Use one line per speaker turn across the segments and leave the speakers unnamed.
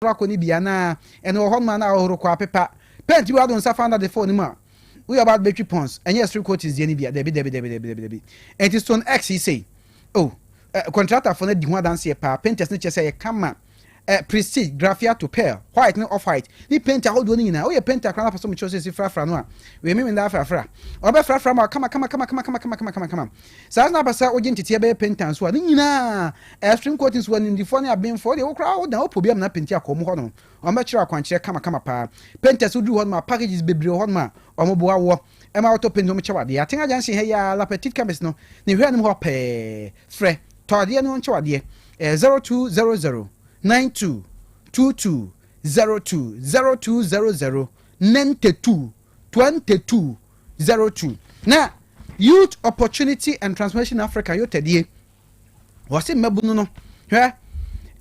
Akɔ no bi anaa ɛno wɔ hɔ nom a na ahohoro kɔ apepa paint bi wado nsa fa na de fɔɔ no mu a woyɛ ɔba bɛtwi pons ɛnyɛ extreme coatings deɛ no bi a dabi dabi dabi dabi dabi dabi ɛnti stone x yi sei oh eh, contractor fo no di ho adanseɛ paa. Painters no kyerɛ sɛ ɛyɛ kama eh, prestige graffiato, pearl white ne off white ne paint ahodoɔ no nyinaa. Woyɛ painter koraa na pɛ sɛ ɔmo kyerɛ sɛ si frafra no a, wei mimi nda afrafra ɔbɛfrafra ma kama kama kama kama kama kama kama kama kama. Saa na apɛ sɛ wogye nteteɛ bɛyɛ painter nso a, ne nyinaa extreme coatings wɔ nimdifoɔ ne abenfoɔ deɛ wokora wodan wopɔ bi amena paint akɔ mu hɔ no, ɔmo bɛkyerɛ akwankyerɛ kama kama paa. Painters woduru hɔ nom a, packages bebree wɔ hɔ nom a ɔmo boa woɔ ɛma wotɔ paint no, ɔmo kyɛ wadeɛ. Atenga Junction ha yi a, La Petite Chemist no ne hwɛ anim hɔ pɛɛ. Frɛ tɔ adeɛ no, nkyɛ wadeɛ 0200 92 22 02, 0200 92 22 02. Na Youth Opportunity and Transformation Africa yotadie wɔse mmabunu no hwɛ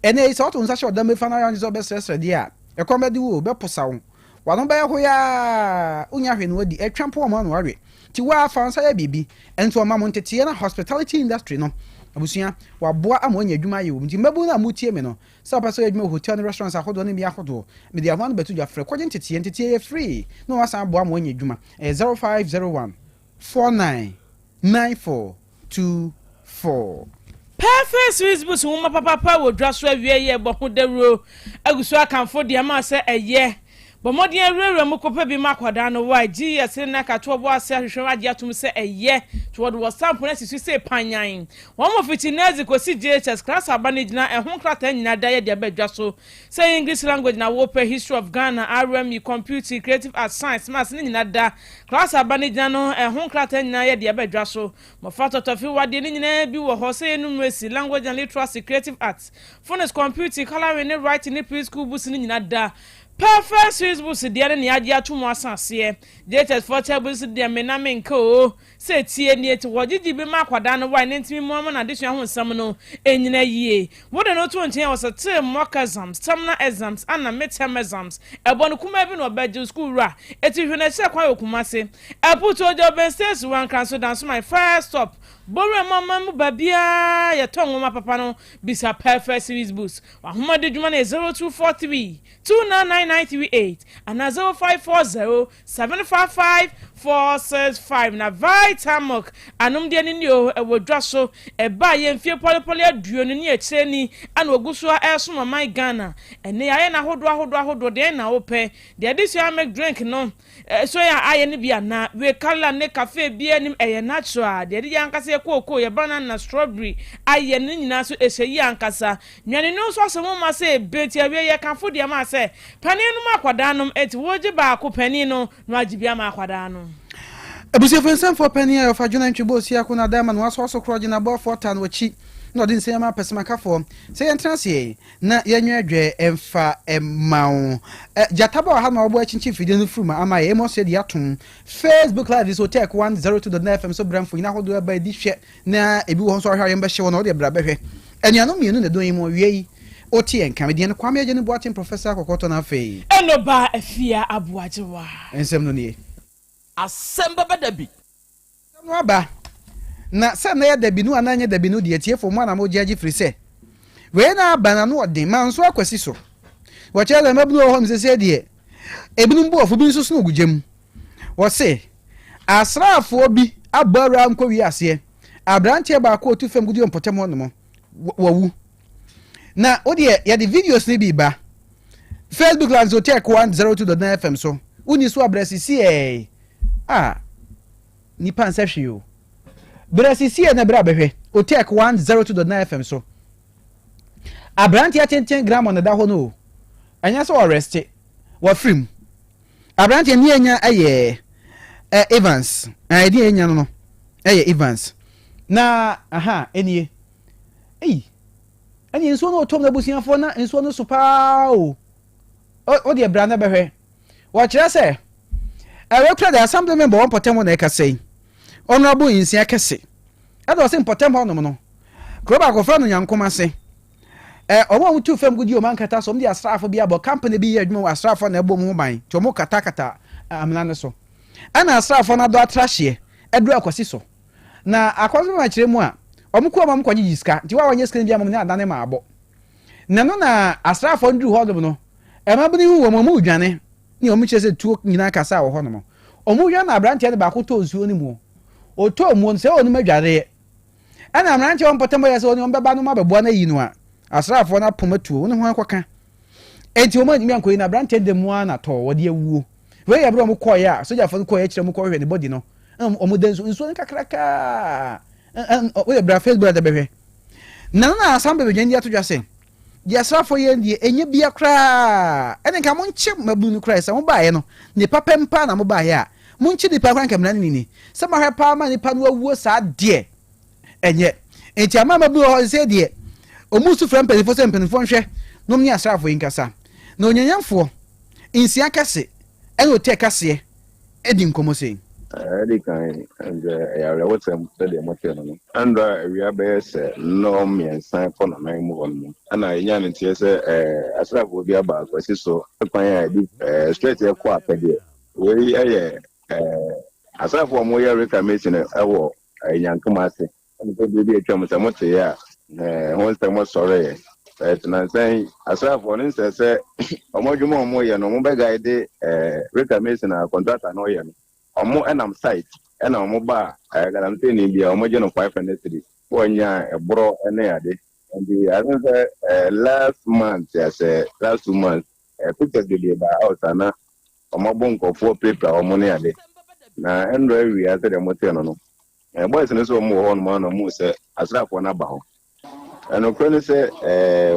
ɛnɛ yi sɛ wɔto nsa hyɛ ɔdam bɛfa no ayɛ sɛ ɔbɛsrɛsrɛ deɛ a, ɛkɔm bɛde wo bɛposa wo wano bɛyɛ hoyaa wonya hwɛ no wadi ɛtwa mpo wɔn ano awe nti woafa nsa yɛ biribi. Ɛnso ɔma mo nteteɛ na hospitality industry no abusua waboa ama wanya adwuma ayɛ wɔ mu. Nti mmabunu no a motie me no sɛ wɔpɛ sɛ ɔyɛ adwuma wɔ hotel ne restaurants ahodoɔ ne mmea ahodoɔ, mede ahoa no bɛto dwa. Frɛ kɔgye nteteɛ. Nteteɛ yɛ free na wɔasan aboa ama wanya adwuma. Ɛyɛ 0501 49 94 24.
Perfect Series Books nwoma papapa wɔ dwa so awie yɛ bɔ ho dawuro agu so akamfo deɛ ma sɛ ɛyɛ bɔ mmɔden awurawura mu kɔpɛ bi ma akwadaa no wɔ gs ne nakato ɔbɔ ase ahwehwɛ agye atom sɛ ɛyɛ to wɔde wɔ sampo no asi so sɛ panyan wɔn mo fiti nursery kɔsi JHS class aba no gyina ɛho nkrataa nyinaa da yɛ de aba dwa so sɛ English language na wɔpɛ, history of Ghana, RME, computing, creative arts, science, maths ne nyinaa da class aba no gyina no ɛho nkrataa nyinaa yɛ de aba dwa so. Mmɔfra tɔtɔfi wadeɛ no nyinaa bi wɔ hɔ sɛ yɛ numeracy, language and literacy, creative arts, phonics, computing, colouring ne writing ne preschool books no nyinaa da. Perfect Series Books deɛ no ne agye ato mu asa aseɛ. JHS foɔ kyɛ books deɛ me na menka o sɛ tie nie ti wɔgyegye bi ma akwadaa no wae ne ntumi mu ama n'adesua ho nsɛm no ɛnyina yie. Wode no to nkyɛn wɔ sɛ tee mock exams, terminal exams ana midterm exams ɛbɔ no kumaa bi na ɔbɛgye school wura eti hwɛ n'akyirɛ kwan wɔ Kumase ɛputu ogya ɔbɛn station wankran so danso my first stop bowura mu ama mu baabiara yɛtɔ nwoma papa no. Bisa Perfect Series Books. Wahomade dwuma no yɛ 0243 299938 anaa 0540 755 465. Na Vitamilk anomdeɛ no ni o, ɛwɔ dwa so ɛbaa yɛ mfie pɔlepɔle 20 ne akyire ni ana ogu so a ɛresom ɔman Ghana. Ɛnɛ yɛayɛ no ahodoɔ ahodoɔ ahodoɔ deɛ na wopɛ deɛ de soya milk drink no soya ayɛ no bi anaa wei colour ne cafe bi anim ɛyɛ natural deɛ de yɛ ankasa yɛ kooko, yɛ banana, strawberry ayɛ no nyinaa so ɛhyɛ yi ankasa. Nnuane no nso asɛ mu ma sɛ ebe ti awie yɛ kanfo deɛ ma sɛ panin no mu akwadaa nom eti wogye baako panin no na wagye bi ama akwadaa no.
Abusuafo nsɛmfoɔ panin a yɛfa dwena ntwebɔ osi ako na dama no waso aso korɔ gyina boafoɔ ta no akyi na ɔde nsɛm ama apɛsɛmakafoɔ sɛ yɛntena aseɛ na yɛnwɛdwɛ ɛmfa ɛma wo. Gyata ba wɔ ha na wɔbɔ akyinkyin fidie no firi mu ama yɛ ɛmu ɔso yɛde atom Facebook Live so Tech 102.9 FM so brɛ mfonyin ahodoɔ ɛba edi hwɛ na ebi wɔ hɔ nso ahwɛ a yɛmbɛhyɛ wɔ na ɔde bra bɛhwɛ. Anuanom mmienu na ɛdɔn yi mu awie yi wote yɛn ka medeɛ no Kwame Agye ne Boaten Professor Akɔkɔtɔ no afei
Ɛnɔba Afia Aboagyewa.
Nsɛm no nie.
Asɛm bɛbɛ da bi.
Asɛm no aba na sɛ na yɛ dabi no anaa nyɛ dabi no deɛ tiefo mu ana mogye agye firi sɛ wei na aba na no ɔden ma nso akwasi so wɔkyerɛ sɛ mmabunu wɔ hɔ nom sɛsɛ deɛ ebinom bu ɔfo bi nso sono gugya mu. Wɔse asraafoɔ bi abɔ awura nkɔ aseɛ aberanteɛ baako a otu fam gudi wɔ mpɔtam hɔ nom wawu. Na o deɛ yɛde videos no bi ba Facebook Live so Tech 102.9 FM so woni so abrɛ sisi ɛɛ a nipa nsɛ hwee o brɛ sisi ɛ na brɛ abɛhwɛ Otec 102.9 FM so. Aberanteɛ tenten grammar na da hɔ no o, ɛnyɛ sɛ ɔrɛste wafiri mu. Aberanteɛ ne anya ɛyɛ ɛ Evans ɛɛ ɛdi anya no ɛyɛ Evans na aha ɛnie ɛyi ɛne nsuo no ɔtɔm n'abusuafoɔ na nsuo no so paa o. O deɛ bra na bɛhwɛ. Wɔkyerɛ sɛ ɛwɛ kura de assembly member wɔn mpɔtam hɔ na ɛkasa yi, Honourable Nsia Kɛse, ɛna ɔsɛ mpɔtam hɔ nom no kuro baako fɛ no Nyankoma se ɛ ɔmo a wɔtu fam gudi ɔmo ankata so ɔmo de asraafo bi abɔ company bi yɛ adwuma wɔ asraafo na ɛbɔ ɔmo ho ban nti ɔmo katakata amena no so ɛna asraafo no adɔ atrahyeɛ ɛduru akwasi so na akɔso ma kyerɛ mu a ɔmo kɔ ɔmo kɔgye sika nti wɔn a wɔnyɛ sika no bi ama mo ne adane ma abɔ na no na asraafoɔ no duru hɔ nom no. Mmabunu yi hu wɔn, wɔredwane, ne wɔn kyerɛ sɛ tuo nyinaa kasa wɔ hɔnom. Wɔredwane na aberanteɛ no baako tɔɔ nsuo no mu. Ɔtɔɔ mu no, sɛ ɔnim adwareɛ. Ɛna mmeranteɛ wɔn mpɔtam yɛ sɛ wɔne wɔn bɛba no abɛboa no ayi no a, asraafoɔ no apom atuo, wɔne ho akɔka. Enti wɔn antumi ankɔyi no, aberanteɛ da mu ara na tɔɔ, wɔde awuo. Wei yɛ berɛ a wɔkɔeɛ a, sogyafoɔ no kɔeɛ akyire a wɔkɔhwehwɛ ne body no, ɛna wɔn da nsuo, nsuo no kakrakaa. Woyɛ bra Facebook na bɛhwɛ. Na na asan bɛbɛdwan di ato dwa sɛ, Deɛ asraafoɔ yɛ no deɛ, ɛnyɛ bia koraa. Ɛne nka monkye mmabunu no koraa, sɛ mobaeɛ no, nnipa pɛ mpa na mobaeɛ a, monkye nnipa koraa nka mmara no nini. Sɛ moahwɛ paa ma nnipa no awuo saa deɛ, ɛnyɛ. Enti ama mmabunu wɔ hɔ sɛ deɛ, wɔn su frɛ mpanimfoɔ sɛ mpanimfoɔ nhwɛ na wɔn ne asraafoɔ yi nkasa. Na onyanyamfoɔ, nsia kɛse, ɛne ɔtɛ kaseɛ di nkɔmmɔ sei.
Ɛdi kan, ɛnde ɛyɛ awerɛhosɛm sɛdeɛ motee no no. Ɛnnora awia bɛyɛ sɛ nnɔn mmiɛnsa kɔ nnanan mu hɔ nom, ɛna yɛnyaa no nteɛ sɛ asraafoɔ bi aba akwasi so kwan a ɛde straight kɔ apɛdeɛ. Wei yɛ asraafoɔ a wɔyɛ reclamation wɔ Nyankoma ase. Ɛne sɛ bere bi a atwam sɛ moteeɛ a, ɛho nsɛm sɔreeɛ. But nnansa yi, asraafoɔ no nsɛ sɛ wɔn adwuma a wɔyɛ no, wɔbɛguide reclamation a contractor no reyɛ no. Wɔnam site ɛna wɔba a galamseyni bi a wɔgye no 500 cedis. Wɔnya ɛborɔ ne ade. Nti I think sɛ last month asɛ last 2 months, pictures bebree baa out a na wɔabɔ nkurɔfoɔ pirapira wɔn ne ade. Na ɛnnora awia sɛdeɛ motee no no, boys no nso wɔn wɔ hɔnom a na wɔn sɛ asraafoɔ no aba hɔ. Ɛnokorɛ ne sɛ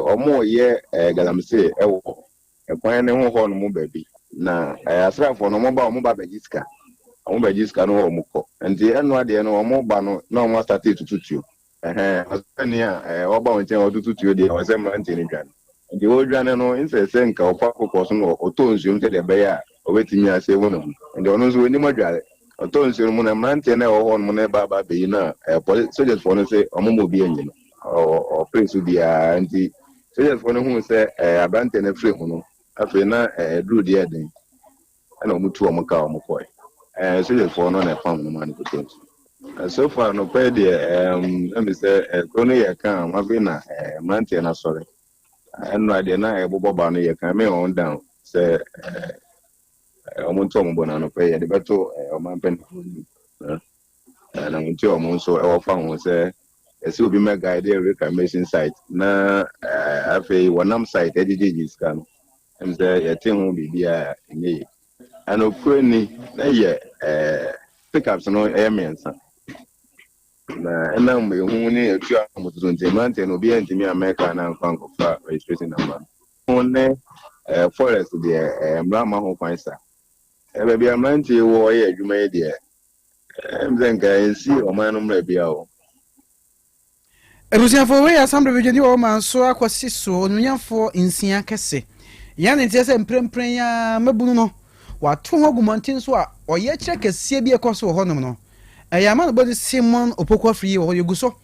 wɔn reyɛ galamsey wɔ ɛkwan ne ho hɔnom baabi. Na asraafoɔ no wɔn ba, wɔn ba bɛgye sika. Wɔn bɛgye sika no wɔn kɔ. Nti ɛno adeɛ no wɔn ba no na wɔn astart tutu tuo. Ɛhɛn ɔsraani a ɔba wɔn nkyɛn ɔtutu tuo deɛ, ɔsɛ mmeranteɛ no dwane. Nti wɔredwane no, nsɛ sɛ nka ɔfa kokɔ so na ɔtɔ nsuom sɛdeɛ ɛbɛyɛ a ɔbɛtumi asave ne ho. Nti ɔno nso ɔnim adware. Ɔtɔ nsuo no mu na mmeranteɛ no a ɛwɔ hɔnom no ba aba abɛyi no a, police sogyasfoɔ no sɛ ɔmo ma obi anyi no. Ɔpere so biara nti sogyasfoɔ no huu sɛ aberanteɛ no afiri ho no, afei na ɛduru deɛ ɛden ɛna ɔmo tu ɔmo kaa ɔmo kɔɛ. Sogyasfoɔ no na ɛpam no ma no kɔtɔ nsuo. So far no pɛ deɛ, ɛmi sɛ kuro no yɛ ka afei na mmeranteɛ no asɔre. Ɛnnora deɛ na ɛbobɔ ba no yɛ ka me wɔn down sɛ ɔmo nto ɔmo bɔ n'anɔpɛ yɛde bɛto ɔman mpanimfoɔ anim na wɔn nti ɔmo nso ɛwɔ fa ho sɛ ɛsɛ obi mɛ guide reclamation site na afei wɔnam site ɛgyegyegye sika no, ɛm sɛ yɛte ho biribi a ɛnyɛ yie. Ɛnokure ni na yɛ pickups no ɛyɛ mmiɛnsa na ɛnam ehu ne etu a wɔn soso nti mmeranteɛ no obiara ntumi amɛka na nfa nkɔfa registration number no ne forest deɛ, mmara ma ho kwan sa baabi a mmeranteɛ wɔ ɔyɛ adwuma yi deɛ, ɛm sɛ nka nsi ɔman no mmerɛ bia o.
Abusuafoɔ, wei yɛ asamble badwani wɔ ɔman so akɔsi so onuonyamfoɔ nsia kɛse. Yɛn ne nteɛ sɛ mprempren yi ara mmabunu no wɔato ho agu mmɔnten so a ɔyɛkyerɛ kɛseɛ bi ɛkɔ so wɔ hɔnom no. Ɛyɛ amanobɔde Simon Opoku Afriyie wɔ hɔ yɛgu so.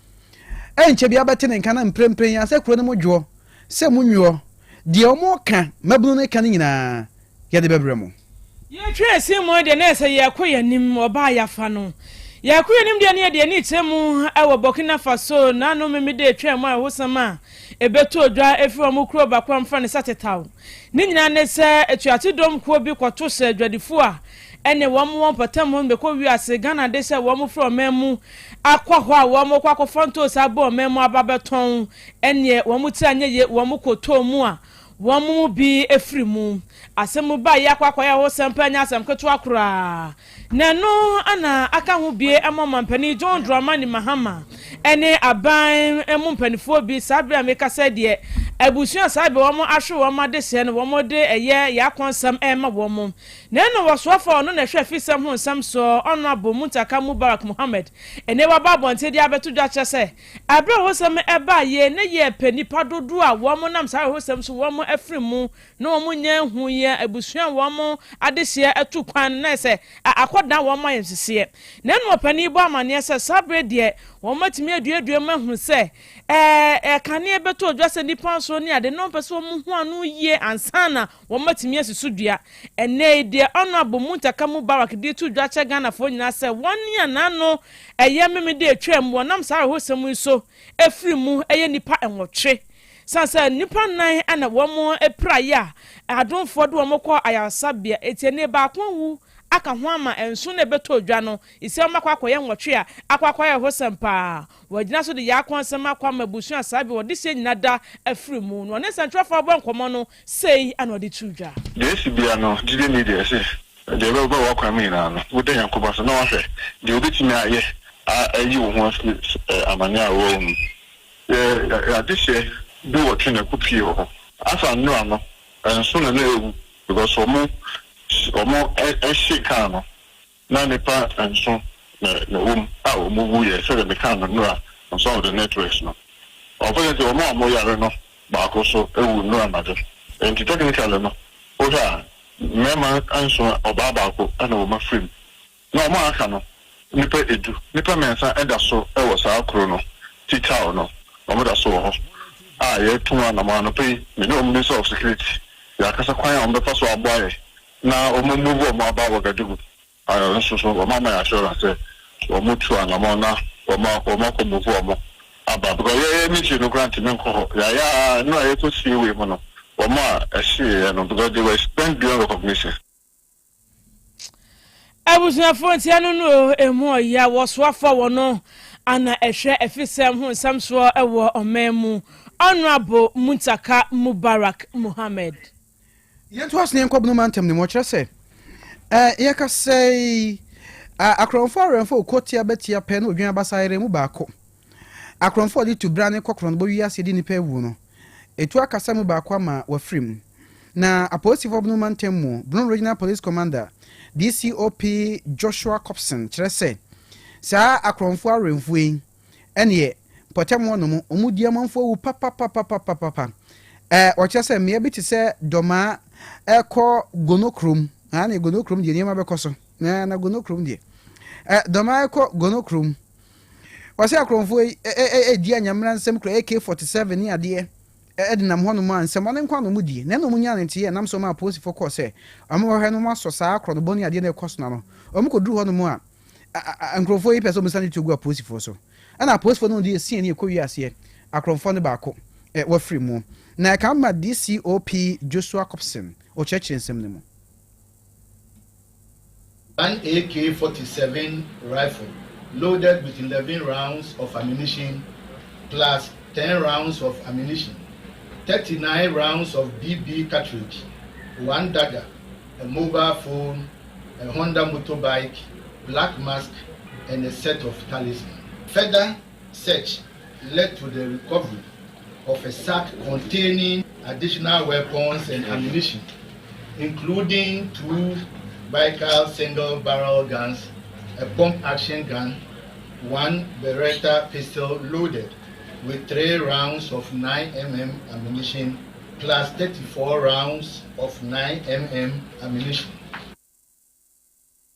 Ɛnkyɛ bi abɛte ne nka na mprempren yi ara sɛ kuro no mu dwoɔ sɛ mu nwoɔ deɛ wɔn ka mmabunu no ka no nyinaa yɛde bɛbrɛ mo.
Yɛtwa Simon deɛ na ɛsɛ yɛkɔ yɛn anim ɔbaa yɛafa no. Yɛkɔ yɛn anim deɛ ne yɛde ani kyerɛ mu ɛwɔ Burkina Faso nanom mmede atwa mu a ɛhosɛm a ɛbɛtɔ dwa ɛfiri wɔn kuro baako a mfa ne sa tetaw. Ne nyinaa ne sɛ atuate dɔm kuo bi kɔto hyɛ adwadifoɔ a ɛne wɔn wɔn mpɔtam hɔ bɛkɔ wiase Ghana de sɛ wɔn firi ɔman mu akɔ hɔ a wɔn kɔ akɔfa ntoosi abɔ ɔman mu aba bɛtɔn, ɛneɛ wɔn ti anyɛ yie, wɔn kɔtɔɔ mu a wɔn mu bi efiri mu. Asɛm ba yi akɔ akɔyɛ ahosɛm pɛ, nyɛ asɛm ketewa koraa, na ɛno ana aka ho bie ɛma ɔmampanin John Dramani Mahama ɛne aban mu mpanimfoɔ bi. Saa bere a mekasa deɛ, abusua saa bere wɔn ahwe wɔn adehyɛ no, wɔn de ɛyɛ yɛakɔnsɛm ɛrema wɔn. Na ɛno wɔsoafo a ɔno na ɛhwɛ afisɛm ho nsɛm so, ɔno abɔ Muntaka Mubarak Muhammed, ɛnɛ waba abɔnten de abɛto dwa kyerɛ sɛ abere a hosɛm ɛbaa yie ne yɛ pɛ nipa dodoɔ a wɔn nam saa hosɛm so wɔn afiri mu na wɔn nyɛ hu yɛ abusua a wɔn adehyeɛ atu kwan na sɛ akɔdan wɔn ayɛ nseseɛ. Na ɛnu ɔpanin bɔ amaneɛ sɛ saa bere deɛ wɔn atumi aduadua mu ahunu sɛ ɛɛ kanea bɛtɔ odwa sɛ nipa nso ne ade na wɔn pɛ sɛ wɔn ho ano yie ansa na wɔn atumi asi so dua. Ɛnɛ yi deɛ, ɔno abɔ Muntaka Mubarak de to dwa kyɛ Ghanafoɔ nyinaa sɛ wɔn ne anano ɛyɛ mmemme de atwa mu wɔnam saa ahosɛm yi so efiri mu ɛyɛ nipa 8. Sane sɛ nnipa nnan na wɔn piraeɛ a adomfoɔ de wɔn kɔɔ ayaresabea, enti ɛnneɛ baako awu aka ho ama nson na ɛbɛtɔ dwa no, esiam akɔ akɔyɛ nwɔtwe a akɔ akɔyɛ awerɛhosɛm paa. Wɔagyina so de yɛn akwansɛm akɔ ama abusua a saa bere wɔde hyɛ nyina da afiri mu no. Ɔne nsɛntwerɛfoɔ abɔ nkɔmmɔ no, sei na ɔde too dwa.
Deɛ esi biara no, gyidie nni deɛ ɛse deɛ ɛbɛba w'akwan mu nyinaa no, woda Nyankopɔn ase na wahwɛ deɛ wobɛtumi ayɛ ayi wo ho afiri amaneɛ a wowɔ mu. Yɛ yɛ adehyeɛ dunwɔtwe na ɛkɔ pie wɔ hɔ. Asa nnora no, nso na na ɛwu because wɔn wɔn hyee kaa no. Na nnipa nson na na ɛwɔ mu a wɔwuiɛ sɛdeɛ mekaa no nnora on some of the networks no. Unfortunately wɔn a wɔyare no baako nso wu nnora anadwo. Enti technically no wohwɛ a mmarima nson ɔbaa baako na wɔn afiri mu. Na wɔn a aka no nnipa du, nnipa mmiɛnsa da so wɔ saa kuro no, Titao no, wɔda so wɔ hɔ a yɛretu wɔn anamɔn. Anɔpa yi me ne wɔn Minister of Security yɛakasa kwan a wɔbɛfa so aboa yɛn na wɔn move wɔn aba Ouagadougou ayɔ nso so wɔn ama yɛ assurance sɛ wɔn tu anamɔn na wɔn wɔn akɔ move wɔn aba because yɛ yɛ military no koraa ntumi nkɔ hɔ yɛayɛ a nnura yɛkɔ sie wei mu no wɔn a ɛhyeeɛ no because they were spent beyond recognition.
Abusuafoɔ ntia no no emu ɔya wɔsoafoɔ wɔ no ana ɛhwɛ afisɛm ho nsɛm soɔ wɔ ɔman mu Honourable Muntaka Mubarak Muhammed.
Yɛntoa so na yɛnkɔ Bono mantam no mu. Ɔkyerɛ sɛ, eh, yɛkasa yi, akorɔmfoɔ awɛmfoɔ ɔkɔ tia bɛtia pɛ na odwan abasa yere mu baako. Akorɔmfoɔ a wɔde tu brane kɔ korɔnobɔ wiase di nnipa awu no, etu akasa mu baako ama wafiri mu. Na apolisifoɔ Bono mantam mu, Bono Regional Police Commander, DCOP Joshua Copson kyerɛ sɛ, saa akorɔmfoɔ awɛmfoɔ yi, Ɛneɛ, mpɔtam hɔ nom, wɔn di amanfoɔ awu papapapapapapa. Ɛɛ, wɔkyerɛ sɛ mmea bi te sɛ Dɔmaa ɛkɔ Gono kurom. Aane, Gono kurom deɛ nneɛma bɛkɔ so. Na, na Gono kurom deɛ. Ɛɛ, Dɔmaa ɛkɔ Gono kurom. Wɔsɛ akorɔmfoɔ yi ɛdi anyamena nsɛm kura AK-47 ne adeɛ ɛdenam hɔ nom a nsɛmɔne nko na wɔn die. Na ɛna wɔn nyaa ne nteɛ ɛnam so ma apolisifoɔ kɔɔ sɛ wɔn bɛhwɛ na wɔn asɔ saa korɔnobɔ ne adeɛ na ɛkɔ so no ano. Wɔn kɔduru hɔ nom a, Nkurɔfoɔ yi pɛ sɛ wɔsan de tuo gu apolisifoɔ so. Ɛna apolisifoɔ no de asiane ɛkɔ wie aseɛ, akorɔmfoɔ no baako wafiri mu. Na ɛka ma DCOP Joshua Copson ɔkyerɛkyerɛ nsɛm no mu.
One AK-47 rifle loaded with 11 rounds of ammunition plus 10 rounds of ammunition, 39 rounds of BB cartridge, one dagger, a mobile phone, a Honda motorbike, black mask, and a set of talisman. Further search led to the recovery of a sack containing additional weapons and ammunition, including two Baikal single-barrel guns, a pump-action gun, one Beretta pistol loaded with three rounds of 9mm ammunition plus 34 rounds of 9mm ammunition.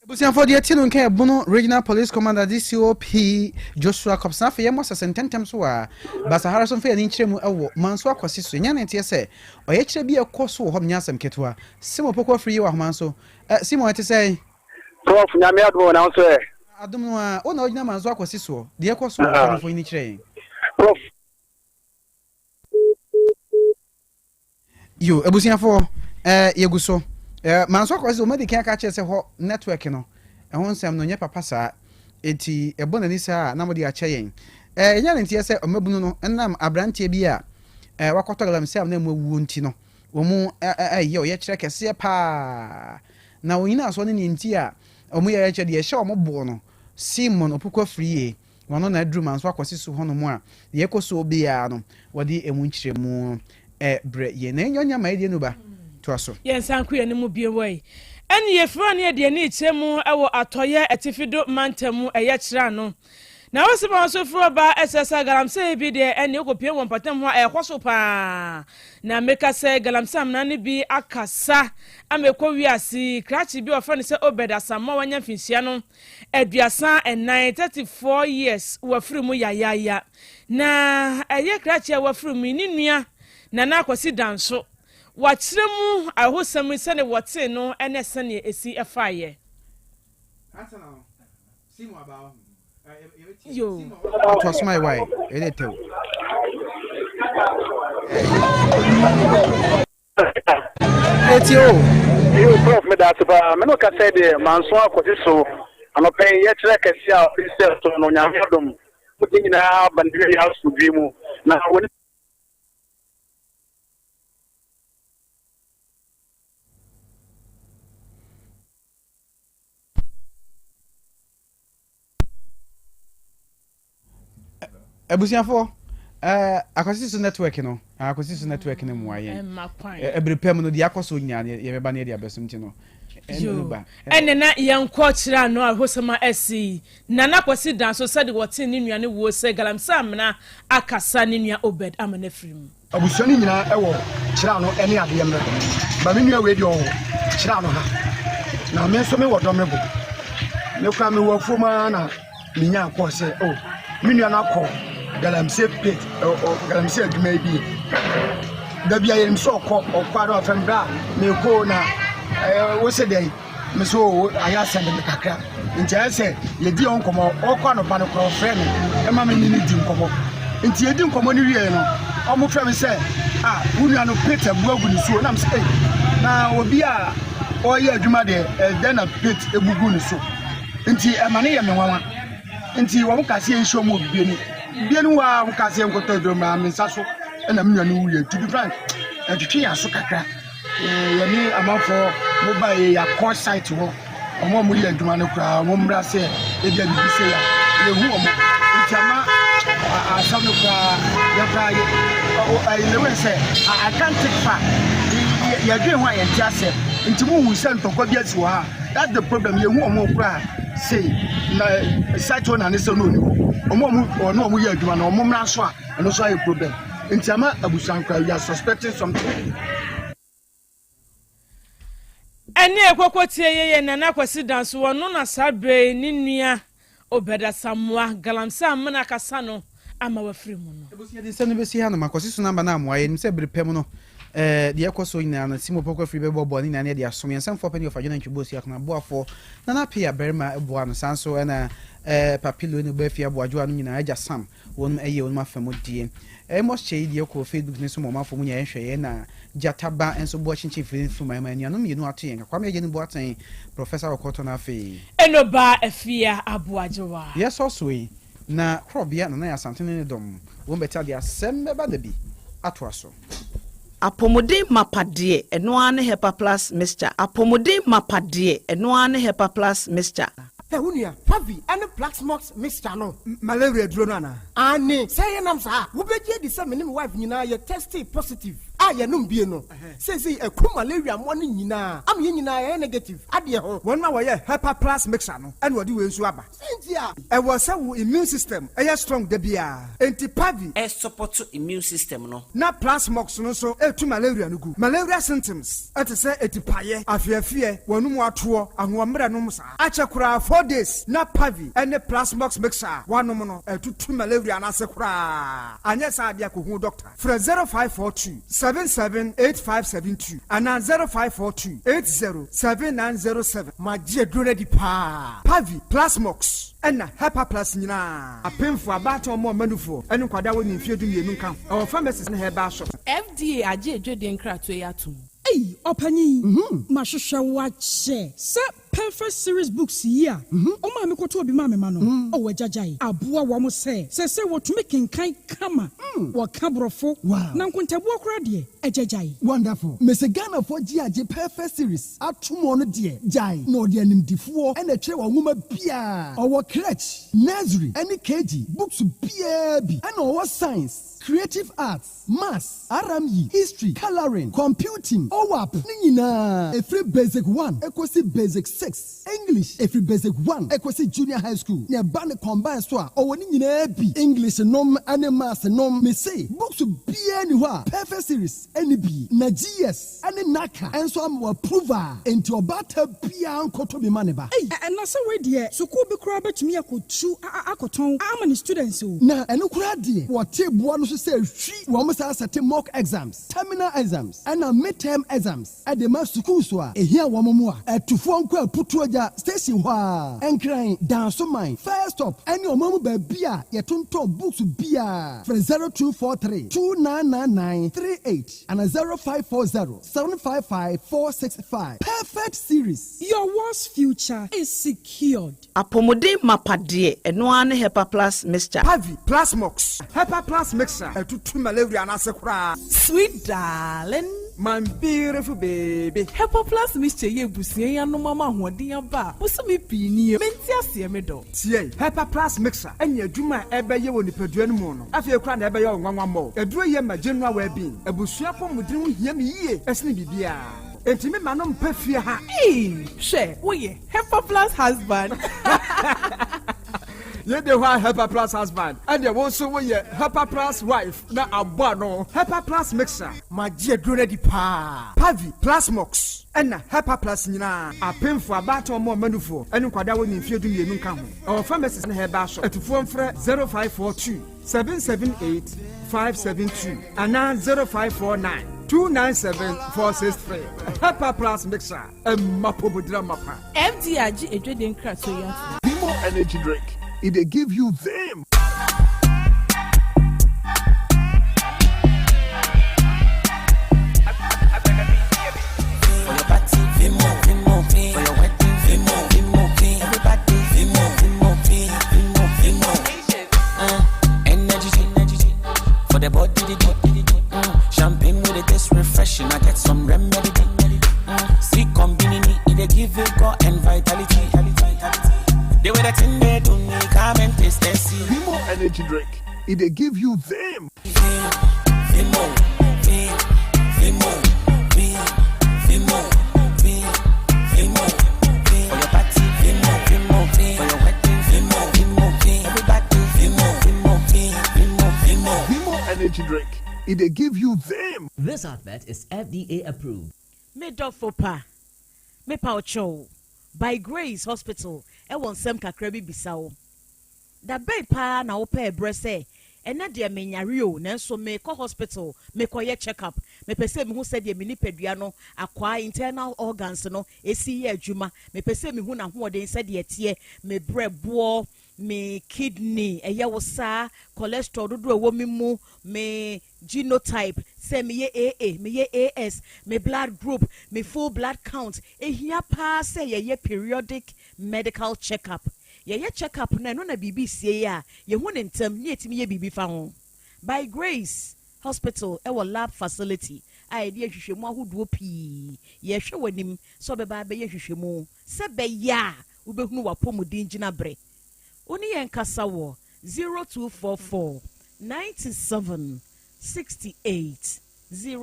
Abusuafoɔ deɛ ɛte no nka Ɛbono Regional Police Commander DCOP Joshua Copson afei yɛmmɔ sɛsɛ ntɛntɛm so a Basahara so mfa yɛn ani nkyerɛ mu wɔ Manso Akwasi so yɛnya ne nteɛ sɛ ɔyɛkyerɛ bi a ɛkɔ so wɔ hɔ nyɛ asɛm ketewa Simon Opoku afiri yi wɔ ahoma so eh, Simon ɛte sɛn?
Prof, Nyame adom o, na wo nso ɛ?
Adom no ara, wo na wogyina Manso Akwasi soɔ, deɛ ɛkɔ so wɔ hɔ no mfonini kyerɛ yɛn.
Prof.
Yo, abusuafoɔ, eh, yɛgu so. Eh, Manso akɔ sɛ wɔadi kan aka akyerɛ sɛ hɔ network no, ɛho nsɛm no nyɛ papa saa. Enti ɛbɔ n'ani saa a na mode akyɛ yɛn. Eh, yɛnya ne nteɛ sɛ mmabunu no nam aberanteɛ bi a eh, wakɔtɔ galamsey a na mu awuo nti no, wɔn eh, eh, ɔyɛkyerɛ kɛseɛ paa. Na wɔn nyinasoɔ ne neɛ nti a wɔn yɛ ɔyɛkyerɛ deɛ ɛhyɛ wɔn boɔ no, Simon Opoku Afriyie, Wɔn na aduru manso akɔsi so hɔnom a, deɛ ɛkɔ soɔ biara no, wɔde emu nkyerɛmu brɛ yɛn. Na yɛnyɛ ɔnyɛ ma yɛdeɛ no ba. Toa so.
Yɛnsan nkɔ yɛn anim bio ɛ. Ɛne yɛfiri ne yɛde ani rekyerɛ mu wɔ atɔeɛ atifi do mantam mu ɛyɛ kyerɛ ano. Na wo sema nso firi ɔba ɛsɛ sɛ galamsey bi deɛ ɛne wokɔpie wɔ mpɔtam hɔ a ɛkɔ so paa. Na meka sɛ galamsey amena no bi akasa ama ɛkɔ wiase. Krakye bi a wɔfrɛ no sɛ Obed Asamoah wanya mfinhyia no 34, 34 years, wafiri mu yayaaya. Na ɛyɛ krakye a wafiri mu yi, ne nua Nana Akwasi Danso, wakyerɛ mu awerɛhosɛm yi sɛdeɛ wɔtee no ne sɛdeɛ ɛsi faeɛ. Yoo.
Etie o.
Yo prof meda ase paa me ne wo kasa yi deɛ manso akɔsi so anɔpa yi yɛkyerɛ kɛse a ɔde sɛ so no Nyame adom mo nyinaa aba ne wieyɛ asomdwie mu na wɔ
Abusuafoɔ, eh, Akwasi so network no, Akwasi so network no mmoa yɛn.
Ɛmma kwan.
Ɛbere pɛ mu no, deɛ akɔ so nyinaa no, yɛbɛba na yɛde abɛsom nti no,
Yoo, ɛnne na yɛnkɔ kyerɛ ano awerɛhosɛm a asi yi. Nana Kwasi dan so sɛdeɛ wɔtee ne nua no wuo sɛ galamsey amena akasa ne nua Obed ama no afiri mu.
Abusua no nyinaa wɔ Kyerano ne adeɛ mmerɛ. Ba me nua wei deɛ ɔwɔ Kyerano ha. Na me nso mewɔ Dɔmebo. Me koraa mewɔ afuom ara na menyaa kɔɔ sɛ oh me nua no akɔ galamsey pit galamsey adwuma yi bi. Da bi a yɛnim sɛ ɔkɔ ɔkɔ a na wafrɛ me bra mekɔ o na wo se dɛn? Me so o ayɛ asɛm de me kakra nti ayɛ sɛ yɛdi wɔn nkɔmmɔ ɔkɔ anɔpa no koraa ɔfrɛ me ɛma me ne no di nkɔmmɔ nti yɛdi nkɔmmɔ no wieɛ no ɔmo frɛ me sɛ ah wo nua no pete abu agu ne suo nam sɛ ei na obi a ɔyɛ adwuma deɛ ɛdɛn na pete ebu gu ne so nti ɛma ne yɛ me nwanwa nti wɔn ka sɛ yɛnhyɛ wɔn wɔ bibie no bibie no wɔ a wɔn ka sɛ yɛnkɔtɔ aduro maa me nsa so ɛna me nua no wuiɛ to be frank ɛtwetwe yɛn aso kakra. Yɛne amanfoɔ mo ba yɛ yɛakɔ site hɔ wɔn a wɔyɛ adwuma no koraa wɔn mmra sɛ ebi a biribi sɛ ya yɛhu wɔn nti ama asɛm no koraa yɛ koraa yɛ ɛyi ne wei sɛ I can't take far yɛdwen ho a yɛnte aseɛ nti mo hu sɛ ntɔkwa bi asi wɔ ha that's the problem yɛhu wɔn koraa sei na site owner ne sɛ no ɔni hɔ wɔn a wɔn wɔn yɛ adwuma no wɔn mmra so a ɛno nso ayɛ problem. Nti ama abusua no koraa we are suspecting something.
Ɛne ɛkɔkɔ tie yɛyɛ Nana Kwasi Danso ɔno na saa berɛ yi ne nua Obed Asamoah galamsey amena akasa no ama wafiri mu no.
Abusua de nsɛm no bɛsi hanom Akwasi so number no amoa yɛnim sɛ bere pɛ mu no eh, deɛ ɛkɔ so nyinaa no Simo Pɔkɔ afiri bɛboaboa ne nyinaa ne ɛde asom yɛn nsɛmfoɔ pɛ ne ɔfa Dwena Ntwi Bosu Akona aboafoɔ Nana Appiah barima boa no saa nso ɛna eh, Papi Loi ne Ɔbaa Fie Aboadwoa no nyinaa Agya Sam Wɔnom ɛyɛ wɔnom afa mu deɛ. Amos Kyei deɛ kɔɔ Facebook no so ma ɔmanfoɔ mu nyaeɛ nhwɛeɛ na Gyata Ba nso boa kyinkyin firi mfiri ma anuanom mmienu ato yɛn nka Kwame Agyeni Boateng, Professor Ɔkɔtɔ na afei.
Eno baa Afia Aboagyewa.
Yɛsɔ so yi, na Korɔbea Nana Yaa Asante ne ne dɔm, wɔn bɛte adeɛ asɛm bɛba da bi atoa so.
Apɔmuden mapa deɛ, ɛno ara ne Hepa Plus Mixture. Apɔmuden mapa deɛ, ɛno ara ne Hepa Plus Mixture.
Hɛ wo nua, Pavi ne Plaxmox mixture no
malaria aduro no anaa?
Aane, sɛ ɛyɛ nam saa a, wobɛgye adi sɛ me ne me wife nyinaa yɛ testee positive a yɛnom bie no. Seesei aku malaria mmoa no nyinaa ama yɛn nyinaa yɛayɛ negative adeɛ ho.
Wɔn a wɔyɛ Hepa Plus mixture no na wɔde wei nso aba.
Sɛn nti a?
Ɛwɔ sɛ wo immune system yɛ strong da biara, enti Pavi.
Ɛsupɔto immune system no.
Na Plasmox no nso tu malaria no gu. Malaria symptoms te sɛ atipaeɛ, afeafeɛ, w'anum atoɔ, ahoɔmmerɛ nom saa. Akyɛ koraa 4 days na Pavi ne Plasmox mixture a woanom no atutu malaria no ase koraa. Anyɛ saa deɛ kɔhu doctor. Frɛ 0542 77 8572 anaa 0542 80 7907. Magye aduro no adi paa. Pavi, Plasmox, ɛna Hepaplus nyinaa. Apemfoɔ, abaatan, wɔn a wɔma nufoɔ, ɛne nkwadaa a wɔnni mfeɛ dumienu nka ho. Ɛwɔ pharmacies ne herbal shops.
FDA agye adwadie nkratoɔ yi atom.
Ei ɔpanyin, mahwehwɛ wo akyɛ sɛ Perfect series books yi a wo maame kɔtɔɔ bi maa me ma no, oh agya gyae, aboa wɔn sɛ seesei wɔtumi kenkan kama, wɔka borɔfo, na nkontabuo koraa deɛ, agya gyae.
Wonderful. Mese Ghanafoɔ gye agye perfect series atom ɔno deɛ gyae na ɔde animdifoɔ na ɛtwerɛ wɔ nwoma biaa ɔwɔ crèche, nursery ɛne KG books biaa bi ɛna ɔwɔ science, creative arts, Maths, RME, History, Colouring, Computing, OWAP ne nyinaa ɛfiri Basic one kɔsi Basic 6, English ɛfiri Basic one kɔsi Junior High School, na ɛba no combine so a ɔwɔ ne nyinaa bi, English nom ne Maths nom, mese books biara nni hɔ a Perfect Series nni bi, na GS ne NACA nso ama w'approve a enti ɔbaatan biara nkɔtɔ bi ma ne ba.
Ei na sɛ wei deɛ sukuu bi koraa bɛtumi akɔtu akɔtɔn ama ne students o.
Na ɛno koraa deɛ wɔte boa no so sɛ hwi wɔn saa sɛte mock exams, terminal exams ɛna mid term exams de ma sukuus a ɛhia wɔn mmoa. Atufoɔ nkɔ. Putuogya station hɔ ara, Nkran, Dansoman, First Stop ne ɔman mu baabi a yɛtontɔn books biara. Frɛ 0243 2999 38 anaa 0540 755 465. Perfect Series.
Your world's future is secured.
Apɔmuden mapa deɛ, ɛno ara ne Hepa Plus Mixture.
Pavi, Plasmox, Hepa Plus Mixture, ɛtutu malaria no ase koraa.
Sweet darling.
My beautiful baby.
Hepa Plus Mixture yi abusua yi anom ama ahoɔden aba a bosome pii nie mente aseɛ me dɔ.
Tie, Hepa Plus Mixture anya adwuma a ɛbɛyɛ wɔ nipadua no mu no, afei koraa na ɛbɛyɛ wo nwanwa mmɔ. Aduro yi ma general well-being. Abusua apɔmuden ho hia me yie sene biribiara. Enti me ma no mpɛ fie ha.
Eii hwɛ woyɛ Hepa plus husband.
Yei de hɔ a Hepa plus husband ɛneɛ wo nso woyɛ Hepa plus wife na abɔ ano. Hepa plus mixer. Magye aduro no adi paa. Pavi, Plasmox ɛna Hepa plus nyinaa. Apemfoɔ, abaatan ɔmo ɔma nufoɔ ɛne nkwadaa a wɔnni mfeɛ 12 nka ho. Ɛwɔ pharmacies ne herbal shop. Atufoɔ mfrɛ 0542 778 572 anaa 0549 297 463. Hepa plus mixer. Ɛmma pomodira mapa.
FDA agye adwadie nkratoɔ yi atom.
Vimo energy drink, e dey give you vim.
For your party, Vimo, Vimo, For your wedding, Vimo, Vimo, Everybody, Vimo, Vimo, Vimo, Vimo. Energy, energy. For the body, the body. Champagne with it taste refreshing. I get some remedy. See, combinini, it dey give vigor and vitality. The way that thing they do me, come and taste and see.
Vimo energy drink, e dey give you vim.
Vimo, Vim, Vimo, Vim, Vimo, Vim, Vimo, Vim. For your party, Vimo, Vimo, Vim. For your wedding, Vimo, Vimo, Vim. Everybody, Vimo, Vimo, Vim, Vimo, Vimo.
Vimo energy drink, e dey give you vim.
This advert is FDA approved.
Me dɔfo pa, mepa wo kyɛw, By Grace Hospital wɔ nsɛm kakra bi bisa wo. Da bɛn paa na wopɛɛ berɛ sɛ, ɛnnɛ deɛ menyare o, nanso merekɔ hospital mekɔyɛ check up, mepɛ sɛ mehu sɛdeɛ me nipadua no akwaa, internal organs, no si yɛ adwuma, mepɛ sɛ mehu n'ahoɔden sɛdeɛ ɛteɛ, me berɛboɔ, me kidney, ɛyɛ wo saa, cholesterol dodoɔ a ɛwɔ me mu, me genotype, sɛ meyɛ AA, meyɛ AS, me blood group, me full blood count. Ɛhia paa sɛ yɛyɛ periodic medical check up. Yɛyɛ check up no a, ɛno na biribi sie a, yɛhu no ntɛm na yɛtumi yɛ biribi fa ho. By Grace Hospital wɔ lab facility a yɛde yɛ nhwehwɛmu ahodoɔ pii. Yɛrehwɛ w'anim sɛ wobɛba abɛyɛ nhwehwɛmu sɛ ɛbɛyɛ a wobɛhunu w'apɔmuden gyinaberɛ. Wo ne yɛn nkasa wɔ 0244 97 68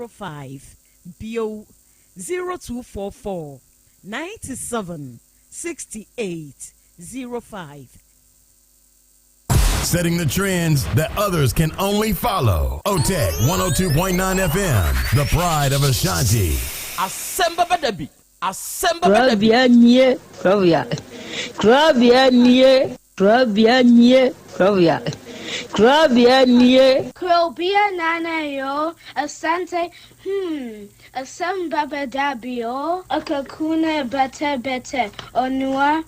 05, bio, 0244 97 68 05.
Setting the trends that others can only follow. OTEC 102.9 FM, the pride of Ashanti.
Asɛm bɛba da bi. Asɛm bɛba da bi.
Korabea nie, korabea. Korabea nie, korabea nie, korabea. Korabea nie.
Krobea nana yo, Asante hmm, asɛm bɛba da bi o. Akakuna bɛtɛ bɛtɛ, onua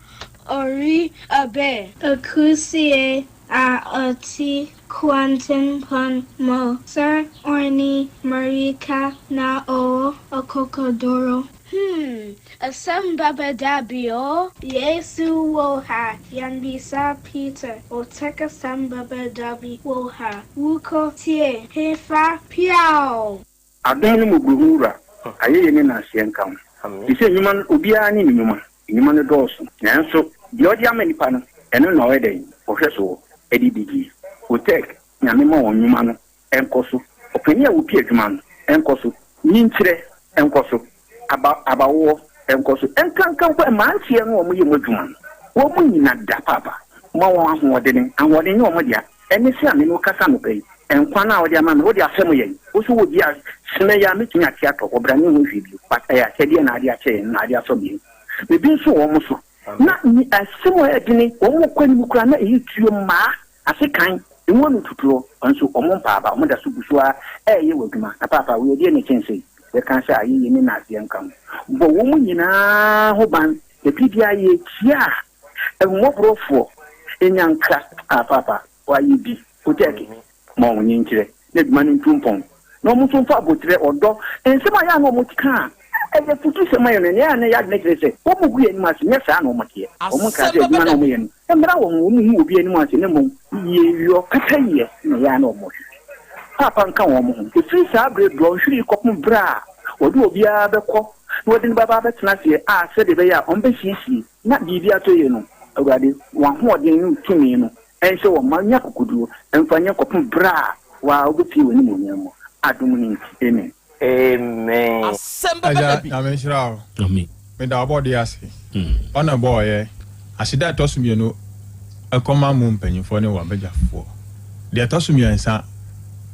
ori abe. Akusie a ɔte kwantempɔn mu. Sir Orni Marika na ɔwɔ akokoduro. Hmm, asɛm bɛba da bi o. Yesu wɔ ha, yɛmmisa Peter, ɔtɛk asɛm bɛba da bi wɔ ha. Wokɔ tie, hefa, piaw!
Adom ne mmɔborɔhunu Wura, ayɛyie ne nnaaseɛ nka wo. Te sɛ nnwuma no, obiara ne ne nnwuma. Nnwuma no dɔɔso, nanso deɛ ɔde ama nnipa no, ɛno na ɔyɛ dɛn? Ɔhwɛ soɔ de di die. Otec, Nyame ma wɔn nnwuma no nkɔ so. Ɔpanin a ɔdi adwuma no nkɔ so. Nyinkyerɛ nkɔ so. Aba, abawoɔ nkɔ so. Nkanka mpo mmeranteɛ no a wɔyɛ mu adwuma no, wɔn nyina da paapa. Ma wɔn ahoɔdene. Ahoɔden nyɛ wɔn dea. Ɛne sɛ a me ne wo kasa anɔpa yi, nkwa no a wode ama me, wode afɛm yɛn. Wo nso wɔ bi a, sene yi a mɛtumi ate atɔ hɔ, bra menhu hwee bio. But ɛyɛ akyɛdeɛ na ade akyɛ yɛn, na ade asɔ yɛn. Biribi nso wɔ wɔn so. Na asɛm a ɛyɛ dene, wɔn kɔ anim koraa na ɛyɛ tuo mmaa, ase kan, emu ano tutuo, nso wɔn mpa aba, wɔn da so gu so ara ɛreyɛ wɔ adwuma. Na paapa, wei ɛdeɛn na ɛkyɛn sei? Yɛka sɛ ayeyie ne nnaseɛ nka ho. Bɔ wɔn nyinaa ho ban. Na bere biara yɛkyia a, ahummɔborɔfoɔ nya nkra a Paapa wayɛ bi. Otɛɛke ma wɔn nkyerɛ na adwuma no ntu mpɔn, na wɔn nso mfa aboterɛ, ɔdɔ, nsɛm a ɛyɛ a na wɔka a ɛyɛ afutusɛm ma yɛn no, nea ɛyɛ a na ɛyɛ adwene kyerɛ sɛ wɔgu yɛn anim ase, nyɛ saa na wɔteɛ. Wɔnkaa sɛ adwuma no a wɔyɛ no mmra wɔn ho, wɔnhu obi anim ase, na mmom yieyɔ, pɛpɛyɛ na ɛyɛ a na wɔhwehwɛ. Paapa nka wɔn ho. Ɛfiri saa berɛ dɔnhwere yi kɔpem berɛ a wɔde obiara bɛkɔ na wɔde no bɛba abɛtena aseɛ a sɛdeɛ ɛbɛyɛ a wɔbɛsiesie na biribi atɔ yie no, Awurade, w'ahoɔden ne wo tumi no nhyɛ wɔn ma nya akokoduo mfa nyɛ kɔpem berɛ a wo ara wobɛpue w'animuonyam mu, adom no nti, amen.
Amen.
Agya Nyame nhyira wo. Meda w'abɔdeɛ ase. Ɔna ɛbɔɔyɛ. Aseda a ɛtɔ so mienu nkɔma mo mpanyinfoɔ ne w'abadwafoɔ. Deɛ ɛtɔ so miɛnsa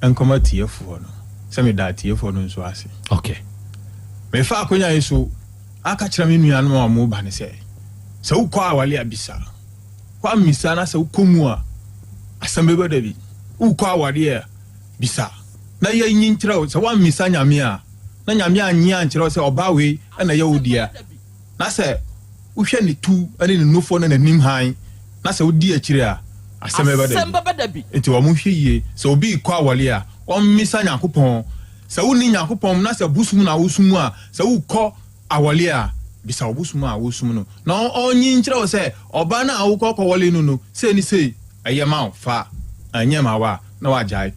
nkɔma atiefoɔ no, sɛ meda atiefoɔ no nso ase.
Okay.
Mefa akonya yi so aka kyerɛ me nuanom a wɔn ba no sɛ, sɛ wokɔ awale a bisa. Woammisa na sɛ wokɔ mu a, asɛm bɛba da bi. Wokɔ awadeɛ a, bisa na yɛnyi nkyerɛ wo. Sɛ woammisa Nyame a, na Nyame annye ankyerɛ wo sɛ ɔbaa wei na ɛyɛ wo dea, na sɛ wohwɛ ne tu ne ne nufoɔ ne n'anim hann, na sɛ wodi akyire a, asɛm bɛba da bi. Enti wɔn nhwɛ yie, sɛ obi rekɔ aware a, ɔmmisa Nyankopɔn. Sɛ wonni Nyankopɔn mu na sɛ bosom na wosom a, sɛ wokɔ aware a, bisa wo bosom a wosom no, na ɔnyi nkyerɛ wo sɛ ɔbaa no a wokɔ kɔwale no no, sei ne sei, ɛyɛ ma wo, fa, ɛnyɛ ma wo a, na wagyae.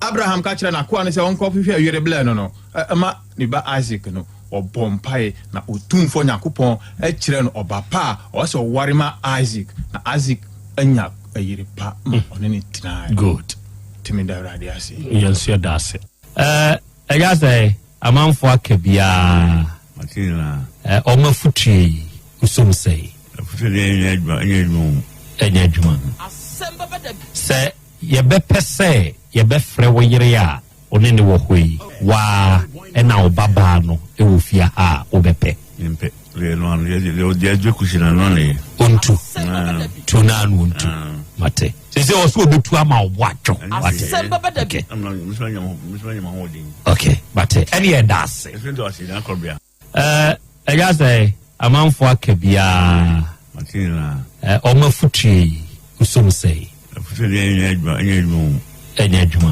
Abraham ka kyerɛɛ n'akoa no sɛ ɔnkɔhwehwɛ yere brɛ no no ma ne ba Isak no, ɔbɔɔ mpae, na Otumfoɔ Nyankopɔn kyerɛɛ no ɔba pa a ɔwɔ sɛ ɔware ma Isak, na Isak anya yere pa ma ɔne no tenae.
Good.
Nti meda Awurade ase.
Yɛn nso yɛda ase. Ɛɛ, ɛyɛ sɛ amanfoɔ aka biara.
Mate nyinaa.
Ɛɛ, wɔn afotuo yi, wosom sɛn?
Afotuo deɛ ɛnyɛ adwuma, ɛnyɛ adwuma o.
Ɛnyɛ adwuma. Sɛ yɛbɛpɛ sɛ yɛbɛfrɛ wo yere a wo ne no wɔ hɔ yi, wo ara na wo babaa no wɔ fie ha a, wobɛpɛ?
Mempɛ. Deɛ ɛno ano, deɛ deɛ deɛ agye kusi no ano na ɛyɛ.
Ɔntu. Tu no ano ɔntu. Mate. Sɛ sɛ ɔsɛ ɔbɛtu ama wo bo adwo. Wate. Okay. Okay, mate. Ɛne yɛda ase. Ɛɛ, ɛyɛ sɛ amanfoɔ aka biara.
Mate nyinaa.
Ɛɛ, wɔn afutuo yi, wosom sɛn?
Afutuo deɛ ɛnyɛ adwuma, ɛnyɛ adwuma o.
Ɛnyɛ adwuma.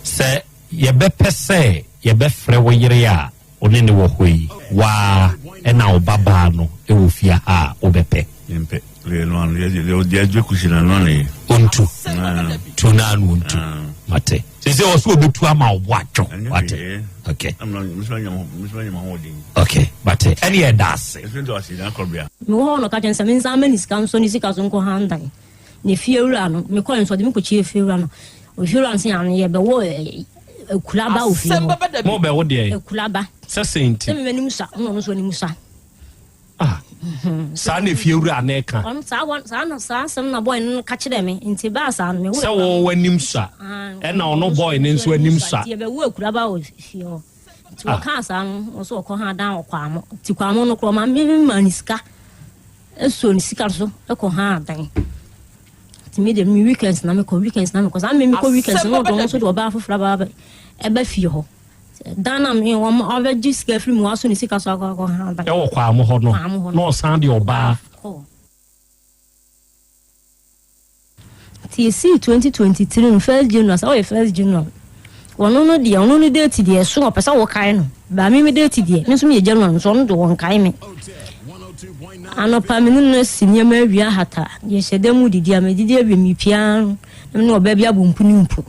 Sɛ yɛbɛpɛ sɛ yɛbɛfrɛ wo yere a wo ne no wɔ hɔ yi, wo ara na wo babaa no wɔ fie ha a, wobɛpɛ?
Mempɛ. Deɛ ɛno ano, deɛ deɛ deɛ agye kusi no ano na ɛyɛ.
Ɔntu. Tu no ano ɔntu. Mate. Sɛ ɔsɛ ɔbɛtu ama wo bo adwo. Wate. Okay. Okay, mate. Ɛne yɛda ase.
Mewɔ hɔ na ɔka kyerɛ me sɛ mensan mma ne sika nsɔ ne sika so nkɔ handan. Na efiewura no, mekɔe nso ɔde me kɔkyia efiewura no. Efiewura no sɛ ano yɛbɛwɔ akulaba wɔ fie hɔ.
Mo bɛwo deɛ?
Akulaba.
Sɛ sɛn nti?
Sɛ me m'anim sa, na ɔno nso anim sa.
Ah, saa na efiewura no reka.
Ɔno saa wɔ saa na saa asɛm na boy no ka kyerɛ me nti baa saa no me.
Sɛ wɔn w'anim sua ɛna ɔno boy no nso anim sua.
Nti yɛbɛwo akuraba wɔ fie hɔ. Nti wɔkaa saa no wɔn nso wɔkɔ ha dan wɔ Kwamo. Nti Kwamo no korɔ ma me ma ne sika ɛsuo ne sika so ɛkɔ ha dan. Nti me de me weekends na mekɔ weekends na mekɔ saa me mekɔ weekends na ɔde ɔno nso de ɔbaa foforɔ aba ɛba fie hɔ. Dan na me wɔn ɔbɛgye sika firi mu waso ne sika so akɔ akɔ ha dan.
Ɛwɔ Kwamo hɔ no na ɔsan de ɔbaa.
Nti esii 2023 no first January sɛ ɔyɛ first January wɔno no deɛ ɔno no date deɛ ɛso ɔpɛ sɛ wɔkae no baa me me date deɛ me nso meyɛ January nso ɔno de wɔnkae me anɔpa me ne no asi nneɛma awie ahata yɛhyɛ da mu didi a medidi awie mepia no na me ne ɔbaa bi abɔ mpu ne mpu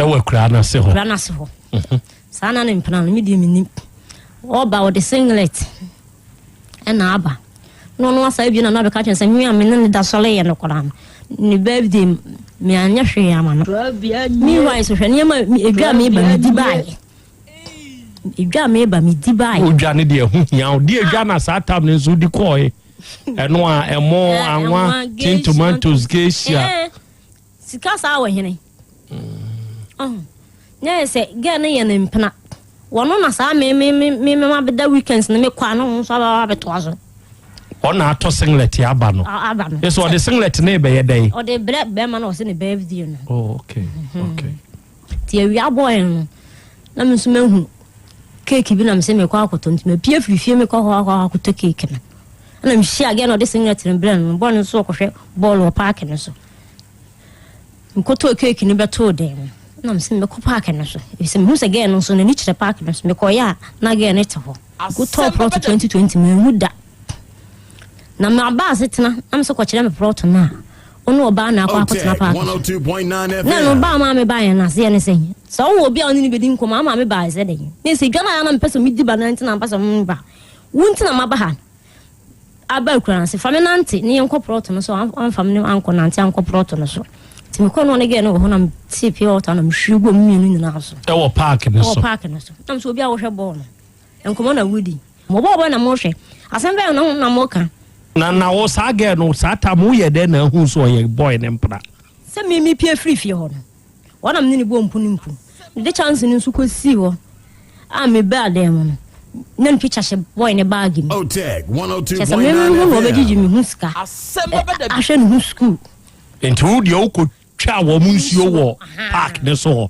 Ɛwɔ akuraa no ase hɔ.
Akuraa no ase hɔ. Mhm. Saa na ne mpena no, me deɛ menim. Ɔba ɔde singlet ɛna aba. Na ɔno asa ebien na abɛka kyerɛ sɛ me a me ne ne da sɔre yɛ no koraa no. Ne birthday me anyɛ hwee ama no. Meanwhile so hwɛ nneɛma edwa a meba medi baeɛ. Edwa a meba medi baeɛ.
Odwa ne deɛ ɛho hia wo. Deɛ edwa na saa tam no nso di kɔɔe. Ɛno a ɛmo, anwa, tin tomatoes, geisha.
Sika saa wɔ hene? Ɔho. Nyɛ yɛ sɛ girl no yɛ ne mpena. Wɔno na saa me me me me ma bɛda weekends no me kɔ a na ɔno nso aba abɛtoa so.
Ɔna atɔ singlet aba no.
Aba no.
Yɛ sɛ ɔde singlet no rebɛyɛ dɛn?
Ɔde brɛ bɛrima na ɔsɛ ne birthday no.
Oh okay okay.
Ti awia bɔɔl no na me nso mahu cake bi na me sɛ mekɔ akɔtɔ nti mapie firi fie mekɔ hɔ akɔ akɔtɔ cake no. Ɛna mehyia gɛɛ na ɔde singlet no brɛɛ no, mebɔɔ no nso ɔkɔhwɛ bɔɔl wɔ paake no so. Mekɔtɔɔ keeki no bɛtoo dan mu. Ɛna mese mɛkɔ paake no so. Efisɛ mehu sɛ gɛɛ no nso n'ani kyerɛ paake no so. Mekɔeɛ a na gɛɛ no te hɔ. Mekɔtɔɔ prɔto 2020 manhu da. Na maba asetena na mesɛ kɔkyerɛ me prɔto no a, wo ne ɔbaa na akɔ akɔtena
Otec
paake so.
102.9
Na ɛno
FM.
baa maa me baeɛ no aseɛ ne sɛn? Sɛ wowɔ obi a wo ne no bɛdi nkɔmmɔ a, ama me baeɛ sɛ dɛn? Na ɛsɛ dwa no a na mepɛ sɛ medi ba no nti na mepɛ sɛ meba. Wo nti na maba ha. Aba akura ase. Fa me nante ne yɛnkɔ prɔto no so. Amfa me ne ankɔ nante ankɔ prɔto no so. Nti mekɔ no ɔne gɛɛ no wɔ hɔ na metee pure water na mehwie gu ɔmo mmienu nyinaa so.
Ɛwɔ park no so.
Ɛwɔ park no so. Na mesɛ obi a wohwɛ bɔɔl no, nkɔmmɔ na wodi. Mo bɔɔl bɛn na mohwɛ? Asɛm bɛn na na moka?
Na na wo saa girl no saa time woyɛ dɛn na ahu sɛ ɔyɛ boy no mpena?
Sɛ me mepue firi fie hɔ no, hɔ na me ne no bɔɔ mpu ne mpu. Mede chance no nso kɔsii hɔ a mebaa dan mu no, na ne picture hyɛ boy ne bag mu.
Otec
Kyerɛ sɛ me
102.9
mehu na ɔbɛgyegye
FM.
me ho sika ahwɛ ne ho sukuu.
Nti wo deɛ wokɔ twaa wɔn nsuo wɔ park no so hɔ?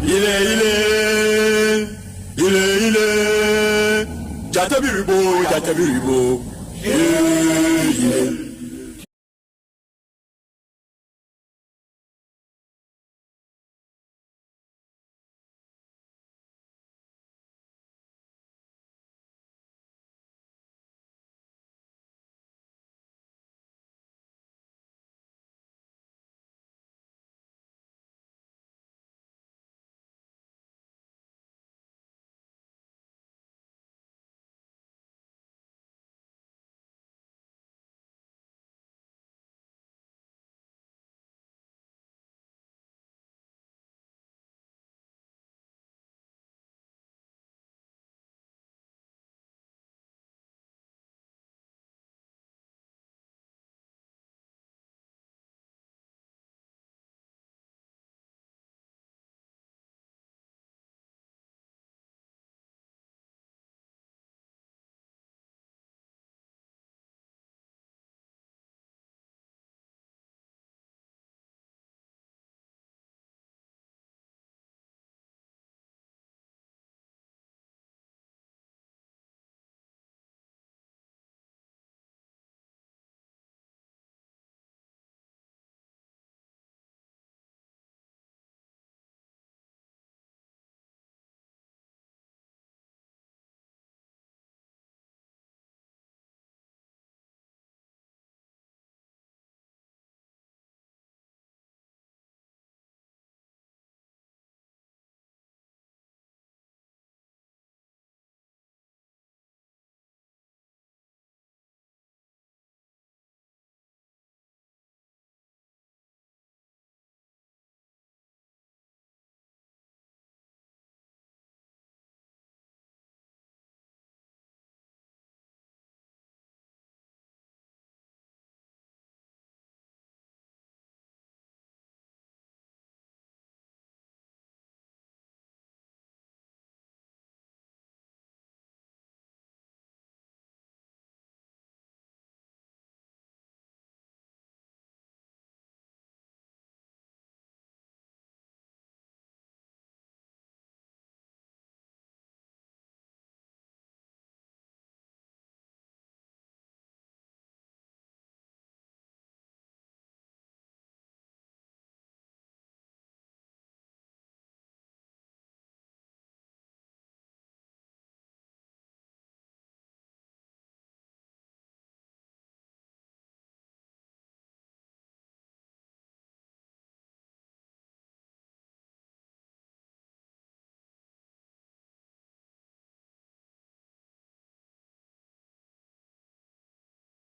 Ile ile ile ile jata biribo jata biribo ile ile.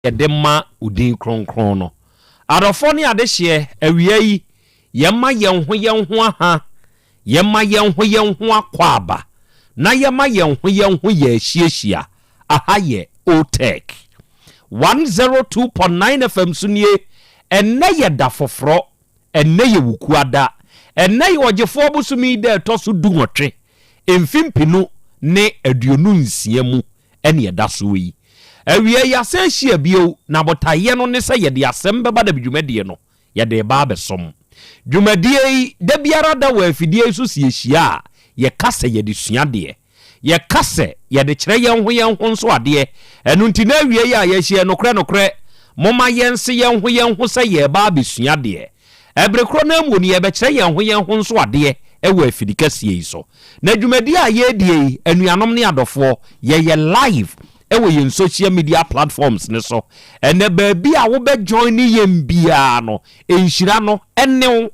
Yɛde ma wo din kronkron no. Adɔfoɔ ne adehyeɛ, awia yi, yɛma yɛn ho yɛn ho aha, yɛma yɛn ho yɛn ho akwaaba, na yɛma yɛn ho yɛn ho yɛ ahyiahyia. Aha yɛ OTEC 102.9 FM so nie. Ɛnnɛ yɛ da foforɔ, ɛnnɛ yɛ Wukuada, ɛnnɛ yɛ Ɔgyefoɔ bosome yi da a ɛtɔ so dunwɔtwe, mfe mpenu ne 26 mu ɛne ɛda soɔ yi. Awia yi yɛasan ahyia bio, na botaeɛ no ne sɛ yɛde asɛm bɛba da bi dwumadie no yɛde reba abɛsom. Dwumadie yi, da biara da wɔ afidie yi so sɛ yɛhyia a, yɛka sɛ yɛde sua adeɛ. Yɛka sɛ yɛde kyerɛ yɛn ho yɛn ho nso adeɛ. Ɛno nti na awiei a yɛahyia yi, nokorɛ nokorɛ, momma yɛnse yɛn ho yɛn ho sɛ yɛreba abɛsua adeɛ. Ɛbere korɔ no ara mu no, yɛrebɛkyerɛ yɛn ho yɛn ho nso adeɛ wɔ afidi kɛseɛ yi so. Na dwumadie a yɛredie yi, anuanom ne adɔfoɔ, yɛyɛ live wɔ yɛn social media platforms no so. Ɛnnɛ, baabi a wobɛ joine yɛn biara no, nhyira no ne wo.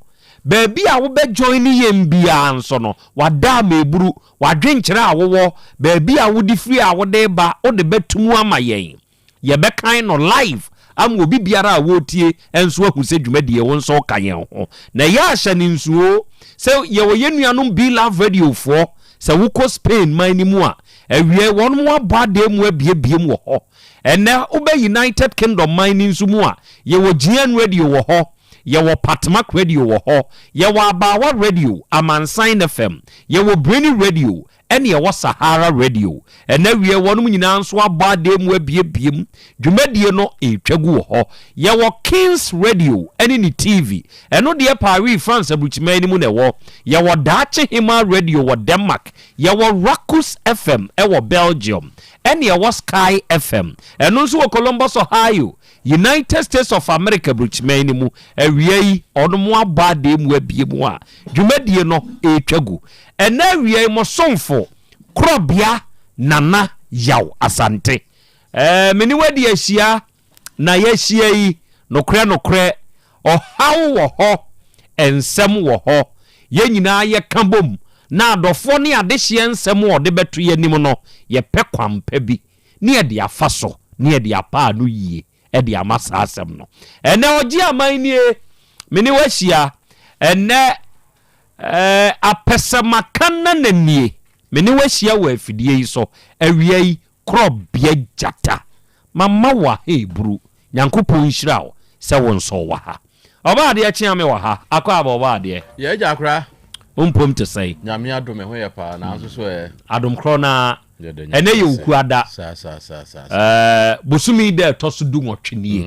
Baabi a wobɛ joine yɛn biara nso no, wada ameburu, w'adwenkyerɛ a wowɔ, baabi a wode firi a wode reba, wode bɛto mu ama yɛn. Yɛbɛkan no live ama obi biara a wɔretie nso ahu sɛ dwumadie wo nso woka yɛn ho. Na ɛyɛ a hyɛ no nsuo sɛ yɛwɔ yɛn nuanom Be Love Radio foɔ, sɛ wokɔ Spain man no mu a, awiei wɔnom abɔ adan mu abiebiem wɔ hɔ. Ɛnnɛ wobɛ United Kingdom man no nso mu a, yɛwɔ GN Radio wɔ hɔ, yɛwɔ Patmak Radio wɔ hɔ, yɛwɔ Abaawa Radio, Amansan FM, yɛwɔ Breni Radio, ɛne ɛwɔ Sahara Radio. Ɛna awiei wɔnom nyinaa nso abɔ adeɛ mu abiebiem. Dwumadie no retwa gu wɔ hɔ. Yɛwɔ Kings Radio ɛne ne TV. Ɛno deɛ Paris, France aburukyiman no mu na ɛwɔ. Yɛwɔ Daakye Hemaa Radio wɔ Denmark. Yɛwɔ Rakus FM ɛwɔ Belgium. Ɛne ɛwɔ Sky FM. Ɛno nso wɔ Columbus, Ohio. United States of America brokyiman no mu awia yi ɔnom abɔ adeɛ mu abie mu a dwumadie no retwa gu. Ɛnɛ awia yi mo somfo Korɔbea Nana Yaw Asante ɛɛ me ne wo adi ahyia na yɛahyia yi nokorɛ nokorɛ ɔhaw wɔ hɔ nsɛm wɔ hɔ yɛn nyinaa yɛka bom na adɔfoɔ ne adehyeɛ nsɛm a ɔde bɛto yɛn anim no yɛpɛ kwanpa bi ne yɛde afa so ne yɛde apa ano yie de ama saa asɛm no. Ɛnɛ ɔgye aman nie, me ne wo ahyia. Ɛnɛ eh, apɛsɛmaka nana nie, me ne wo ahyia wɔ afidie yi so. Awia yi, korɔbea gyata, mama wo ahaeburu. Nyankopɔn nhyira wo sɛ wo nso wɔ ha. Ɔbaa adeɛ kyea me wɔ ha. Akɔ aba ɔbaa adeɛ.
Yɛ agya akora.
Wo mpom te sɛn?
Nyame adom ɛho yɛ paa nanso so ɛ.
Adom korɔ no ara. Ɛnɛ yɛ Okuada. Ɛɛ bosome yi da ɛtɔ so du nwɔtwe nie.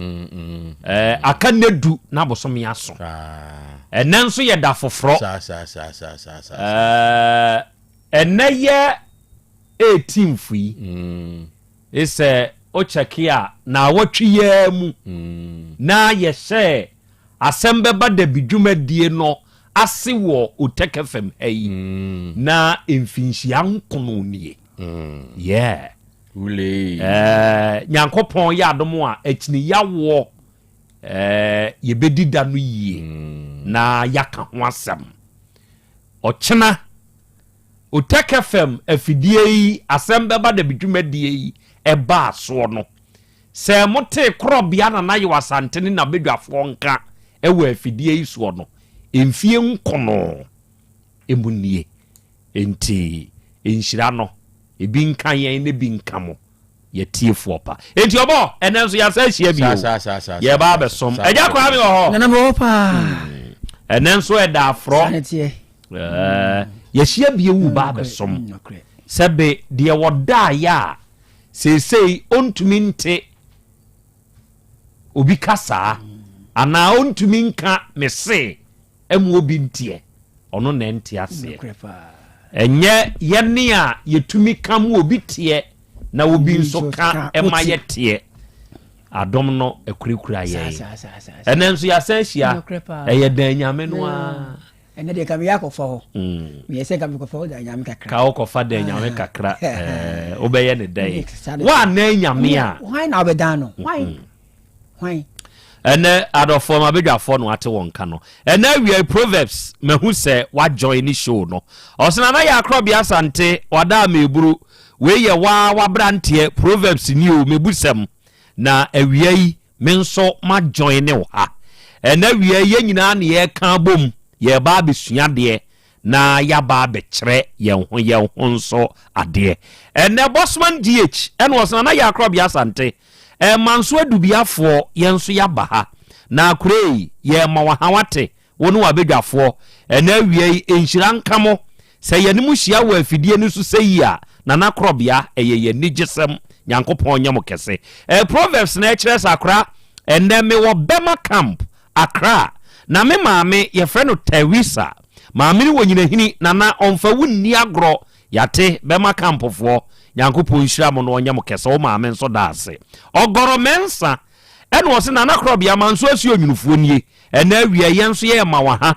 Ɛɛ aka nna du na bosome aso. Ɛnɛ nso yɛ da foforɔ. Ɛɛ ɛnɛ yɛ 18th yi. Sɛ wo kyɛke a, naawɔtwe yi ara mu na yɛhyɛɛ Asɛm Bɛba Da Bi dwumadie no ase wɔ Otec FM ha yi, na mfinhyia nkono nie. Yeah. Eh, Nyankopɔn yɛ adom a, akyini yawoɔ, eh, yɛbɛdi da no yie na yɛaka ho asɛm. Ɔkyena. Otec FM afidie yi asɛm bɛba da bi dwumadie yi ɛbaa soɔ no, sɛ motee Korɔbea Nana Yew Asante ne n'abadwafoɔ nka wɔ afidie yi soɔ no, mfie nkono mu nie. Enti nhyira no, ebi nka yɛn na ebi nka mo. Yɛtiefoɔ pa. Enti ɔbɔ, ɛnɛ nso yɛasa ahyia bio. Yɛba abɛsom. Agya Kwame wɔ hɔ.
Nana mewɔ hɔ paa.
Ɛnɛ nso ɛda aforɔ. Yɛahyia bio wo ba abɛsom. Sɛbe deɛ wɔdaeɛ a seesei ɔntumi nte obi kasaa anaa ɔntumi nka mese ɛmu obi nteɛ, ɔno na ɛnte aseɛ. Ɛnyɛ yɛne a yɛtumi ka mu obi teɛ na obi nso ka ɛma yɛteɛ. Adom no akurakura yɛn. Ɛnɛ nso yɛasan ahyia, ɛyɛ dan Nyame no ara.
Ɛnɛ deɛ ka meyɛ akɔfa hɔ. Meyɛ sɛ ka mekɔfa hɔ dan Nyame kakra.
Ka wokɔfa dan Nyame kakra, wobɛyɛ ne dɛn? Woannan Nyame a.
Hwan na wobɛdan no? Hwan? Hwan?
Ɛnɛ adɔfoɔ mabedwafoɔ no ate wɔn nka no. Ɛnɛ awia Proverbs mahu sɛ wa join ne show no. Ɔsɛ Nana yɛ akorɔbea Asante wada ameburu. Wei yɛ waa wabranteɛ Proverbs ni o mebusɛm. Na awia yi me nso ma join ne wo ha. Ɛnɛ awia yi yɛn nyinaa ne yɛreka abom yɛreba abɛsua adeɛ na yɛaba abɛkyerɛ yɛn ho yɛn ho nso adeɛ. Ɛnɛ Bosman GH ɛna ɔsɛ Nana yɛ akorɔbea Asante Ɛma nso adubiafoɔ, yɛn nso yɛaba ha. Na akora yi, yɛrema wo ha wate, wo ne w'abadwafoɔ. Ɛnnɛ awia yi, nhyira nka mo. Sɛ yɛne mo hyia wɔ afidie no so sɛyi a, Nana Korɔbea, ɛyɛ yɛn anigyesɛm. Nyankopɔn nyɛ mo kɛse. Ɛɛ Proverbs na ɛkyerɛ sɛ akora, ɛnnɛ mewɔ Burma Camp, Accra. Na me maame, yɛfrɛ no Theresa. Maame no wɔ nyinahini, Nana, ɔmfa wo nni agorɔ. Yɛate, bɛma kampfoɔ, Nyankopɔn nhyira mo na ɔnyɛ mo kɛse, wo maame nso da ase. Ɔgɔrɔ Mensah ɛna ɔse Nana Korɔbea Manso Asuo Nwunufoɔ nie, ɛnɛ awia yɛn nso yɛrema wo ha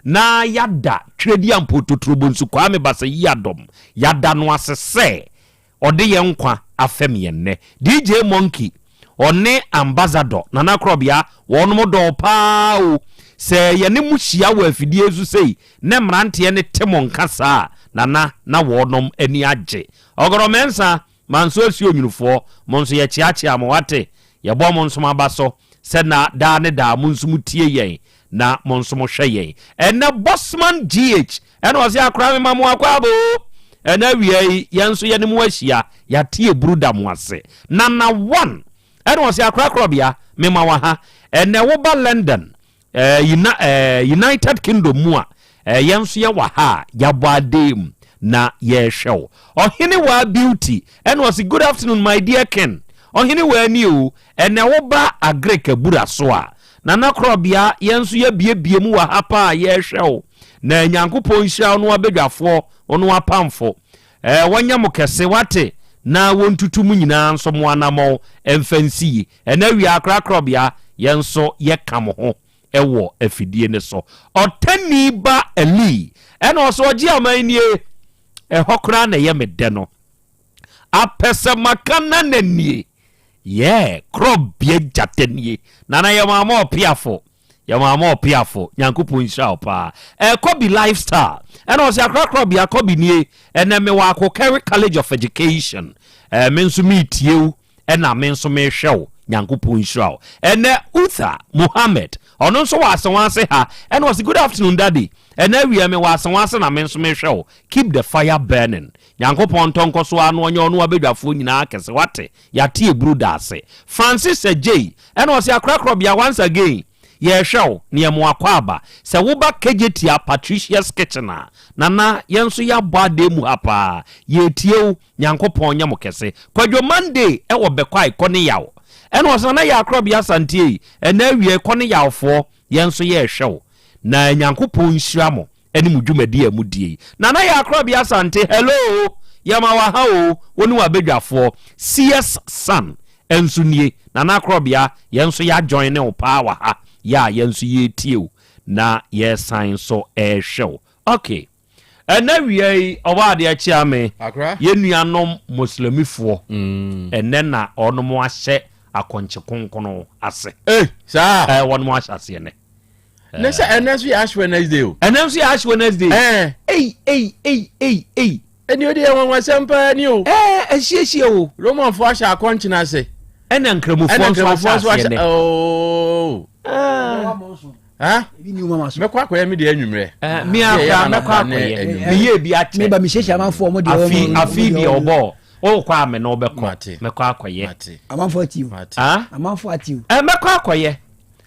na yɛada Twerɛdiampɔ Totorobonsu Kwame Basayiadom, yɛada no ase sɛ Ɔde yɛn nkwa afɛm yɛn nnɛ. DJ Monkey ɔne Ambassador Nana Korɔbea wɔnom dɔ wo paa o. Sɛ yɛne mo hyia wɔ afidie so sei na mmeranteɛ no te mo nka saa a Nana na wɔnom ani agye. Ɔgɔrɔ Mensah, Manso Asuo Nwunufoɔ mo nso yɛkyeakyea mo wate. Yɛbɔ mo nso mo aba so sɛ na daa ne daa mo nso mo tie yɛn na mo nso mo hwɛ yɛn. Ɛnɛ Bossman GH ɛna ɔse akora me ma mo akwaaba oo. Ɛnɛ awia yi yɛn nso yɛne mo ahyia yɛate aburu da mo ase. Nana One ɛna ɔse akora korɔbea me ma wo aha. Ɛnɛ wo ba London Eh, Uni eh, United Kingdom mu a, eh, yɛn nso yɛwɔ ha a, yɛabɔ adee mu na yɛrehwɛ wo. Ɔhene waa Beauty, ɛna ɔse, good afternoon my dear king. Ɔhene waa ni o, ɛnɛ woba Agric abura so a, Nana Korɔbea, yɛn nso yɛabiebie mu wɔ ha paa a yɛrehwɛ wo. Na Nyankopɔn nhyira wo ne w'abadwafoɔ, wo ne w'apamfo. Eh, wɔnyɛ mo kɛse, wate, na wɔntutu mo nyinaa nso mo anamɔn mfa nsi yi. Ɛnɛ awia korakorabea yɛn nso yɛka mo ho wɔ afidie no so. Ɔtani ba Eli ɛna ɔsɛ ɔgye aman nie, ɛhɔ koraa na ɛyɛ me dɛ no. Apɛsɛmaka nana nie, yɛɛ korɔbea gyata nie. Nana yɛ maama ɔpeafo, yɛ maama ɔpeafo, Nyankopɔn nhyira wo paa. Ɛkɔbi lifestyle ɛna ɔsɛ akorakorabea kɔbi nie, ɛnɛ mewɔ Akokɛre College of Education, ɛɛ me nso meretie wo. Ɛna me nso mehwɛ wo Nyankopɔn nhyira wo. Ɛnɛ Utha Mohammed ɔno nso wɔ Asewase ha ɛna ɔse good afternoon daddy ɛnɛ awia me wɔ Asewase na me nso mehwɛ wo keep the fire burning Nyankopɔn ntɔ nkɔ so ara na ɔnyɛ ɔne wabadwafoɔ nyinaa kɛse wate yate aburu daase Francis Adjei ɛna ɔse Akorakorɔbea once again yɛrehwɛ wo na yɛma wo akwaaba sɛ woba Kejetia Patricia's Kitchen a Nana yɛn nso yɛabɔ adeɛ mu ha paa yɛretie wo Nyankopɔn nyɛ mo kɛse. Kwadwo Monday wɔ Bɛkwae kɔ ne yaw. Ɛna ɔse Nana Yaa Korɔbea Asante ei, ɛnɛ awia yi kɔ ne yaw foɔ, yɛn nso yɛrehwɛ wo. Na Nyankopɔn nhyira mo ɛne mo dwumadie a modie yi. Nana Yaa Korɔbea Asante hello, yɛma wo aha oo, wo ne w'abadwafoɔ. CS Son nso nie, Nana Korɔbea yɛn nso yɛ ajoine wo paa wɔ ha, yɛ a yɛn nso yɛretie wo na yɛresan nso rehwɛ wo. Okay. Ɛnɛ awia yi ɔbɔ adeɛ kyea me yɛn nuanom Muslimifoɔ ɛnɛ na wɔnom ahyɛ akɔnkye konkono ase.
Eh, saa.
Ɛɛ wɔnom ahyɛ aseɛ nɛ.
Ne sɛ ɛnɛ nso yɛ Ash Wednesday o.
Ɛnɛ nso yɛ Ash Wednesday.
Ɛɛ.
Ei ei ei ei ei.
Ɛni o de yɛ nwanwasɛm paa ni o.
Ɛɛ ɛhyiahyia o.
Romanfoɔ ahyɛ akɔnkyene ase.
Ɛna nkramofoɔ nso ahyɛ aseɛ nɛ.
Ooo. Mɛkɔ akɔyɛ me deɛ anwummerɛ.
Me akora mɛkɔ akɔyɛ. Meyɛ bi akyɛ.
Meba mehyehyɛ amanfoɔ ɔmo deɛ
ɔmo. Afi deɛ ɔbɔ ɔkɔ a me na ɔbɛkɔ mɛkɔ akɔyɛ.
Amanfoɔ ati o. Amanfoɔ ati o.
Mɛkɔ akɔyɛ.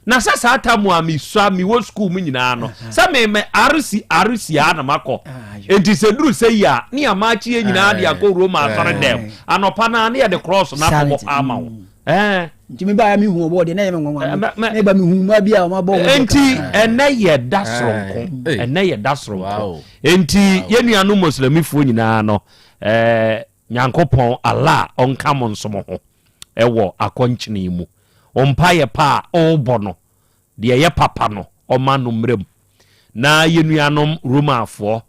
Na sɛ saa ta mu a mesua mewɔ sukuu mu nyinaa no sɛ me me RC RC a na makɔ. Enti sɛ duru sɛ yi a ne yɛama akyi yɛ nyinaa de akɔ Roma asɔre dɛm. Anɔpa no a ne yɛde cross no akɔbɔ hɔ ama wo. Ɛɛ.
Nti me ba ya me hu ɔbɔ deɛ na ɛyɛ me nwanwa me ba me hu mmaa bi a wɔn abɔ wɔn.
Enti ɛnɛ yɛ da soronko ɛnɛ yɛ da soronko enti yɛn nuanom Muslimifoɔ nyinaa no ɛɛ Nyankopɔn Allah ɔnka mo nso mo ho ɛwɔ akɔnkyene mu mpaeɛ pa a ɔrebɔ no deɛ ɛyɛ papa no ɔma no mmerɛ mu na yɛn nuanom Romafoɔ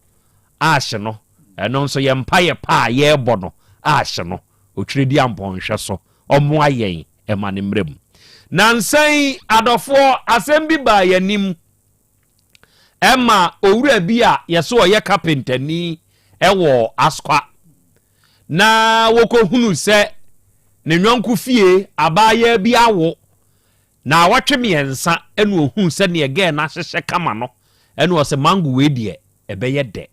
ahye no ɛno nso yɛ mpaeɛ pa a yɛrebɔ no ahye no Otwerediampɔn nhwɛ so ɔmmoa yɛn ɛma no mmra mu. Nansa yi, adɔfoɔ, asɛm bi baa yɛn anim ɛma owura bi a yɛsɛ ɔyɛ kapentani ɛwɔ Asqua na wɔkɔhunu sɛ ne yɔnko fie abaayaa bi awo naawɔtwe mmiɛnsa ɛna ɔhuu sɛ neɛ gɛɛ no ahyehyɛ kama no ɛna ɔsɛ mango wei deɛ ɛbɛyɛ dɛ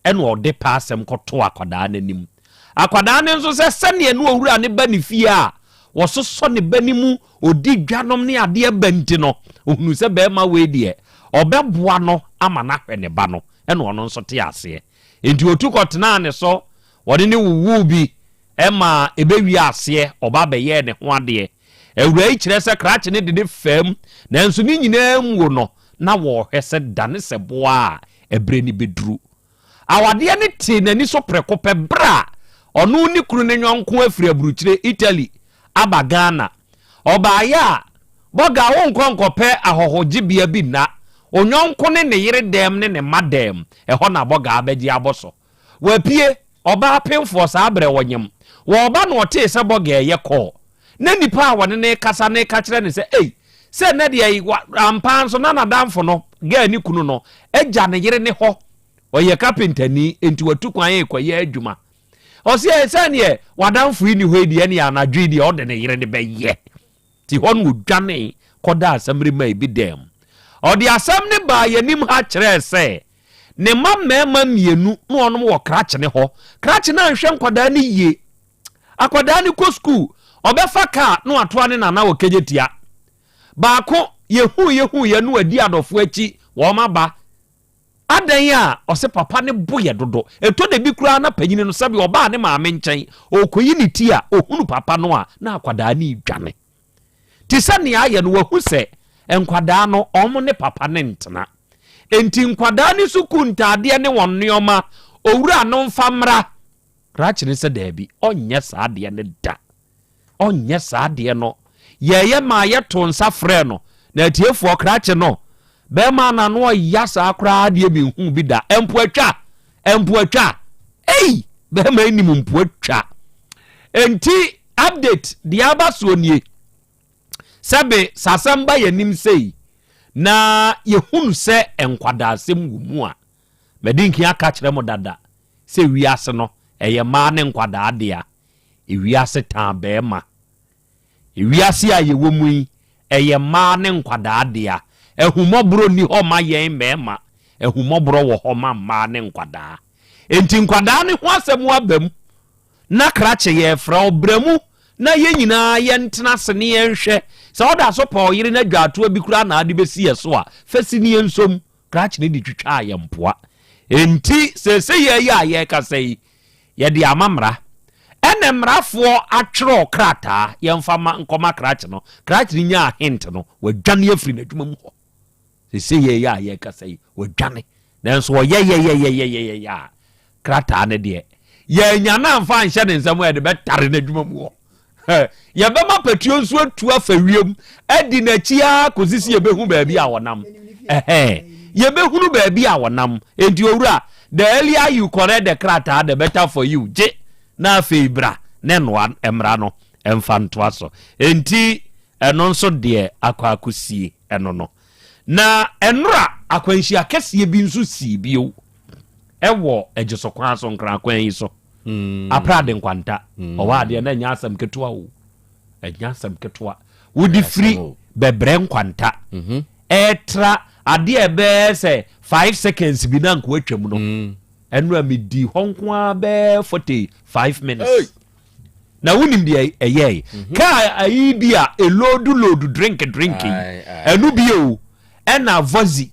ɛna ɔde pɛ asɛm kɔtoo akwadaa no anim. Akwadaa no nso sɛ sɛdeɛ ne owura no ba ne fie a wɔsosɔ ne ba no mu, ɔdi dwanom ne adeɛ ba nti no, ɔhunuu sɛ barima wei deɛ, ɔbɛboa no ama no ahwɛ ne ba no, ɛna ɔno nso tee aseɛ. Enti ɔtu kɔtenaa ne so, ɔne no wowoo bi ma ɛbɛwiee aseɛ, ɔba bɛyɛɛ ne ho adeɛ. Awuraa yi kyerɛ sɛ krakye no de ne fam, nanso ne nyinaa mu no, na wɔrehwɛ sɛ dane sɛ boa a ɛberɛ no bɛduru. Awadeɛ no tee n'ani so prɛko pɛ berɛ a ɔno ne kunu no yɔnko afiri aburukyire, Italy, aba Ghana. Ɔbaeɛ a, Bɔga wonkɔ nkɔpɛ ahɔhogyebea bi nna, wo yɔnko ne ne yere dɛm ne ne mma dɛm, ɛhɔ na Bɔga abɛgye abɔ so. Wapue, ɔbaa pemfoɔ saa berɛ ɔnyem. Wɔreba na ɔtee sɛ Bɔga reyɛ kɔɔ. Na nnipa a wɔne no rekasa no reka kyerɛ no sɛ, Ei, sɛ nnɛ deɛ yi, wa, ampa ara nso na n'adamfo no, girl ne kunu no, agya ne yere ne hɔ. Ɔyɛ kapentani, enti watu kwan rekɔyɛ adwuma. Ɔse, Ei, sɛ neɛ w'adamfo yi nni hɔ yi deɛ, ɛneɛ anadwo yi deɛ ɔde ne yere no bɛyɛ. Nti hɔ no ɔdwanee kɔdaa Asamirimae bi dan mu. Ɔde asɛm no baa yɛn anim ha kyerɛɛ sɛ ne mma mmarima mmienu na wɔnom wɔ krakye no hɔ. Krakye no anhwɛ nkwadaa no yie. Akwadaa no kɔ sukuu, ɔbɛfa kaa na watoa ne nana wɔ Kejetia. Baako, yɛhuu yɛhuuiɛ na wadi adɔfoɔ akyi, wɔn aba. Adɛn a ɔse papa no bo yɛ dodo. Ɛtɔ da bi koraa na panyini no sɛbe ɔbaa ne maame nkyɛn ɔrekɔyi ne ti a, ɔhunu papa no a, na akwadaa no redwane. Te sɛ nea ayɛ no, wahu sɛ nkwadaa no, wɔn ne papa no ntena. Enti nkwadaa no sukuu ntaadeɛ ne wɔn nneɛma, owura no mfa mmra. Krakye no sɛ daabi, ɔnyɛ saa adeɛ no da. Ɔnyɛ saa adeɛ no. Yɛɛyɛ maa yɛtoo nsa frɛɛ no. Na atiefoɔ, krakye no, bɛrima a n'ano ɔya saa koraa deɛ menhuu bi da. Mpoatwa! Mpoatwa! Ei! Bɛrima yi nim mpoatwa. Enti update deɛ aba soɔ nie. Sɛbe sɛ asɛm ba yɛn anim sei na yɛhunu sɛ nkwadaasɛm wɔ mu a, madi nkan aka akyerɛ mo dada sɛ wiase no, ɛyɛ mmaa ne nkwadaa dea. Ewiase taa barima. Ewiase a yɛwɔ mu yi, ɛyɛ mmaa ne nkwadaa dea. Ahummɔborɔ nni hɔ ma yɛn mmarima. Ahummɔborɔ wɔ hɔ ma mmaa ne nkwadaa. Enti nkwadaa no ho asɛm aba mu na krakye yɛrefrɛ wo, bra mu na yɛn nyinaa yɛntena ase ne yɛnhwɛ. Sɛ woda so pɛ ɔyere no adwaatoa bi koraa na ade bɛsi yɛn so a, fa si ne yɛnsɔ mu. Krakye no de twitwaa yɛn mpoa. Enti seesei yɛn yi a yɛrekasa yi, Yɛde ama mmara. Ɛna mmarafoɔ atwerɛ krataa, yɛmfa ma nkɔma krakye no. Krakye no nyaa hint no, wadwane afiri n'adwuma mu hɔ. Seesei yɛn yi a yɛrekasa yi, wadwane. Nanso ɔyɛyɛyɛyɛyɛyɛ a, krataa no deɛ, yɛannya no amfa anhyɛ ne nsam a yɛde bɛtare n'adwuma mu hɔ. Yɛbɛma patuo nso atu afa wiem adi n'akyi ara kɔsi sɛ yɛbɛhu baabi a wɔnam. Ɛhɛn, yɛbɛhunu baabi a wɔnam. Enti owura, the earlier you correct the krataa, the better for you. Gye na afei bra ne noa mmara no mfa ntoa so. Enti ɛno nso deɛ akɔ akɔsie ɛno no. Na ɛnora akwanhyia kɛseɛ bi nso sii bio ɛwɔ Agyesokwan so, Nkran kwan yi so. Aprade nkwanta. Ɔwɔ adeɛ na ɛnyɛ asɛm ketewa o. Ɛnyɛ asɛm ketewa. Wode firi bɛbrɛ nkwanta. Ɛtra adeɛ ɛbɛyɛ sɛ 5 seconds bi na nka watwam no. Ɛno a medi hɔ nko ara bɛyɛ 45 minutes. Na wonim deɛ ɛyɛe. Kaa ayi bi a ɛloodu loodu drink drink yi. Ɛno bi o. Ɛna vozi.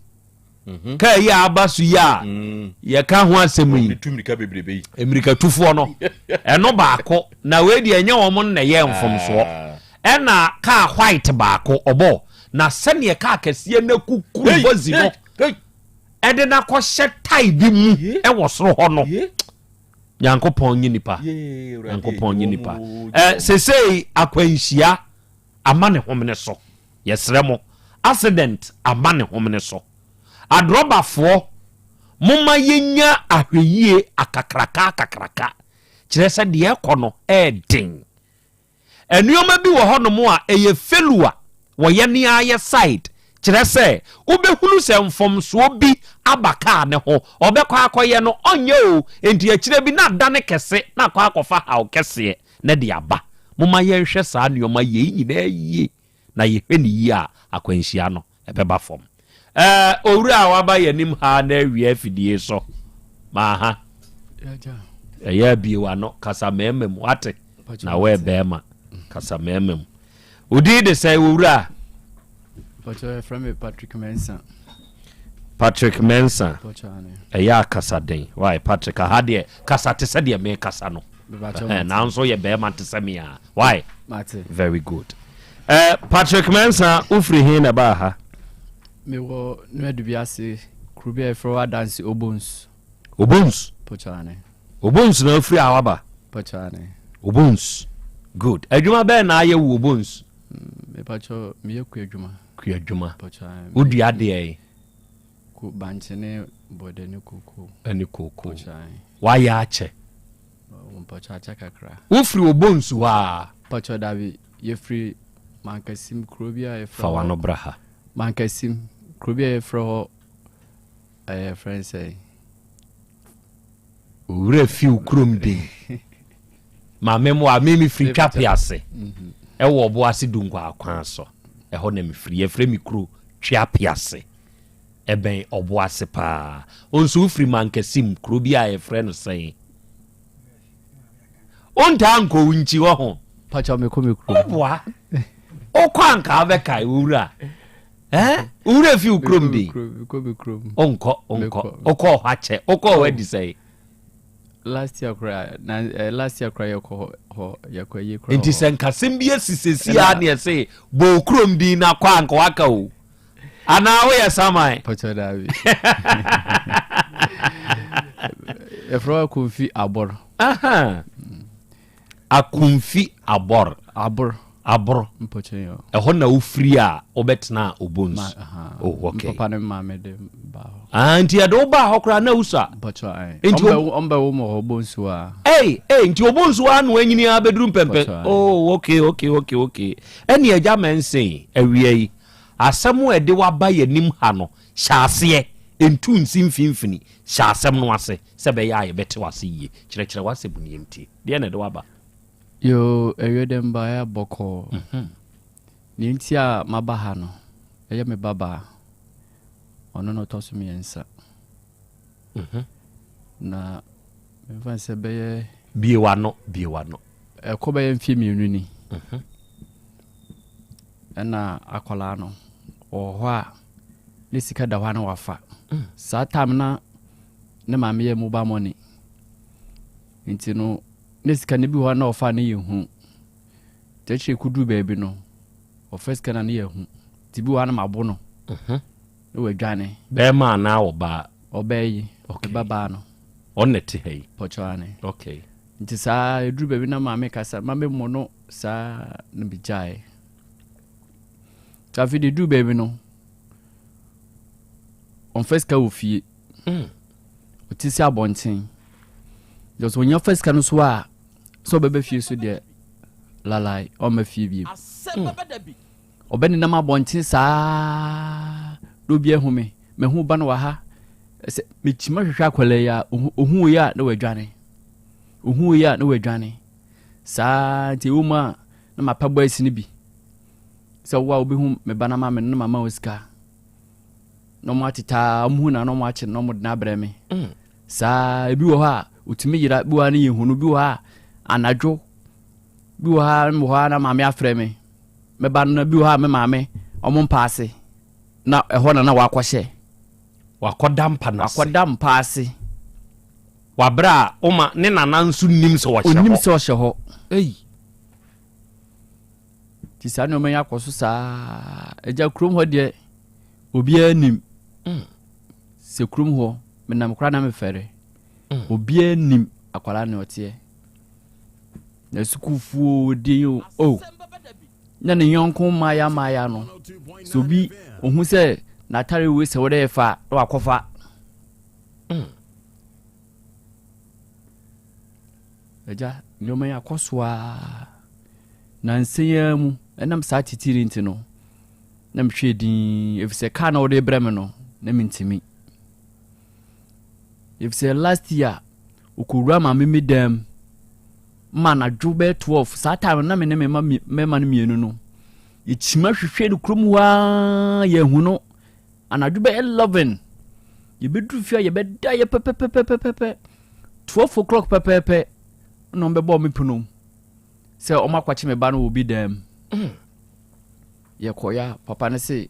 Mhm. Kaa yi a aba so yi a mm. yɛka ho asɛm yi mmirikatufoɔ no ɛno baako na wei deɛ ɛnyɛ wɔn na ɛyɛ mfomsoɔ ah. ɛna kaa white baako ɔbɔ na sɛdeɛ kaa kɛseɛ no akukuru bɔzi no ɛde no akɔhyɛ tae bi mu ɛwɔ soro hɔ no nyankopɔn nye nipa nyankopɔn nye nipa ɛ sesei akwanhyia ama ne homene so Yɛsrɛ mo, accident ama ne homene so. Adrɔbafoɔ, momma yɛnya ahwɛyie akakraka akakraka. Kyerɛ sɛ deɛ ɛrekɔ no ɛyɛ den. Nneɛma bi wɔ hɔnom a ɛyɛ failure wɔ yɛn ara yɛ side. Kyerɛ sɛ wobɛhunu sɛ mfomsoɔ bi aba kaa no ho, ɔbɛkɔ akɔyɛ no, ɔnyɛ o, enti akyire bi na adane kɛse na akɔ akɔfa haw kɛseɛ na de aba. Momma yɛnhwɛ saa nneɛma yei nyinaa yie, na yɛhwɛ no yie a, akwanhyia no, ɛbɛba fam. Ɛɛ, owura a waba yɛn anim ha na awia afidie so, maaha. Ɛyɛ abie w'ano, kasa mmarima mu, wate? Na wɔyɛ bɛrima, kasa mmarima mu. Wo din de sɛn, owura?
Pacho, yɛfrɛ me Patrick Mensah.
Patrick Mensah. Ɛyɛ a kasa den. Why Patrick? Aha deɛ kasa te sɛ deɛ mekasa no. Nanso yɛ bɛrima te sɛ me a. Why?
Mate.
Very good. Uh, Patrick Mensah, wofiri he na ɛbaa ha?
Mewɔ Nuadu bi ase, kuro bi a yɛfrɛ hɔ Adanse Obons.
Obons.
Pɔkyane.
Obons na ofiri a waba.
Pɔkyane.
Obons. Good. Adwuma bɛɛ na ayɛ wo Obons?
Mepakyɛ meyɛ kua adwuma.
Kua adwuma.
Pɔkyane.
Wodua adeɛ yi?
Ko bankye ne bɔdɛ ne koko.
Ɛne koko.
Pɔkyane.
Wayɛ akyɛ.
Mpakyɛ akyɛ kakra.
Wofiri Obons hɔ a?
Mpakyɛ dabi yɛfiri Mankasim kuro bi a yɛfrɛ
hɔ. Fa w'ano bra ha.
Mankasim kuro bi a yɛfrɛ hɔ ɛyɛ frɛ no sɛn?
Owura fi wo kurom din. Maame mmoa me mefiri Twape ase mhm. ɛwɔ ɔbo ase Dunkwa akwan so. Ɛhɔ na mefiri. Yɛfrɛ me kuro Twape ase. Ɛbɛn ɔbo ase paa. Onso wofiri Mankasim kuro bi a yɛfrɛ no sɛn? Wontaa nkɔ wo nkyi wɔ ho.
Pakyɛ mekɔ me kurom.
Woboa. Wokɔ anka wobɛkae owura. Eh? Owura fi wo kurom de. Wonkɔ, wonkɔ. Wokɔ hɔ akyɛ. Wokɔ hɔ adi sɛe.
Last year kora, na eh, last year kora yɛkɔ hɔ, yɛkɔ yie kora.
Nti sɛ nkasɛm bi asi sɛsi a ne ɛse bɔ wo kurom din na kɔ anka waka o. Anaa woyɛ saman?
Pɔtɔ daabi. Yɛfrɛ hɔ Akumfi Abor.
Aha. Akumfi Abor.
Abor.
Abor.
Mpɔkyɛ yɛ.
Ɛhɔ na wofiri a wobɛtena Obons. Oh, okay.
Papa ne maame de ba hɔ.
Ah, nti yɛde wo baa hɔ koraa na wusua.
Mpɔkyɛ ayi. Nti ɔmbɛ wo mɔ hɔ Obonsu a.
Ei, ei, nti Obonsu a na wanyini a bɛduru mpɛmpɛ. Oh, okay, okay, okay, okay. Ɛne agya mɛnsen awia yi. Asɛm a ɛde wo aba yɛn anim ha no, hyɛ aseɛ. Ntu nsi mfimfini. Hyɛ asɛm no ase sɛ ɛbɛyɛ a yɛbɛte wo ase yie. Kyerɛkyerɛ w'asɛm mu na yɛntie. Deɛn na ɛde wo aba?
Yoo, ɛwiɛ dɛ mbaeɛ bɔkɔɔ. Deɛ nti a maba ha no, ɛyɛ me babaa. Ɔno na ɔtɔ so mmiɛnsa. Na memfa no sɛ bɛyɛ.
Bue w'ano, bue w'ano.
Ɛkɔ bɛyɛ mfeɛ mmienu ni. Ɛna akwadaa no ɔwɔ hɔ a ne sika da hɔ a na wafa. Saa time na ne maame yɛ mobile money. Nti no ne sika no bi hɔ a na ɔfa ne yɛ hu. Nti akyire kɔduru baabi no ɔfa sika na ne yɛ hu. Nti bi wɔ hɔ a na mabo no. Na wadwane.
Bɛrima anaa ɔbaa?
Ɔbaa yi. Okay. Ba baa no.
Ɔno na ɛte ha yi?
Pɔtɔ ane.
Okay.
Nti saa ɛduru baabi na maame kasa ma memmɔ no saa na megyae. Nti afei de ɛduru baabi no ɔmfa sika wɔ fie. Mm. Ɔte si abɔnten. Just ɔnya fa sika no so a sɛ ɔbɛba fie so deɛ lalai ɔmma fie biem. Mm. Ɔbɛnenam abɔnten saa na obi ahu me. Mahu ba no wɔ ha. Sɛ mekyima hwehwɛ akwadaa yi a, ohu yi a na wadwane. Ohu yi a na wadwane. Saa nti ɛwɔ mu a na mapɛ boys no bi. Sɛ wo a wobɛhu me ba no ama me no na mama wo sika. Na wɔn atetaa, wɔn hu na na wɔn akye na wɔn de no abrɛ me. Mm. Saa ebi wɔ hɔ a otumi yera, bi wɔ hɔ a ne yɛ hu no, bi wɔ hɔ a anadwo, bi wɔ hɔ a wɔ hɔ a na maame afrɛ me. Mɛba no na bi wɔ hɔ a me maame ɔmo mpa ase na ɛhɔ na na wakɔhyɛ.
Wakɔda mpa no ase.
Wakɔda mpa ase.
Wabrɛ a ɔma ne nana nso nim sɛ ɔhyɛ hɔ.
Onim sɛ ɔhyɛ hɔ.
Ei.
Ti saa nneɛma yi akɔ so saa. Agya kurom hɔ deɛ obiara nim. Mm. Sɛ kurom hɔ menam koraa na mefɛre. Mm. Obiara nim akwadaa ne ɔteɛ. Na sukuufoɔ din o oh. Na ne yɔnko mmaaya mmaaya no sɛ obi ohu sɛ n'atare wei sɛ wɔde yɛ fa na wakɔfa. Mm. Agya nneɛma yi akɔ so ara nansa yi ara mu ɛnam saa titiri nti no na mehwɛ din efisɛ kaa na wɔde brɛ me no na mentumi efisɛ last year Ɔkɔwura maame me dan mu ma anadwo bɛyɛ 12 saa time na me ne me mma mmarima no mmienu no yɛkyima hwehwɛ no kurom hɔ ara yɛahu no anadwo bɛyɛ 11 yɛbɛduru fie a yɛbɛda yɛ pɛpɛpɛpɛpɛ 12 o'clock pɛpɛɛpɛ na ɔmbɛbɔ me pono sɛ ɔmo akwakye me ba no wɔ bi dan mu mm. yɛkɔyɛ a papa no se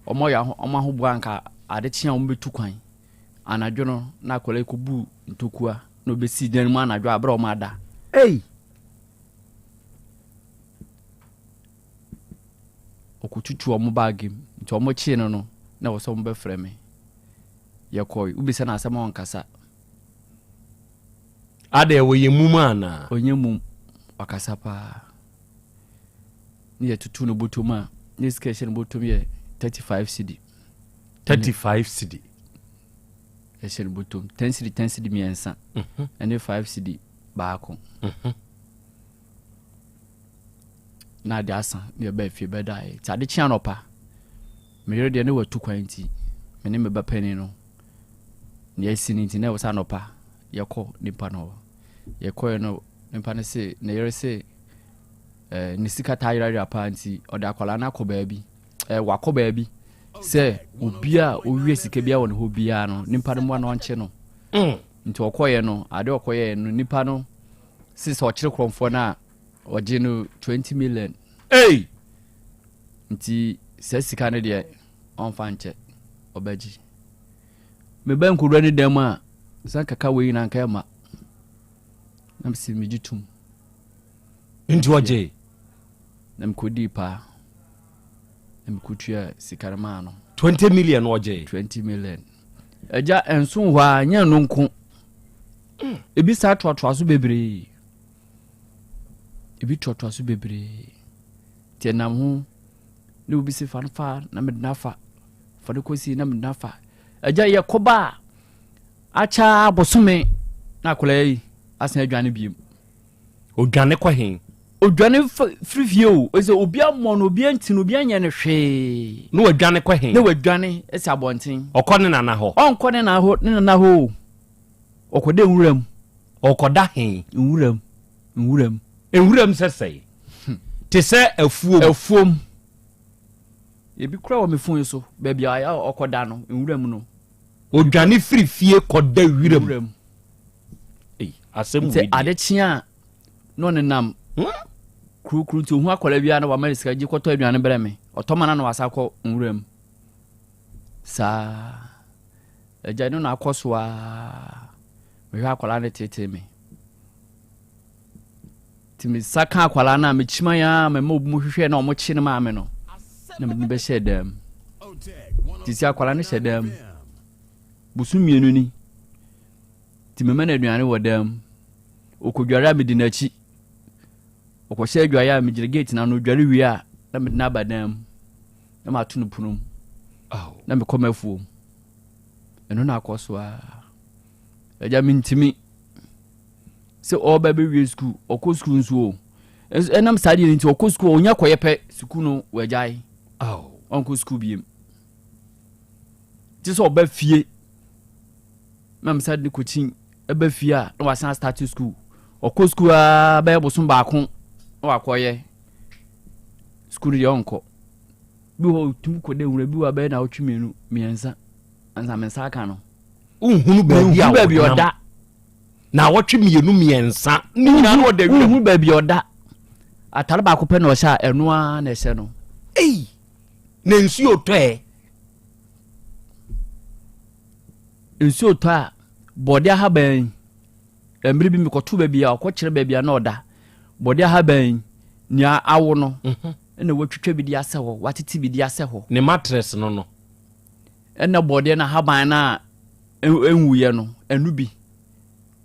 ɔmo yɛ ɔmo ahoboa anka ade kye a ɔmo bɛtu kwan Anadwo no, na akwadaa yi kɔbuu ntokua na ɔbɛsii dan mu anadwo a berɛ a wɔada.
Ei!
Ɔkɔtutu wɔn baage mu. Nti wɔkyee no no, na ɛwɔ sɛ wɔbɛfrɛ me. Yɛkɔe. Wobisa no asɛm a ɔnkasa.
Adɛn, ɔyɛ mum anaa?
Ɔnyɛ mum, ɔkasa paa. Ne yɛtoto no bɔtɔm a, ne sika ɛhyɛ no bɔtɔm yɛ 35 cedi.
35 cedi.
Ɛhyɛ no bɔtɔm 10 cedi 10 cedi mmiɛnsa ɛne 5 cedi baako. Na ade asa ne yɛbaa fie bɛdaeɛ. Nti ade kye anɔpa, me yere deɛ ne watu kwan nti, me ne me ba panin no, nea asi no nti na ɛwɔ sɛ anɔpa yɛkɔ nipa no hɔ. Yɛkɔɛ no, nipa no se, ne yere se, eh, ne sika taa yerayera paa nti ɔde akwadaa no akɔ baabi. Eh, wakɔ baabi sɛ obi a owie sika biara wɔ ne hɔ biara no, nipa no mmoa no ɔnkye no. Mm. Nti ɔkɔyɛ no, ade ɔkɔyɛ no, nipa no se sɛ ɔkyere korɔmfoɔ no a, ɔgye no 20 million.
Ei!
Nti saa sika no deɛ ɔmfa nkyɛ, ɔbɛgye. Meba nkowura ne dan mu a, sɛ kaka wei nyinaa nka ɛma. Na mesi megye tom.
Nti ɔgye?
Na mekɔdii paa. Na mekɔtua sika no maa no.
20 million ɔgye?
20 million. Agya, ɛnso hɔ a, nyɛ no nko. Ebi saa toatoa so bebree. Ebi toatoa so bebree. Nti ɛnam ho ne obi se fa no fa na mede no afa. Fa no kɔsi na mede no afa. Agya yɛkɔba a akyɛ bosome na akwadaa yi asan adwane biem.
Odwane kɔ he?
Odwane firi fie o. Ɛsɛ obi ammɔ no, obi anti no, obi anyɛ no hwee.
Na wadwane kɔ he?
Na wadwane asi abɔnten.
Ɔkɔ ne nana hɔ?
Ɔnkɔ ne nana hɔ, ne nana hɔ o. Ɔkɔda nwura mu.
Ɔkɔda he?
Nwura mu. Nwura mu.
Nwura mu sɛ sɛe? Te sɛ afuom.
Afuom. Ebi kura wɔ me fon yi so, baabi a ɔkɔda no, nwura mu no.
Odwane firi fie kɔda wiram.
Nwura mu.
Ei, asɛm
Nti
wei deɛ.
ade kye a na ɔnenam kurokuro nti ohun akwadaa biara na wama ne sika gye kɔtɔ aduane brɛ me. Ɔtɔ ma no na wasa kɔ nwura mu. Saa. Agya no na akɔ so ara. Mehwɛ akwadaa no tetee me. Nti me nsa ka akwadaa no a mekyima yɛ ara mema obi mu hwehwɛ na wɔn kye no maa me no na mede no bɛhyɛ dan mu. Nti sɛ akwadaa no hyɛ dan mu bosom mmienu ni. Nti mema no aduane wɔ dan mu. Ɔkɔdware a medi n'akyi. Ɔkɔhyɛ adwaeɛ a megyina gate no ano dware wie a na mede no aba dan mu na mato no pono mu na mekɔ m'afuom. Ɛno na akɔ so ara. Agya mentumi sɛ ɔreba bɛwie sukuu ɔkɔ sukuu nso o ɛnam saa deɛ no nti ɔkɔ sukuu ɔnya kɔyɛ pɛ sukuu no wagyae ɔnkɔ sukuu biem te sɛ ɔba fie na mesa de kɔkyin ɛba fie a na wasan start sukuu ɔkɔ sukuu a bɛyɛ bosom baako na wakɔyɛ sukuu no deɛ ɔnkɔ bi hɔ ɔtumi kɔ dɛ nwura bi wɔ abɛyɛ na ɔtwe mmienu mmiɛnsa ansa me nsa aka no.
Wohunu baabi a
baabi ɔda.
Na awɔtwe mmienu mmiɛnsa ne nyinaa na ɔda
wiram. Wohunu baabi ɔda. Atare baako pɛ na ɔhyɛ a ɛno ara na ɛhyɛ no.
Ei, na nsuo tɔ ɛ.
Nsuo tɔ a bɔde ahaban yi mmere bi mekɔto baabi a ɔkɔkyerɛ baabi a na ɔda bɔde ahaban yi nea awo no mhm. ɛna watwitwa bi de asɛ hɔ watete bi de asɛ hɔ.
Ne mattress no no.
Ɛna bɔdeɛ no ahaban no a ɛnwuiɛ no, ɛno bi,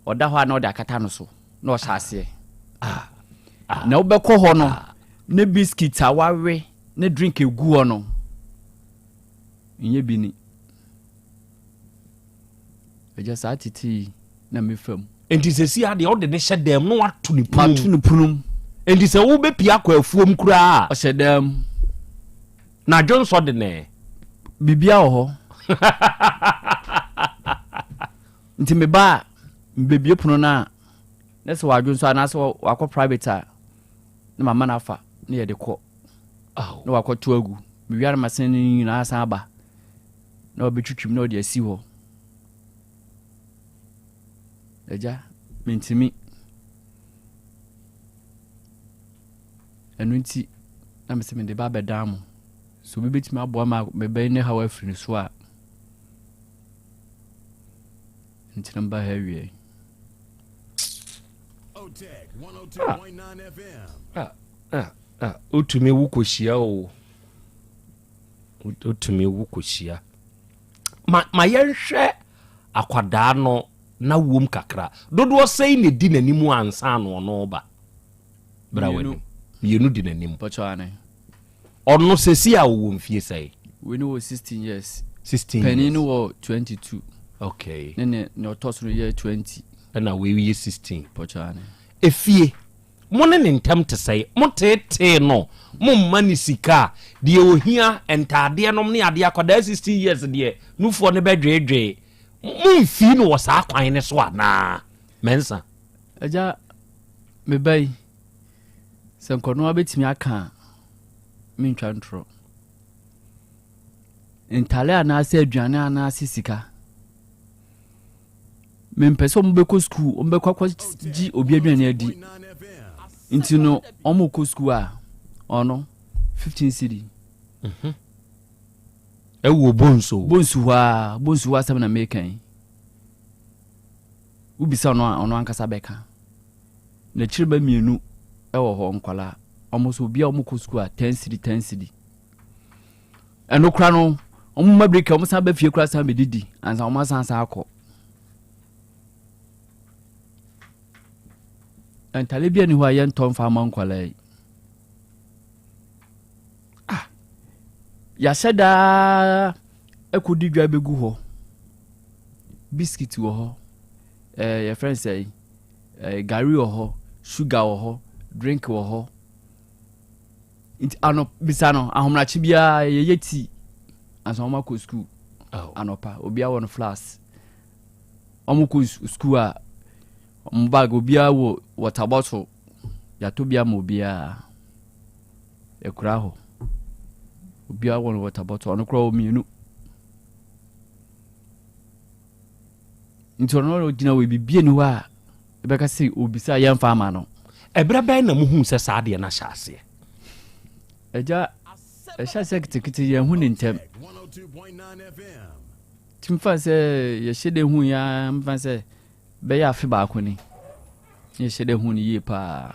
ɔda hɔ a na ɔde akata no so na ɔhyɛ aseɛ. Na wobɛkɔ hɔ no, ne biscuit a wawe ne drink egu hɔ no, nyɛ bi ni. Agya saa tete yi na mefa mu.
Nti sɛsi adeɛ wode ne hyɛ dɛm na wato ne punum.
Mato ne punum.
Nti sɛ wobɛpia akɔ afuom koraa a.
Ɔhyɛ dɛm.
Na dwonsɔ de nɛ.
Biribiara wɔ hɔ. Nti me ba a, mebɛbie pono no a, na sɛ wadwonsɔ anaasɛ wakɔ private a, na mama no afa na yɛde kɔ. Na wakɔto agu. Mewie a na masene ne nyinaa asan aba. Na wabɛtwitwim na ɔde asi hɔ. Agya, mentumi. Ɛno nti na mese mede ba abɛdan mo. Sɛ obi bɛtumi aboa ma mebɛyi ne haw afiri ne so a, nti na meba ha awie.
Ah, ah, ah, wotumi wo kɔhyia o. Wotumi wo kɔhyia. Ma, ma yɛnhwɛ akwadaa no. n'awoom kakra. Dodoɔ sɛn na ɛdi n'anim ansa na ɔno reba? Bra w'anim. Mmienu di n'anim. Ɔno sɛsi a ɔwɔ mfie sɛn?
Wei no wɔ 16 years.
16 years.
Panin no wɔ 22.
Okay.
Ne ne ne ɔtɔ so no yɛ 20.
Ɛna wei yɛ 16.
Pɔtɔ ane.
Efie. Mo ne ne ntam te sɛn? Mo teetee no? Mo mma no sika a? Deɛ ohia, ntaadeɛ nom ne adeɛ, akwadaa 16 years deɛ nufoɔ no bɛdweedwee. Mo mfii no wɔ saa kwan no so anaa? Mensah.
Agya, me ba yi, sɛ nkɔnoa bɛtumi aka a, mentwa ntorɔ. Ntale anaasɛ aduane anaasɛ sika. Mempɛ sɛ wɔbɛkɔ sukuu, wɔbɛkɔ akɔgye obi aduane adi. Nti no, wɔkɔ sukuu a, ɔno, 15 cedi.
Mhm. Ɛwɔ Bonsu.
Bonsu hɔ a, Bonsu hɔ asɛm na meka yi. Wobisa ɔno a, ɔno ankasa bɛka. N'akyiri ba mmienu wɔ hɔ, nkwadaa. Wɔn nso, obi a wɔkɔ sukuu a, 10 cedi, 10 cedi. Ɛno kora no, wɔn mma birika, wɔn san ba fie kora san bɛdidi, ansa wɔn asan san akɔ. Ntade bi ani hɔ a yɛntɔ mfa ama nkwadaa yi. Ah, yɛahyɛ daa ɛkɔdi dwa bɛgu hɔ. Biscuit wɔ hɔ, ɛɛ yɛfrɛ no sɛ ɛɛ gari wɔ hɔ, sugar wɔ hɔ, drink wɔ hɔ. Nti ano bisa no ahomakye biara yɛyɛ tea ansa wɔn akɔ sukuu anɔpa obiara wɔ no flask wɔn kɔ sukuu a wɔn bag obiara wɔ water bottle yɛatɔ bi ama obiara ekura hɔ obiara wɔ no water bottle ɔno koraa wɔ mmienu nti ɔno ɔgyina wɔ biribi ni hɔ a Ɛbɛka sɛ obisa a yɛmfa ama no.
Ɛberɛ bɛn na mohuu sɛ saa adeɛ no ahyɛ aseɛ?
Agya, ɛhyɛ aseɛ ketekete yɛnhu ne ntɛm. Nti mfa sɛ yɛhyɛ dɛ hu ya mfa sɛ bɛyɛ afe baako ni. Yɛhyɛ dɛ hu no yie paa.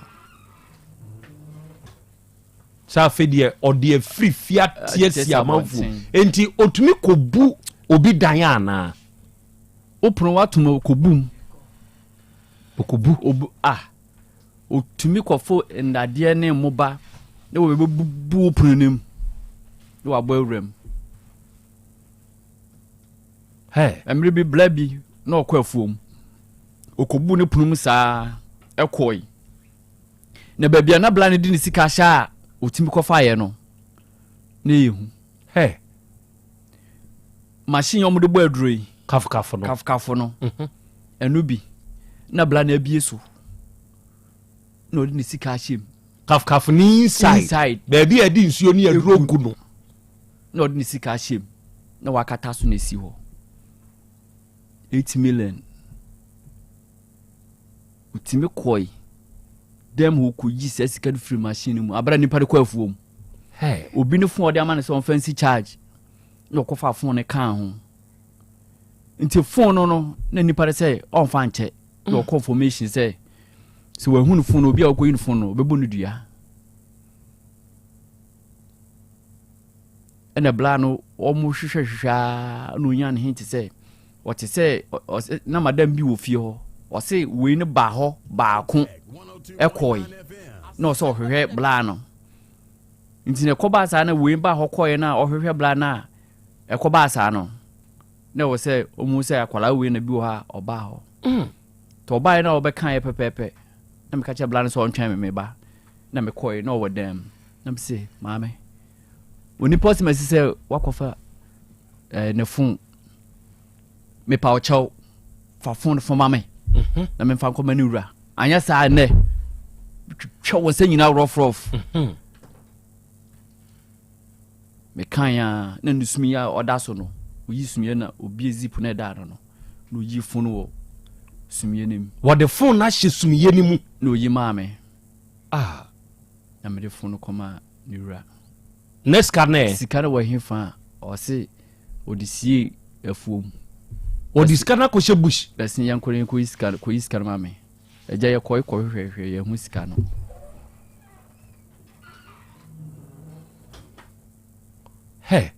Sɛ afei deɛ ɔde afiri fie ateasia amanfoɔ. Enti ɔtumi kɔbu obi dan anaa?
Wo pono watom ɔkɔbu mu.
Ɔkɔbu.
Obu ah ɔtumi kɔfo nnadeɛ ne mmoba na wɔbɛbubu wo pono no mu na wabɔ awura mu.
Hey.
Mmerɛ bi bla bi na ɔkɔ afuom. Ɔkɔbu ne pono mu saa ɛkɔe. Na baabi a na bla no de ne sika ahyɛ a ɔtumi kɔfaeɛ no na ɛyɛ hu.
Hey.
Machine a wɔde bɔ aduro yi.
Kafokafo no.
Kafokafo no. Mhm. Ɛno bi. Na bla na abie so. Na ɔde ne sika ahyɛ mu.
Kafokafo ne inside.
Inside.
Baabi a yɛde nsuo ne aduro gu no.
Na ɔde ne sika ahyɛ mu. Na wakata so na esi hɔ. 8 million. Otumi kɔe dɛm hɔ kɔyi saa sika no firi machine no mu abere nipa de kɔ afuom. Obi ne fon ɔde ama no sɛ ɔmfa nsi charge na ɔkɔfa fon no kaa ho. Nti fon no no na nipa de sɛ ɔmfa nkyɛ na ɔkɔ information sɛ sɛ wahu no fon no obi a ɔkɔyi no fon no ɔbɛbɔ no dua. Ɛna bla no wɔn hwehwɛ hwehwɛ aa na onya ne he te sɛ Ɔte sɛ ɔse na madam bi wɔ fie hɔ. Ɔse wei no baa hɔ baako kɔe na ɔsɛ ɔhwehwɛ bla no. Nti na ɛkɔbaa saa na wei baa hɔ kɔe na ɔhwehwɛ bla no a ɛkɔbaa saa no na ɛwɔ sɛ ɔmu sɛ akwadaa wei na bi wɔ hɔ a ɔbaa hɔ. Mm. Nti ɔbaeɛ na ɔbɛkaeɛ pɛpɛɛpɛ na meka kyerɛ bla no sɛ ɔntwɛn me meba na mekɔe na ɔwɔ dan mu na mese maame onipa ɔsɛ masi sɛ wakɔfa eh, ne fon mepa ɔkyɛw fa fon fon ma me mhm. na memfa nkɔma ne wura anyɛ saa nnɛ twitwa wɔn sɛ nyinaa rɔfrɔf mhm. mekan a na ne sumi a ɔda so no oyi sumiɛ na obie zip na ɛda no no na oyi fon wɔ sumiɛ no mu
wɔde fon no ahyɛ sumiɛ no mu
na oyi maa me
ah.
na mede fon no kɔmaa ne wura
Ne sika no ɛ?
Sika no wɔ he fa a? Ɔse ɔde sie afuom.
Ɔde sika no akɔhyɛ bush?
Bɛse yɛnkɔ na yɛnkɔyi sika no, kɔyi sika no ma me. Agya yɛkɔe kɔhwehwɛhwɛ yɛnhu sika no.
Hɛ!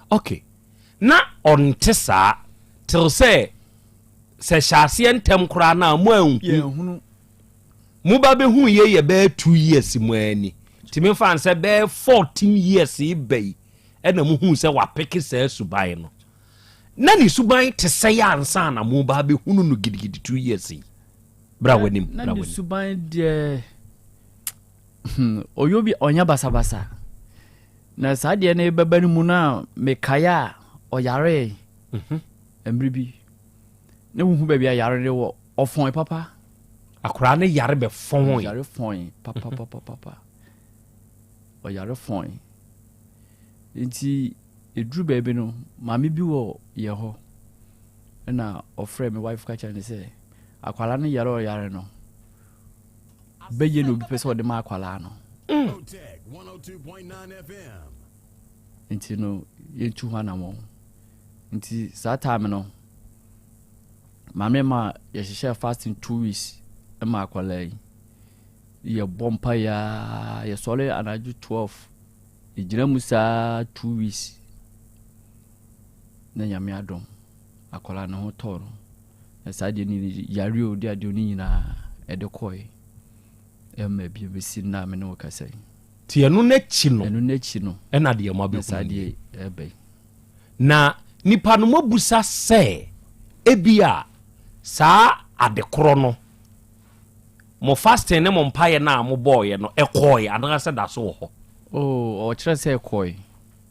Ok. Na ɔnte saa till sɛ. Sɛ hyɛ aseɛ ntɛm koraa no a mo anhu.
Yɛnhunu.
Mo ba bɛhu yei yɛ bɛyɛ 2 years mu ara ni. Nti memfa no sɛ bɛyɛ 14 years reba yi ɛna mo huu sɛ wapeke saa suban no. Na ne suban te sɛn ansa na mo ba bɛhunu no gidigidi 2 years yi? Bra w'anim,
Na
bra
ne
w'anim.
suban deɛ hmm, ɔyɛ obi ɔnyɛ basabasa. Na saa deɛ no bɛba no mu no a mekae a ɔyaree mmerɛ bi. Na wohu baabi a yare no wɔ, ɔfɔn papa.
Akwaraa no yare bɛfɔn.
Ɔyare fɔn papapapapa. Ɔyare fɔn. Nti ɛduru baabi no, maame bi wɔ yɛ hɔ. Ɛna ɔfrɛ me wife ka kyerɛ no sɛ, akwaraa no yare ɔyare no, bɛyɛ na obi pɛ sɛ ɔde ma akwaraa no. Nti no, yɛntu ho anammɔn. Nti saa time no, maame ma yɛhyehyɛɛ fasting 2 weeks ma akwadaa yi. Yɛbɔ mpaeɛ ara, yɛsɔre anadwo 12, yɛgyina mu saa 2 weeks. Na Nyame adom, akwadaa no ho tɔɔ no. Na saa deɛ no yare o, de adeɛ o ne nyinaa ɛde kɔe. Ɛma bi bɛsi nna a me ne wo kasa yi.
Nti ɛno n'akyi no.
Ɛno n'akyi no.
Ɛna deɛ mo abɛhunu.
Na saa deɛ ɛbɛ yi.
Na nipa no moabusa sɛ ebia saa ade korɔ no, mo fasting ne mo mpaeɛ no a mobɔeɛ no, ɛkɔɔe anaasɛ da so wɔ hɔ?
Oh, ɔkyerɛ sɛ ɛkɔɔe.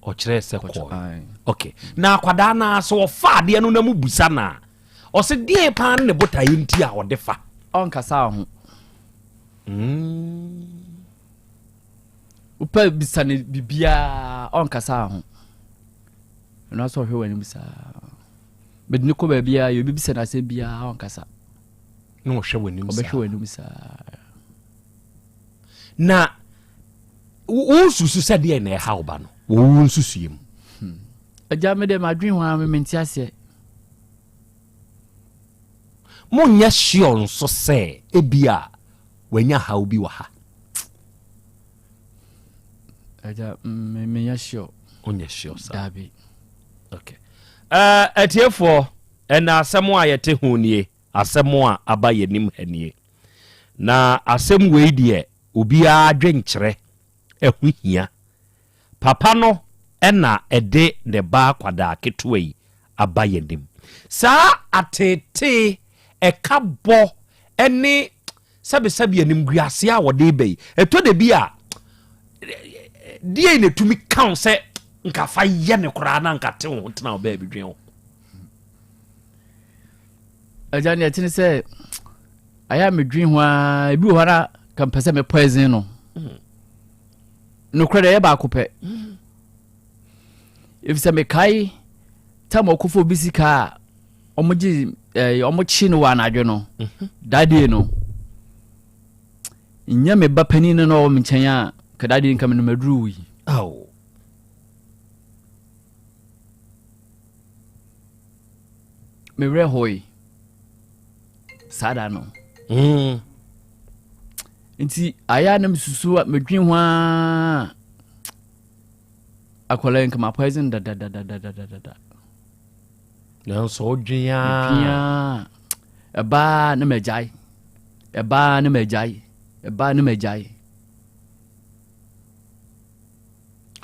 Ɔkyerɛ sɛ kɔɔe. Okay. Na akwadaa no ara sɛ ɔfa adeɛ no na mobusa no a, ɔse deɛn paa ne ne botaeɛ nti a ɔde fa?
Ɔnkasa ho. Wopɛ bisa no biribiara ɔnkasa ho. Ɛno asɛ ɔhwɛ w'anim saa. Mede no kɔ baabiara yɛ obi bisa no asɛm biara ɔnkasa.
Na ɔhwɛ w'anim saa.
Ɔbɛhwɛ w'anim saa.
Na wosusu sɛ deɛ na ɛha wo ba no wɔ wo nsusuiɛ mu?
Agya me deɛ madwene ho ara me mente aseɛ.
Monyɛ sure nso sɛ ebia wanya haw bi wɔ ha?
Agya, me menyɛ sure.
Wonyɛ sure saa?
Daabi.
Okay. Uh, atiefoɔ, ɛna asɛm a yɛte ho nie, asɛm a aba yɛnim ha nie. Na asɛm wei deɛ, obiara dwenkyerɛ ɛho hia. Papa no na ɛde ne ba akwadaa ketewa yi aba yɛnim. Saa ateetee, ɛka bɔ ne sɛbesɛbe animguaseɛ a wɔde reba yi, ɛtɔ da bi a, deɛn na ɛtumi ka wo sɛ nka fa yɛ ne koraa na nka te wo ho tena wo baabi dwen ho?
Agya, deɛ ɛte ne sɛ ayɛ a medwen ho ara, ebi wɔ hɔ na ka mpɛ sɛ me poison no. Nokorɛ deɛ ɛyɛ baako pɛ. Efisɛ mekae tam ɔkɔfo obi sika a wɔgye ɛɛ wɔkye no wɔ anadwo no that day no nyɛ me ba panin no na ɔwɔ me nkyɛn a ka that day nka me no maduru wui.
Aw.
Me werɛ hoe saa da no. Nti ayɛ a na mesusu a medwen ho ara akwadaa yi nka ma poison dadadadadadada.
Nanso wodwen
ara. Medwen ara ɛbaa na magyae ɛbaa na magyae ɛbaa na magyae.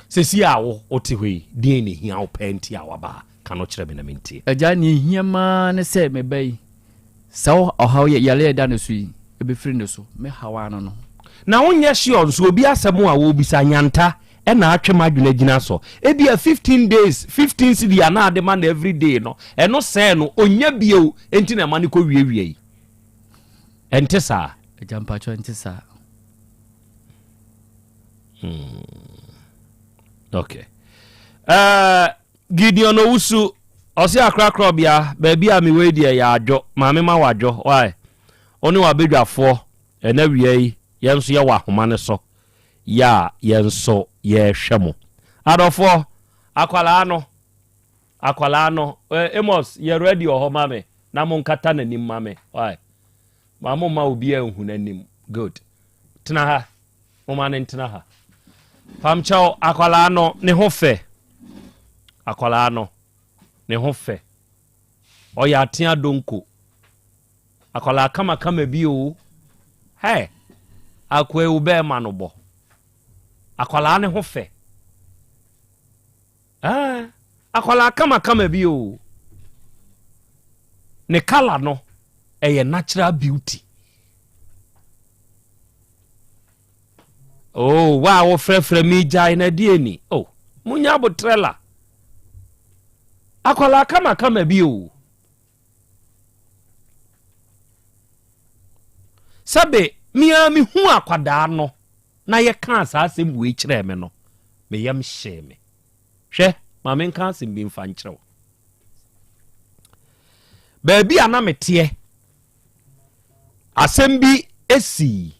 Sɛsi a wo wote hɔ yi deɛn na ehia wo paa nti a waba ha? Ka no kyerɛ me na mentie.
Agya, nea ehia maa ne sɛ me ba yi, saa ɔhaw yi, yare a ɛda ne so yi, ebefiri ne so. Me haw ara no no.
Na wonyɛ sure nso, obi asɛm a wɔrebisa, Nyanta na atwe m'adwene agyina so. Ebia 15 days, 15 cedi a na ade ma no every day no, ɛno sɛɛ no, ɔnnya bio, enti na ɛma no kɔwiawia yi. Ɛnte saa?
Agya, mpakyɛw, ɛnte saa.
Okay. Uh, Gideon Owusu, ɔse akrakra ɔbea, baabi a mewɔ yi deɛ yɛ adwo, maame ma wadwo, why? Wo ne w'abadwafoɔ, ɛna wia yi, yɛn nso yɛwɔ ahoma no so, yɛ a yɛn nso yɛrehwɛ mo. Adɔfoɔ, akwadaa no, akwadaa no, eh, Amos, yɛ ready wɔ hɔ ma me, na monkata n'anim ma me, why? Ma mo mma obiara nhu n'anim, good. Tena ha. Momma no ntena ha. Pamkyɛw, akwadaa no, ne ho fɛ. Akwadaa no, ne ho fɛ. Ɔyɛ atea donko. Akwadaa kamakama bi o. Hey, akoa yi wo bɛɛma no bɔ. Akwadaa ne ho fɛ. Ah, akwadaa kamakama bi o. Ne kala no, ɛyɛ natural beauty. Oh, wa a wofrɛfrɛ me gyae na deɛ ni. Oh, munya abotrɛ la. Akwadaa kamakama bi o. Sɛbe me ara mehu akwadaa no na yɛkaa saa asɛm wei kyerɛɛ me no, me yam hyee me. Hwɛ, ma menka asɛm bi mfa nkyerɛ wo. Baabi a na meteɛ, asɛm bi sii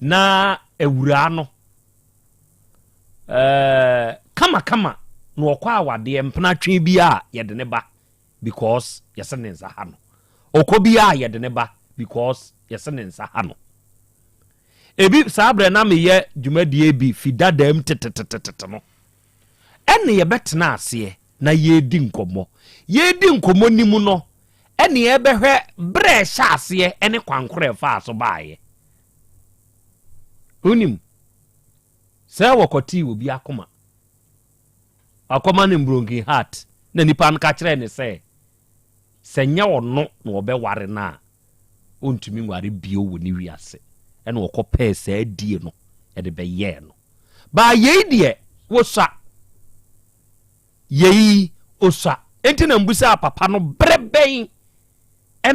na awuraa no ɛɛ kamakama na ɔkɔ awadeɛ mpenatwe bi a yɛde ne ba because yɛsɛ ne nsa ha no ɔkɔ bi a yɛde ne ba because yɛsɛ ne nsa ha no ebi saa berɛ na meyɛ dwumadie bi fi dadaam tetetetete no ɛne yɛbɛtena aseɛ na yɛredi nkɔmmɔ. Yɛredi nkɔmmɔ no mu no, ɛne yɛbɛhwɛ berɛ a ɛhyɛ aseɛ ne kwan korɔ ɛfaa so baeɛ. Wonim, sɛ wɔkɔtee obi akoma, wakɔma no broken heart, na nipa no ka kyerɛɛ ne sɛ, sɛ nyɛ ɔno na ɔbɛware no a, ɔntumi nware bio wɔ ne wiase. Ɛna ɔkɔpɛɛ saa die no de bɛyɛɛ no. Baa yei deɛ, wosua. Yei osua. Enti na mbisaa papa no berɛ bɛn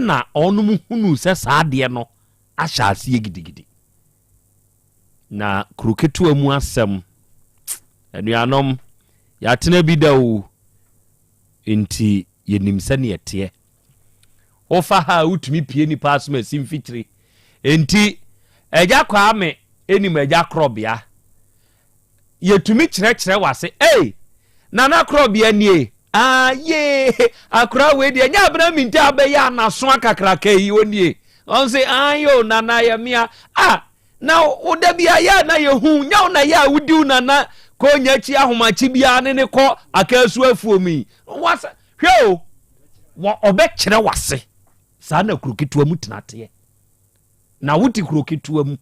na ɔnom hunuu sɛ saa adeɛ no ahyɛ aseɛ gidigidi. Na kuro ketewa mu asɛm, anuanom, yɛatena bi da o, enti yɛnim sɛdeɛ ɛteɛ. Wofa ha a wotumi pie nipa asom asi mfikyiri. Enti Agya Kwame nim Agya Korɔbea. Yɛtumi kyerɛkyerɛ wase, ei, Nana Korɔbea nie, ah, yee, akora wei deɛ, nyɛ abena minti a bɛyɛ anaso akakraka yi, onie. Ɔn se, ah, yo, Nana yɛ mea, ah, na wo da bi a yɛ a na yɛhu, nyɛ wo na yɛ a wodi wo Nana kɔ nya akyi ahomakye biara ne ne kɔ akaasu afuom yi. Wasa, hwɛ o, wɔ ɔbɛkyerɛ wase. Saa na kuro ketewa mu tena teɛ. Na wote kuro ketewa mu.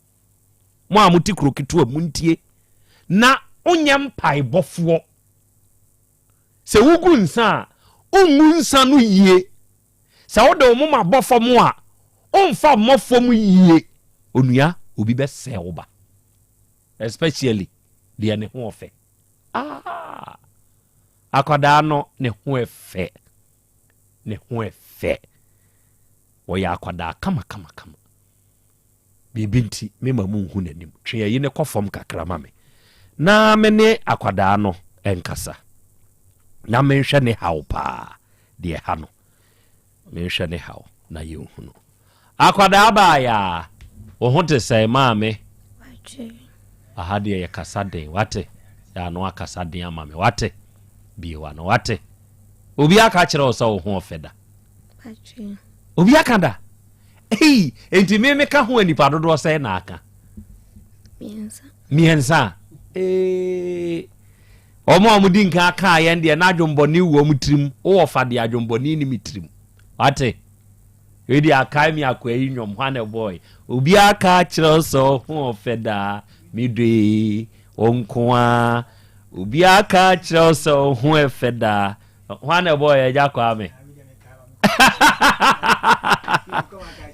Mo a mote kuro ketewa mu ntie. Na wonyɛ mpaebɔfoɔ. Sɛ wogu nsa a, wongu nsa no yie. Sɛ wode wo moma bɔ fam a, womfa mmɔ fam yie. Onua, obi bɛsɛe wo ba. Especially deɛ ne ho ɔfɛ. Ah! Akwadaa no ne ho ɛfɛ. Ne ho ɛfɛ. Ɔyɛ akwadaa kama kama kama. Biribi nti mema monhu n'anim. Twe ayi no kɔ fam kakra ma me na me ne akwadaa no nkasa na menhwɛ ne haw paa deɛ ɛha no. Menhwɛ ne haw na yɛnhunu. Akwadaa baayaa, wo ho te sɛn maame? Aha deɛ yɛkasa den, wate? Yɛ ano akasa den ama me, wate? Bie w'ano, wate? Obi aka kyerɛ wo sɛ wo ho ɔfɛ da? Obi aka da? Ei, enti me meka ho a nipa dodoɔ sɛn na aka?
Mmiɛnsa.
Mmiɛnsa. Ee, wɔn a wɔdi nkan kaa yɛn deɛ na adwombɔne wɔ wɔn tirim. Wowɔ fa deɛ adwombɔne ni me tirim. Wate? Wei deɛ akae me akoa yi nnwom hwan na ɛbɔɔe? Obi aka akyerɛ wo sɛ ɔho ɔfɛ daa me dɔ yi wo nko ara. Obi aka akyerɛ wo sɛ ɔho ɛfɛ daa Hwan na ɛbɔɔ yɛ agya Kwame?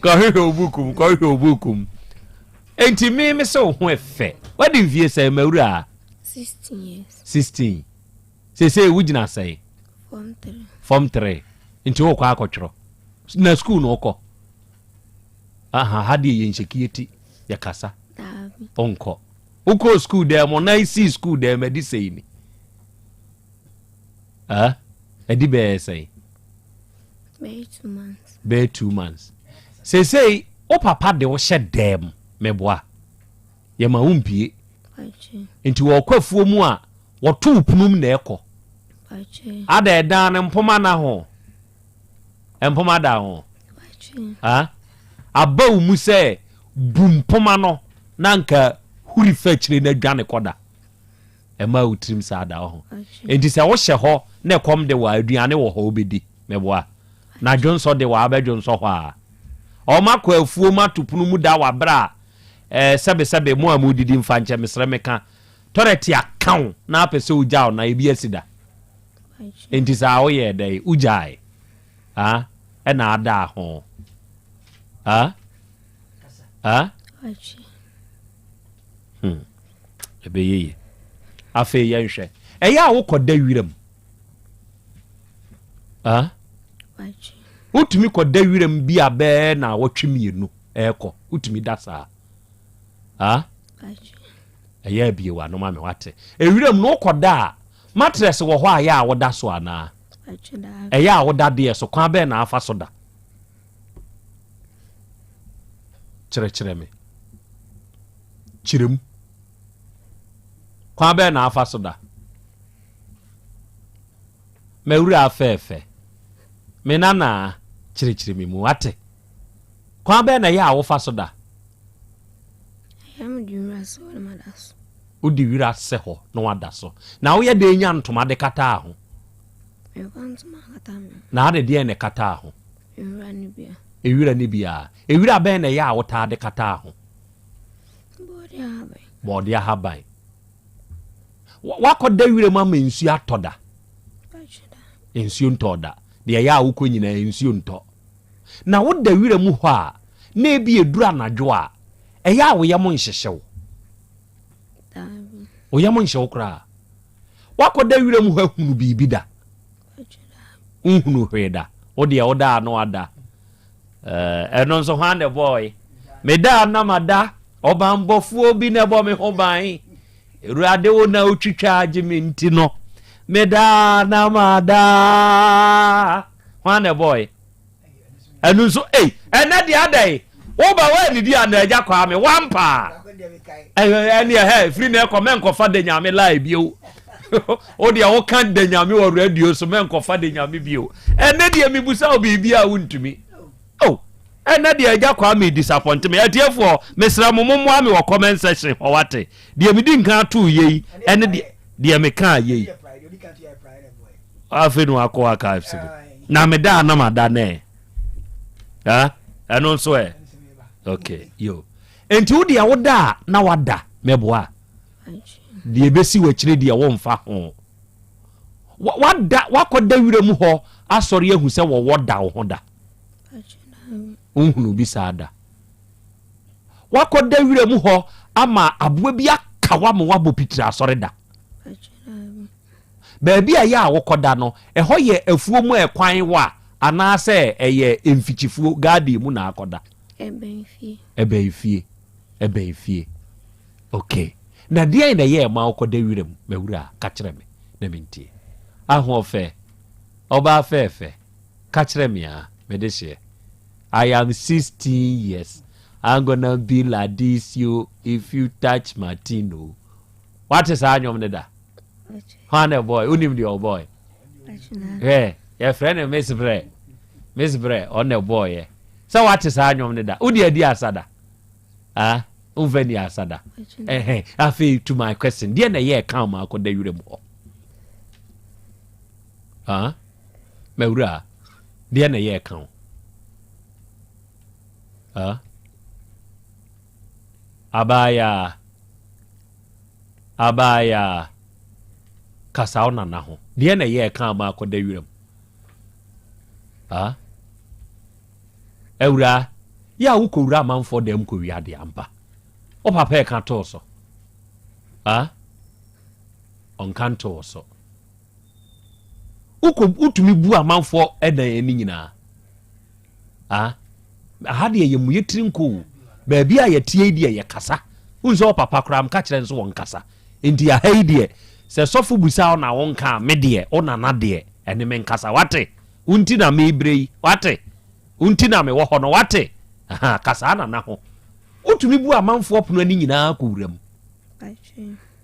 Kɔhwehwɛ wo buku mu, kɔhwehwɛ wo buku mu. Enti me me sɛ wo ho ɛfɛ. Wadi mfie sɛn mawura?
16 years.
16. Sese wogyina sɛn?
Form 3.
Form 3. Nti wokɔ akɔtwerɛ. Na school na wokɔ? Aha, ha deɛ yɛ nhyɛkie ti, yɛkasa.
Daabi.
Wonkɔ. Wokɔɔ school dɛm, ɔnan sii school dɛm, adi sɛi ni. Ah, ɛdi bɛyɛ sɛn?
Bɛyɛ 2 months.
Bɛyɛ 2 months. Seesei wo papa de wo hyɛ dɛm meboa. Yɛma wo mpie. Nti wɔkɔ afuo mu a wɔto wo punum na ɛkɔ. Ada ɛdan no mpoma na ho. Mpoma da ho. Ah, aba wo mu sɛ bu mpoma no na nka huri fa akyire na dwane kɔda. Ɛmmaa wo tirim saa da, ɔho. Enti sɛ wohyɛ hɔ na ɛkɔm de wo a, aduane wɔ hɔ wobɛdi. Meboa? Na dwonsɔ de wo a, wobɛdwonsɔ hɔ a. Wɔn akɔ afuom ato pono mu da wɔ aberɛ a ɛɛ sɛbesɛbe mo a modidi mfa nkyɛ mesrɛ meka tɔrɛte aka wo na apɛ sɛ wogya wo nan ebi asi da? Enti saa woyɛɛ dɛn? Wogyae? Ah, ɛna adaa ho? Ah? Ah? Hmm. Ɛbɛyɛ yie. Afei yɛnhwɛ. Ɛyɛ a wokɔda wiram? Ah? Wotumi kɔda wiram bi a bɛɛ na awɔtwe mmienu ɛrekɔ. Wotumi da saa? Ah? Ɛyɛ abie w'ano ma me wate. Ewiram no wokɔda a, matress wɔ hɔ a ɛyɛ a woda so anaa? Ɛyɛ a woda deɛ so kwan bɛn na afa so da? Kyerɛkyerɛ me. Kyerɛ mu. Kwan bɛn na afa so da? M'awura afɛɛfɛ. Me nanaa, kyerɛkyerɛ me mu wate. Kwan bɛn na ɛyɛ a wofa so da?
Ɛyɛ a mede wira sɛ hɔ na mada so.
Wode wira sɛ hɔ na wada so. Na woyɛ dɛn nya ntoma de kataa ho?
Memfa ntoma nkata me ho.
Na ade deɛn na ɛkataa ho?
Nwura no bia.
Ewira no bia. Ewira bɛn na ɛyɛ a wotaa de kataa ho?
Bɔɔde ahaban.
Bɔɔde ahaban. Wakɔda wira mu ama nsuo atɔ da? Nsuo ntɔɔ da. Deɛ ɛyɛ a wokɔ nyinaa nsuo ntɔ. Na woda wira mu hɔ a, na ebi eduru anadwo a, ɛyɛ a wo yam nhyehye wo? Wo yam nhye wo koraa? Woakɔda wira mu hɔ ahunu biribi da? Nhunu hwee da. Wo deɛ woda a na wada. Ɛno nso hwan na ɛbɔɔe? Meda a na mada, ɔbanbɔfoɔ bi na ɛbɔ me ho ban. Awurade wo na wotwitwa agye me nti no, meda a na mada. Hwan na ɛbɔɔe? Ɛno nso, ei, ɛnɛ deɛ adɛn? Woba woannidi anaa agya Kwame? Wampaa. Ɛne ɛhɛ, firi na ɛkɔ mɛnkɔfa da nyame lie bio. Wo deɛ woka da nyame wɔ radio so mɛnkɔfa da nyame bio. Ɛnɛ deɛ mebusa wo biribi a wontumi. Oh, ɛnɛ deɛ agya Kwame disappoint me. Atiefoɔ, mesrɛ mo mommoa me wɔ comment section hɔ wate. Deɛ medi nkan atoo yei ɛne deɛ deɛ mekaa yei. Afei na wakɔ archives mu. Na meda a na mada nɛ. Ɛno nso ɛ. Okay, yo. Enti wo deɛ woda a na wada mɛboa. Deɛ ɛbɛsi w'akyire deɛ womfa ho. Wada wakɔda wira mu hɔ asɔre ahu sɛ wɔwɔ da wo ho da. Wohunu bi saa da. Wakɔda wira mu hɔ ama aboa bi aka wo ama woabɔ pitiri asɔre da. Baabi a ɛyɛ a wokɔda no, ɛhɔ yɛ afuo mu a ɛkwan wɔ a anaasɛ ɛyɛ mfikyifuo, garden mu na akɔda?
Ɛbɛn fie.
Ɛbɛn fie. Ɛbɛn fie. Okay. Na deɛn na ɛyɛ ɛma wokɔda wiram, m'awura? Ka kyerɛ me na mentie. Ahoɔfɛ, ɔbaa fɛɛfɛ, ka kyerɛ me a, mede hyeɛ. I am 16 years. I'm gonna be like this yo if you touch my thing o. Wate saa nnwom no da? Hwan na ɛbɔe? Wonim deɛ ɔbɔe? Hwɛ, yɛfrɛ no Miss Brɛ. Miss Brɛ, ɔno na ɛbɔeɛ. Sɛ wate saa nnwom no da? Wode adi asa da? Ah, womfa ni asa da? Ɛhɛn, afei to my question, deɛ na ɛyɛ ɛka ma akɔda wura mu hɔ? Ah, mawura, deɛ na ɛyɛ ɛka wo? Ah, abaayaa. Abaayaa, kasa wo nana ho. Deɛ na ɛyɛ ɛka ama akɔda wiram? Ah? Awuraa, yɛ a wokɔwura amanfoɔ dɛm kɔwia adeɛ ampa. Wo papa ɛka too so. Ah? Ɔnka ntoo so. Wokɔ wotumi bu amanfoɔ ɛdan ani nyinaa. Ah, aha deɛ yɛ mu yɛ tiri nko o. Baabi a yɛteɛ yi deɛ yɛkasa. Wohu sɛ ɔpapa koraa mka kyerɛ nso wɔnkasa. Nti aha yi deɛ sɛ sɔfo busa wo na wonka a me deɛ wo nana deɛ ɛne me nkasa wate. Wo nti na mebrɛ yi wate. Wo nti na mewɔ hɔ no wate. Aha, kasaa nana ho. Wotumi bu amanfoɔ pono ani nyinaa kɔ wura mu.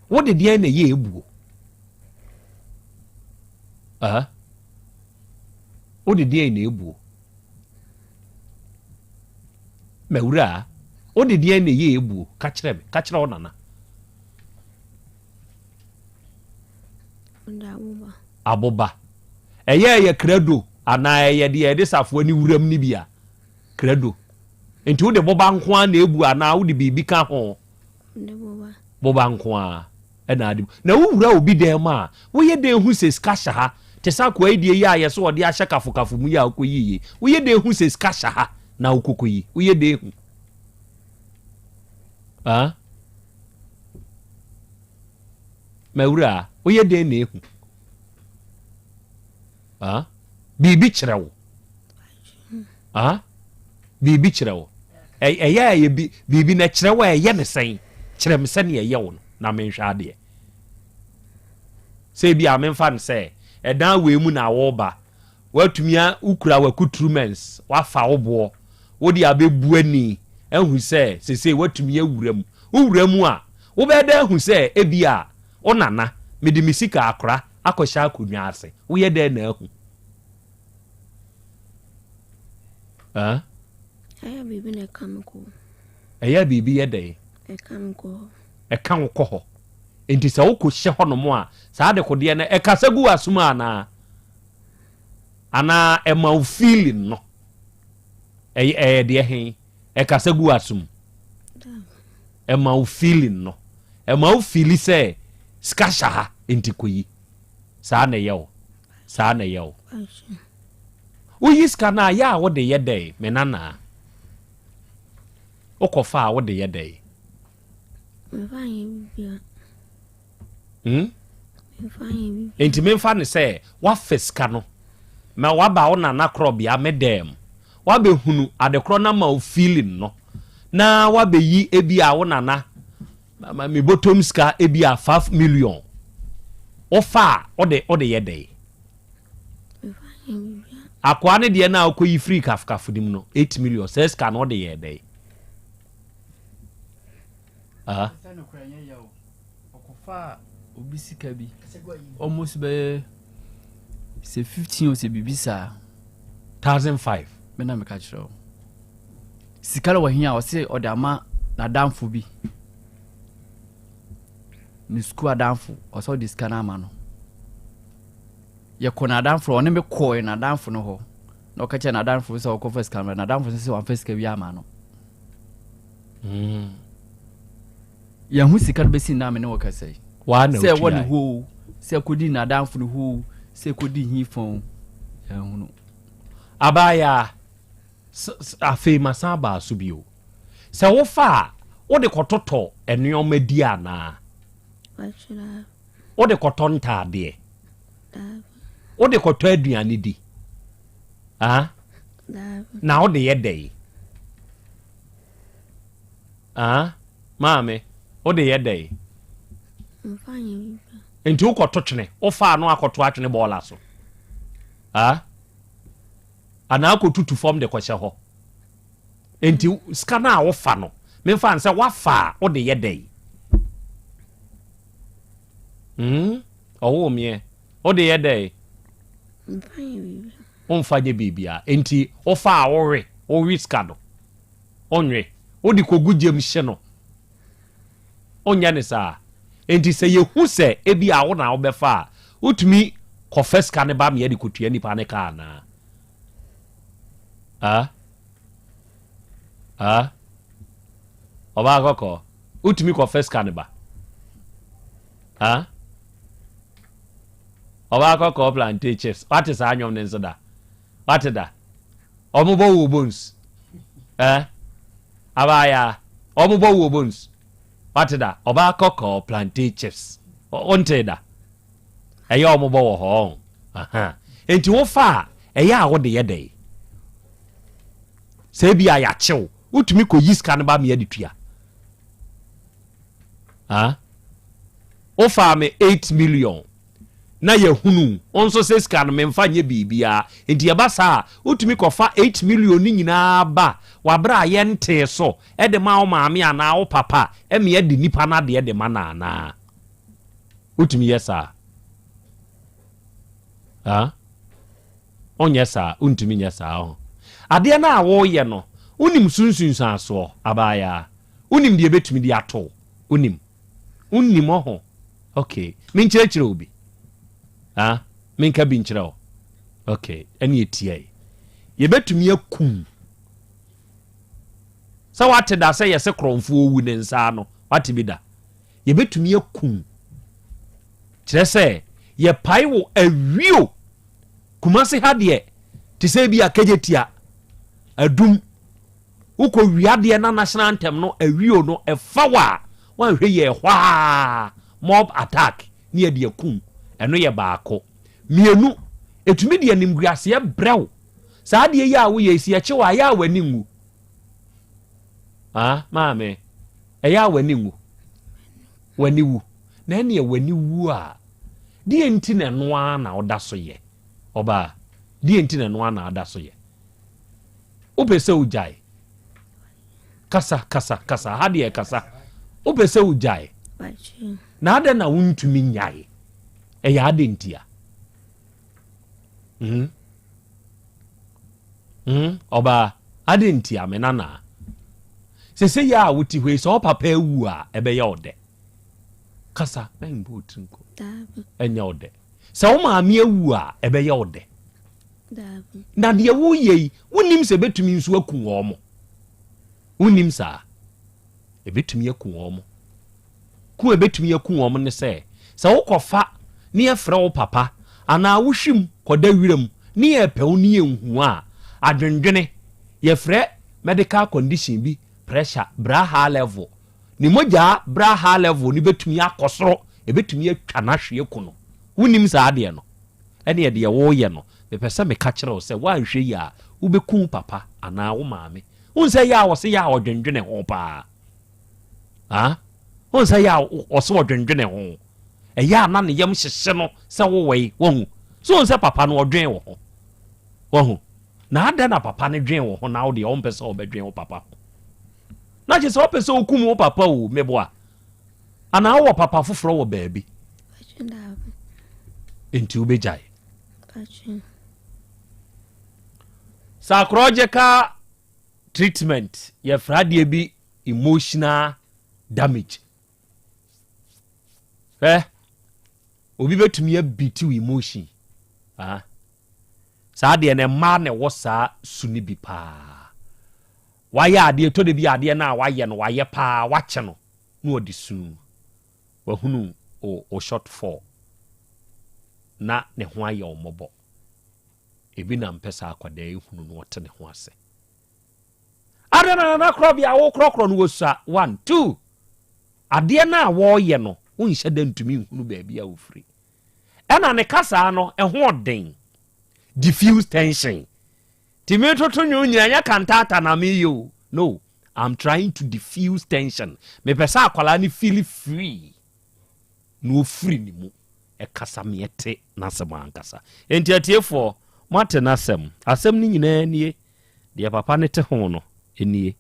Wode deɛn na ɛyɛ ebuo? Ah. Wode deɛn na ebuo? M'awuraa, wode deɛn na ɛyɛ ebuo? Ka kyerɛ me, ka kyerɛ wo nana. Aboba. Ɛyɛ ɛyɛ krado anaa ɛyɛ deɛ yɛde safoa ne wuram no bi a? Krado. Nti wode boba nko ara na ebu anaa wode biribi ka ho?
Mede boba.
Boba nko ara na ade bu. Na wowura obi dan mu a, woyɛ dɛn hu sɛ sika hyɛ ha? Te sɛ akoa yi deɛ yi a yɛsɛ ɔde ahyɛ kafokafo mu yi a wokɔyii yi. Woyɛ dɛn hu sɛ sika hyɛ ha na wokɔkɔyi? Woyɛ dɛn hu? Ah? Mawura, woyɛ dɛn na ehu? Ah? Biribi kyerɛ wo. Ah? Biribi kyerɛ wo. Ɛyɛ a ɛyɛ bi biribi na kyerɛ wo a ɛyɛ ne sɛn? Kyerɛ me sɛnea ɛyɛ wo no na menhwɛ adeɛ. Sɛ ebi a memfa no sɛ ɛdan wei mu na wɔreba Woatumi a wokura w'akutrumɛns, woafa wo boɔ, wode abɛbu ani ahu sɛ seesei woatumi awura mu. Wowura mu a, wobɛyɛ dɛn ahu sɛ ebia wo nana, mede me sika akora akɔhyɛ akonnwa ase? Woyɛ dɛn na ahu? Huh?
Ɛyɛ biribi na ɛka me kɔ hɔ.
Ɛyɛ biribi yɛ dɛn?
Ɛka me kɔ hɔ.
Ɛka wo kɔ hɔ. Enti sɛ wokɔhyɛ hɔnom a, saa adekodeɛ no, ɛkasa gu w'asom anaa? Anaa ɛma wo feeling no ɛyɛ ɛyɛ deɛ he ɛkasa gu w'asom ɛma wo feeling no ɛma wo feeli sɛ sika hyɛ ha nti kɔyi saa na ɛyɛ wo saa na ɛyɛ wo woyi sika no a yɛ a wode yɛ dɛn me nanaa wokɔfa a wode yɛ dɛn
Memfa nyɛ biribiara.
Hmm? Enti memfa no sɛ woafa sika no ma woaba wo nana korɔbea me dɛm woabɛhunu adekorɔ no ama wo feeling no na woabɛyi ebi a wo nana me bɔtɔm sika ebi a 5 million wofa a wode wode yɛ dɛn akoa no deɛ no a wokɔyi firi kafkafo no mu no 8 million sɛ sika no wode yɛ dɛn
Ah. Ɔkɔfaa obi sika bi almost bɛyɛ sɛ 15 o sɛ biribi saa.
1005.
Me na meka kyerɛ wo. Sika no wɔ he a ɔse ɔde ama n'adamfo bi. Ne sukuu adamfo ɔsɛ ɔde sika no ama no. Yɛkɔ n'adamfo ɔne me kɔɛ n'adamfo no hɔ. Na ɔka kyerɛ n'adamfo sɛ ɔkɔfa sika no n'adamfo sɛ wamfa sika bi ama no.
Mm.
Yɛn ho sika no bɛsi nna me ne wo kasa yi.
Waa na
Sɛ ɛwɔ ne
otuae.
hɔ o, sɛ ɛkɔdi n'adamfo no hɔ o, sɛ ɛkɔdi he fa o, yɛnhunu.
Abaayaa, s s afei masan aba so bio. Sɛ wofa a, wode kɔtotɔ nneɛma di anaa?
Wakyerɛ.
Wode kɔtɔ ntaadeɛ?
Daabi.
Wode kɔtɔ aduane di? Ah?
Daabi.
Na wode yɛ dɛn? Ah, maame, wode yɛ dɛn?
Mfa nyɛ biribi.
Nti wokɔto twene, wofaa no akɔto atwene bɔɔla so. Ah? Anaa akɔtutu fam de kɔhyɛ hɔ. Nti sika no a wofa no, memfa no sɛ woafa a, wode yɛ dɛn? Hmm? Ɔwoo meɛ. Wode yɛ dɛn?
Mfa nyɛ biribi.
Womfa nyɛ biribiara. Nti wofa a wowe, wowe sika no. Wonwe. Wode kɔgu gyam hye no. Wonyɛ no saa. Enti sɛ yɛhu sɛ ebia wo na wobɛfa a, wotumi kɔfa sika no ba ma yɛde kɔtua nipa no ka anaa? Ah? Ah? Ɔbaa kɔkɔɔ, wotumi kɔfa sika no ba? Ah? Ɔbaa kɔkɔɔ plantain chips, wate saa nnwom no nso da? Wate da? Ɔmo bɔ wo bones. Eh? Abaayaa, ɔmo bɔ wo bones. Wate da? Ɔbaa kɔkɔɔ plantain chips. Wontee da? Ɛyɛ ɔmo bɔ wɔ hɔ ɔn. Aha. Enti wofa a, ɛyɛ a wode yɛ dɛn? Sɛ ebi a yɛakyew, wotumi kɔ yi sika no ba mea de tua. Ah? Wofaa me 8 million. na yɛhunu wo nso sɛ sika no memfa nyɛ biribiara. Nti ɛba saa a, wotumi kɔfa 8 million no nyinaa ba wɔ aberɛ a yɛntee so de ma wo maame anaa wo papa ma yɛde nipa no adeɛ de ma no anaa? Wotumi yɛ saa? Ha? Wonyɛ saa, wontumi nyɛ saa ho. Adeɛ no a woyɛ no, wonim so nsunsuansoɔ, abaayaa. Wonim deɛ ɛbɛtumi de ato wo. Wonim. Wonnim ɔho. Okay. Menkyerɛkyerɛ wo bi. Ah, menka bi nkyerɛ wo. Okay, ɛne ɛtiae. Yɛbɛtumi akum. Sɛ woate da sɛ yɛse korɔmfoɔ wu ne nsa ano? Woate bi da? Yɛbɛtumi aku wo. Kyerɛ sɛ, yɛpae wo awio. Kumase ha deɛ, te sɛ bi a Kejetia, Adum, wokɔ wia deɛ na national anthem no awio no ɛfa wo a, woanhwɛ yie ɛhɔ ara mob attack ne yɛde aku wo. Ɛno yɛ baako. Mmienu, ɛtumi de animguaseɛ brɛ wo. Saa adeɛ yi a woyɛ yi, sɛ yɛkye wo a, ɛyɛ a w'ani nwu. Ah, maame, ɛyɛ a w'ani nwu. W'ani wu. Na ɛneɛ w'ani wu a, deɛ nti na ɛno ara na woda so yɛ? Ɔbaa, deɛ nti na ɛno ara na woda so yɛ? Wopɛ sɛ wogyae? Kasa, kasa, kasa. Ha deɛ kasa. Wopɛ sɛ wogyae? Na adɛn na wontumi nnyae? Ɛyɛ adɛn ntia? Hmm? Hmm? Ɔbaa, adɛn ntia me nana? Sese yɛ a wote hɔ yi, sɛ ɔpapa awu a, ɛbɛyɛ wo dɛ. Kasa, mɛmbɔ wo tiri nko. Ɛnyɛ wo dɛ. Sɛ wo maame awu a, ɛbɛyɛ wo dɛ. Na deɛ woyɛ yi, wonim sɛ ɛbɛtumi nso aku wɔn mo. Wonim saa? Ɛbɛtumi aku wɔn mo. Ku a ɛbɛtumi aku wɔn ne sɛ, sɛ wokɔfa ne yɛfrɛ wo papa anaa wohwim kɔda wiram ne yɛrepɛ wo ne yɛnhu wo a, adwendwene, yɛfrɛ medical condition bi pressure bra high level. Ne mogyaa bra high level no bɛtumi akɔ soro, ɛbɛtumi atwa no ahwe aku no. Wonim saa adeɛ no? Ɛneɛ deɛ woreyɛ no, mepɛ sɛ meka kyerɛ wo sɛ woanhwɛ yie a, wobɛku wo papa anaa wo maame. Wohu sɛ ɛyɛ a wɔse yɛ a ɔdwendwene ho paa. Ah, wohu sɛ ɛyɛ a ɔse ɔdwendwene ho. Ɛyɛ a na ne yam hyehye no sɛ wowɔ yi, wahu. So wohu sɛ papa no ɔdwen wo ho. Wahu. Na adɛn na papa no dwen wo ho na wo deɛ wompɛ sɛ ɔbɛdwen wo papa ho? Na kyerɛ sɛ wopɛ sɛ wokum wo papa o, meboa. Anaa wowɔ papa foforɔ wɔ baabi? Enti wobɛgyae. Psychological treatment yɛfrɛ adeɛ bi emotional damage. Hwɛ, obi bɛtumi abitiw emotion. Ah. Saa deɛ no mmaa na ɛwɔ saa su no bi paa. Wayɛ adeɛ, ɛtɔ da bi adeɛ no a wayɛ no wayɛ paa, wakyɛ no na ɔde su. Wahunu o, o short fall na ne ho ayɛ wo mmɔbɔ. Ebi na mpɛ sɛ akwadaa yi hunu na ɔte ne ho ase. Adɛn na nana korɔbea a wokorɔkorɔ no wɔsua? One, two. Adeɛ no a wɔreyɛ no, wonhyɛ da ntumi nhunu baabi a ofiri. Ɛna ne kasaa no, ɛho ɔden. Diffuse tension. Nti metoto nnwom nyina nyɛ cantata na meyɛ o. No, I'm trying to diffuse tension. Mepɛ sɛ akwadaa no feel free na ofiri ne mu ɛkasa meɛte n'asɛm ankasa. Enti atiefoɔ, moate n'asɛm. Asɛm no nyinaa nie. Deɛ papa no te ho no nie.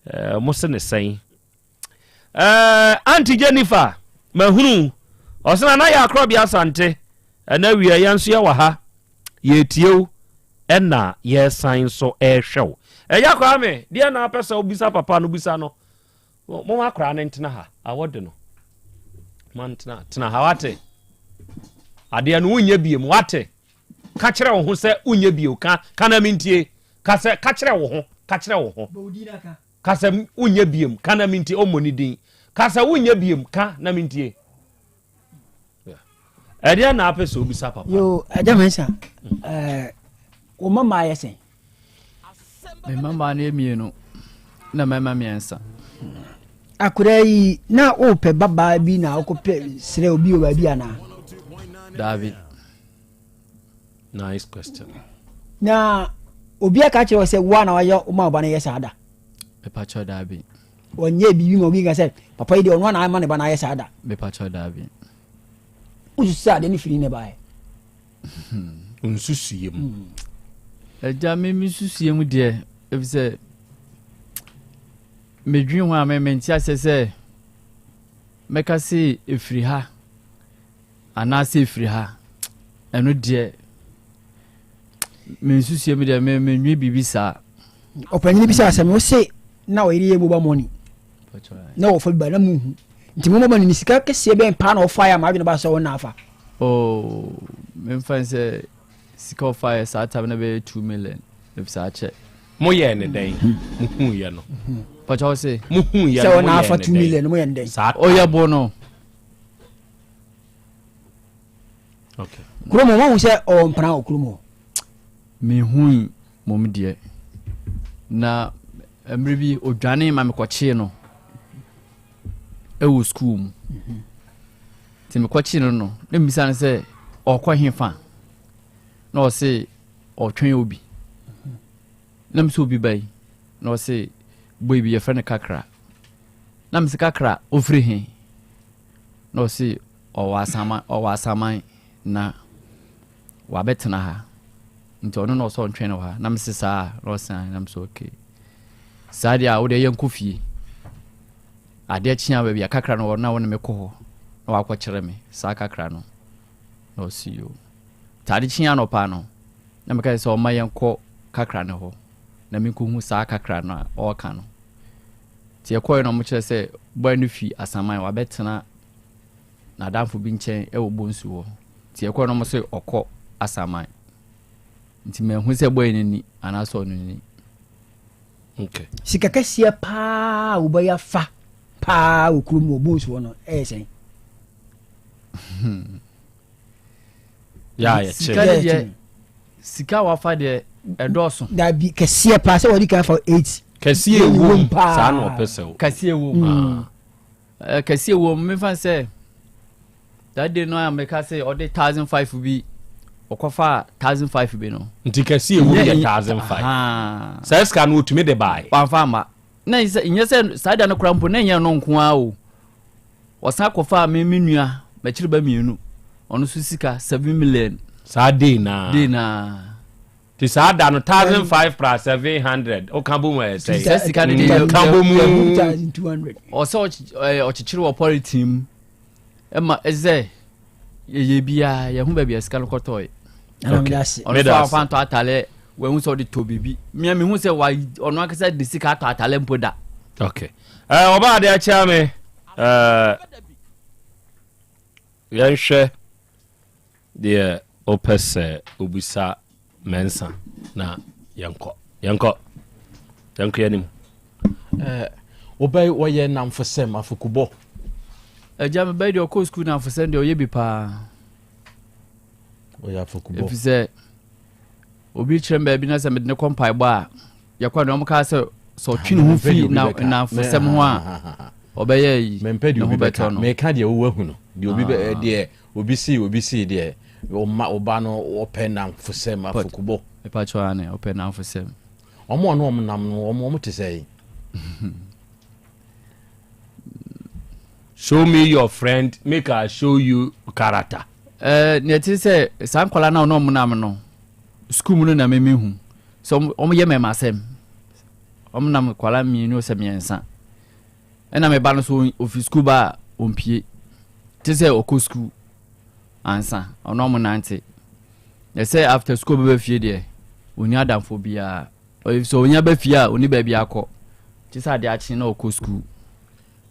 Eh, mo se ne sɛn? Eh, Auntie Jennifer, mahunu. Ɔsena na yɛ akorɔbea Asante. Ɛna wia yɛn nso yɛwɔ ha. Yɛretie wo ɛna yɛresan nso ɛrehwɛ wo. Ɛya Kwame, deɛ na apɛ sɛ wobisa papa no bisa no. Moma akwaraa no ntena ha. Awɔ de no. Ma ntena, tena ha wate. Adeɛ no wonyɛ biem wate. Ka kyerɛ wo ho sɛ wonyɛ bio. Ka, ka na mentie. Ka sɛ, ka kyerɛ wo ho, ka kyerɛ wo ho. Ka sɛ wonyɛ biem, ka na mentie. Ɔmmɔ ne din. Ka sɛ wonyɛ biem, ka na mentie. Ɛdeɛ na apɛ sɛ obisa papa.
Yo, agya Mensa, ɛɛ, wo mma mmaa yɛ sɛn?
Me mma mmaa no yɛ mmienu na mmarima mmiɛnsa.
Akwadaa yi na wopɛ babaa bi na wokɔpɛ srɛ obi wɔ baabi anaa?
Daabi.
Nice question.
Na obi aka kyerɛ wɔ sɛ woa na wayɛ woma wo ba no yɛ saa da?
Mepakyɛw daabi.
Ɔnyɛ biribi ma obi nka sɛ papa yi deɛ ɔno ana ama ne ba no ayɛ saa da?
Mepakyɛw daabi.
Wosusu sɛ adeɛ no firi ne baeɛ?
Nsusuiɛ mu.
Agya me me nsusuiɛ mu deɛ efisɛ medwene ho a me mente aseɛ sɛ mɛka se efiri ha anaasɛ efiri ha ɛno deɛ me nsusuiɛ mu deɛ me menwe biribi saa.
Ɔpanyin bi sɛ asɛm wo se na ɔyere yɛ mobile money na wɔfa bi ba na muhu nti mobile money ne sika kɛseɛ bɛn paa na ɔfa yɛ ama adwene ba sɛ ɔna afa.
Oh, memfa n sɛ sika ɔfa yɛ saa tam na bɛyɛ 2 million efisɛ akyɛ.
Moyɛɛ ne dɛn? Muhuiɛ no.
Pɔkyɛ wo se.
Muhuiɛ
Sɛ
no
ɔna
moyɛɛ
afa
ne
2
dɛn?
million no moyɛ ne dɛn?
Saa
Oyɛ
time.
bo no.
Okay.
Kurom hɔ wahu sɛ ɔwɔ mpena wɔ kurom hɔ.
Mehui mmom deɛ. Na mmerɛ bi odwane ma mekɔkyee no ɛwɔ sukuu mu. Nti mekɔkyee no no, na mebisa no sɛ ɔkɔ hefa? Na ɔse ɔtwɛn obi. Na mesɛ obi ba yi? Na ɔse boy bi yɛfrɛ no Kakra. Na mese Kakra ofiri he? Na ɔse ɔwɔ asaman, ɔwɔ asaman na wabɛtena ha. Nti ɔno na ɔsɛ ɔntwɛn no wɔ ha. Na mese saa? Na ɔse ae. Na mese okay. Saa deɛ a wodeɛ yɛnkɔ fie. Adeɛ kye a baabi a kakra no wɔ na wo ne me kɔ hɔ na wakɔkyerɛ me saa kakra no. Na ɔse yoo. Nti ade kye anɔpa no na meka sɛ ɔma yɛnkɔ kakra no hɔ na menkɔhu saa kakra no a ɔreka no. Nti yɛkɔɛ no ɔmo kyerɛ sɛ boy no fi Asaman wabɛtena n'adamfo bi nkyɛn wɔ Bonsu hɔ. Nti yɛkɔɛ no ɔmo se ɔkɔ Asaman. Nti manhu sɛ boy no ni anaasɛ ɔno ni.
Okay.
Sika kɛseɛ paa a wobɛyɛ afa paa wɔ kurom wɔ Bonsu hɔ no ɛyɛ sɛn?
Yɛ a yɛkyerɛ.
Sika no deɛ sika a wafa deɛ ɛdɔɔso.
Dabi kɛseɛ paa sɛ wɔde kan fa eight.
Kɛseɛ ɛwɔ mu saa na ɔpɛ sɛ wo.
Kɛseɛ ɛwɔ mu. Mm. Kɛseɛ wɔ mu mefa sɛ that day no a meka sɛ ɔde 1005 bi ɔkɔfa 1005 bi no.
Nti kɛseɛ ɛwɔ mu yɛ 1005. Saa sika no ɔtumi de bae.
Wamfa amma. Na nyɛ sɛ saa da no koraa mpo na ɛnyɛ no nko ara o. Ɔsan kɔfaa me me nua m'akyiri ba mmienu ɔno nso sika 7 million.
Saa day naa.
Day naa.
Ti saa da no 1005 plus 700 woka bɔ mu ɛyɛ sɛ.
Sɛ sika no deɛ
ka bɔ mu.
Ɔsɛ ɔkyekyere wɔ pɔlitin mu ɛma ɛsɛ yɛyɛ biara yɛho baabi a sika no kɔtɔe. Ɔno nso afa ntɔ ataleɛ wɔn sɛ ɔde tɔ biribi mmea mi hu sɛ wa ɔno ankasa de sika atɔ ataleɛ mpo da.
Okay ɛɛ ɔbaa de akyia me ɛɛ yɛnhwɛ. Deɛ wopɛ sɛ wobisa Mensah na yɛnkɔ yɛnkɔ yɛnkɔ yɛn anim.
Eh, wobɛyi wɔyɛ nnamfosɛm afokubɔ.
Agya mebɛyi deɛ ɔkɔ sukuu nnamfosɛm deɛ ɔyɛ bi paa.
Ɔyɛ afokubɔ.
Ɛfiri sɛ obi kyerɛ me baabi na sɛ mede ne kɔ mpaebɔ a yɛkɔ no wɔn kaa sɛ sɛ ɔtwe ne ho fi nnamfosɛm ho a ɔbɛyɛ yi
ne
ho bɛtɔ no.
Meka deɛ wowɔ ahu no deɛ obi bɛ ah. deɛ obi sii obi sii deɛ ɔma ɔba no ɔpɛ nnamfosɛm afokubɔ.
Mepa kyɛw ane ɔpɛ nnamfosɛm.
Wɔn a ɔne wɔn nam no wɔn wɔn te sɛ yi.
Show me your friend make I show you character.
Ɛɛ eh, nea ɛte sɛ saa nkwadaa na ɔne wɔn nam no sukuu mu no na mimi hu sɛ wɔn yɛ mɛma asɛm wɔn nam nkwadaa mmienu sɛ mmiɛnsa ɛna me ba no so ofi sukuu ba a ɔmpie te sɛ ɔkɔ sukuu ansa ɔne ɔmo nante na sɛ after sukuu ɔbɛba fie deɛ ɔni adamfo biara sɛ ɔnya ba fie a ɔni baabi akɔ te sɛ adeɛ akye na ɔkɔ sukuu.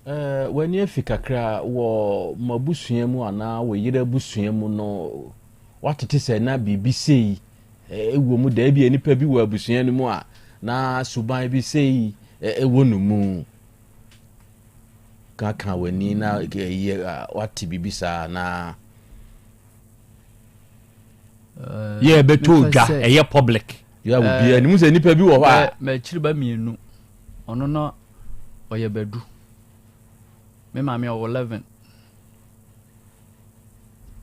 Eh, w'ani afi kakra wɔ mo abusua mu anaa wo yere abusua mu no woatete sɛ na biribi sei wɔ mu da ebia nipa bi wɔ abusua no mu a na suban bi sei wɔ no mu kaka w'ani na ɛyɛ wate biribi saa na
yɛ ɛbɛtɔ dwa ɛyɛ public
yɛ obi anim sɛ nipa bi wɔ hɔ a
m'akyiri ba mmienu ɔno na ɔyɛ badu me maame ɔwɔ 11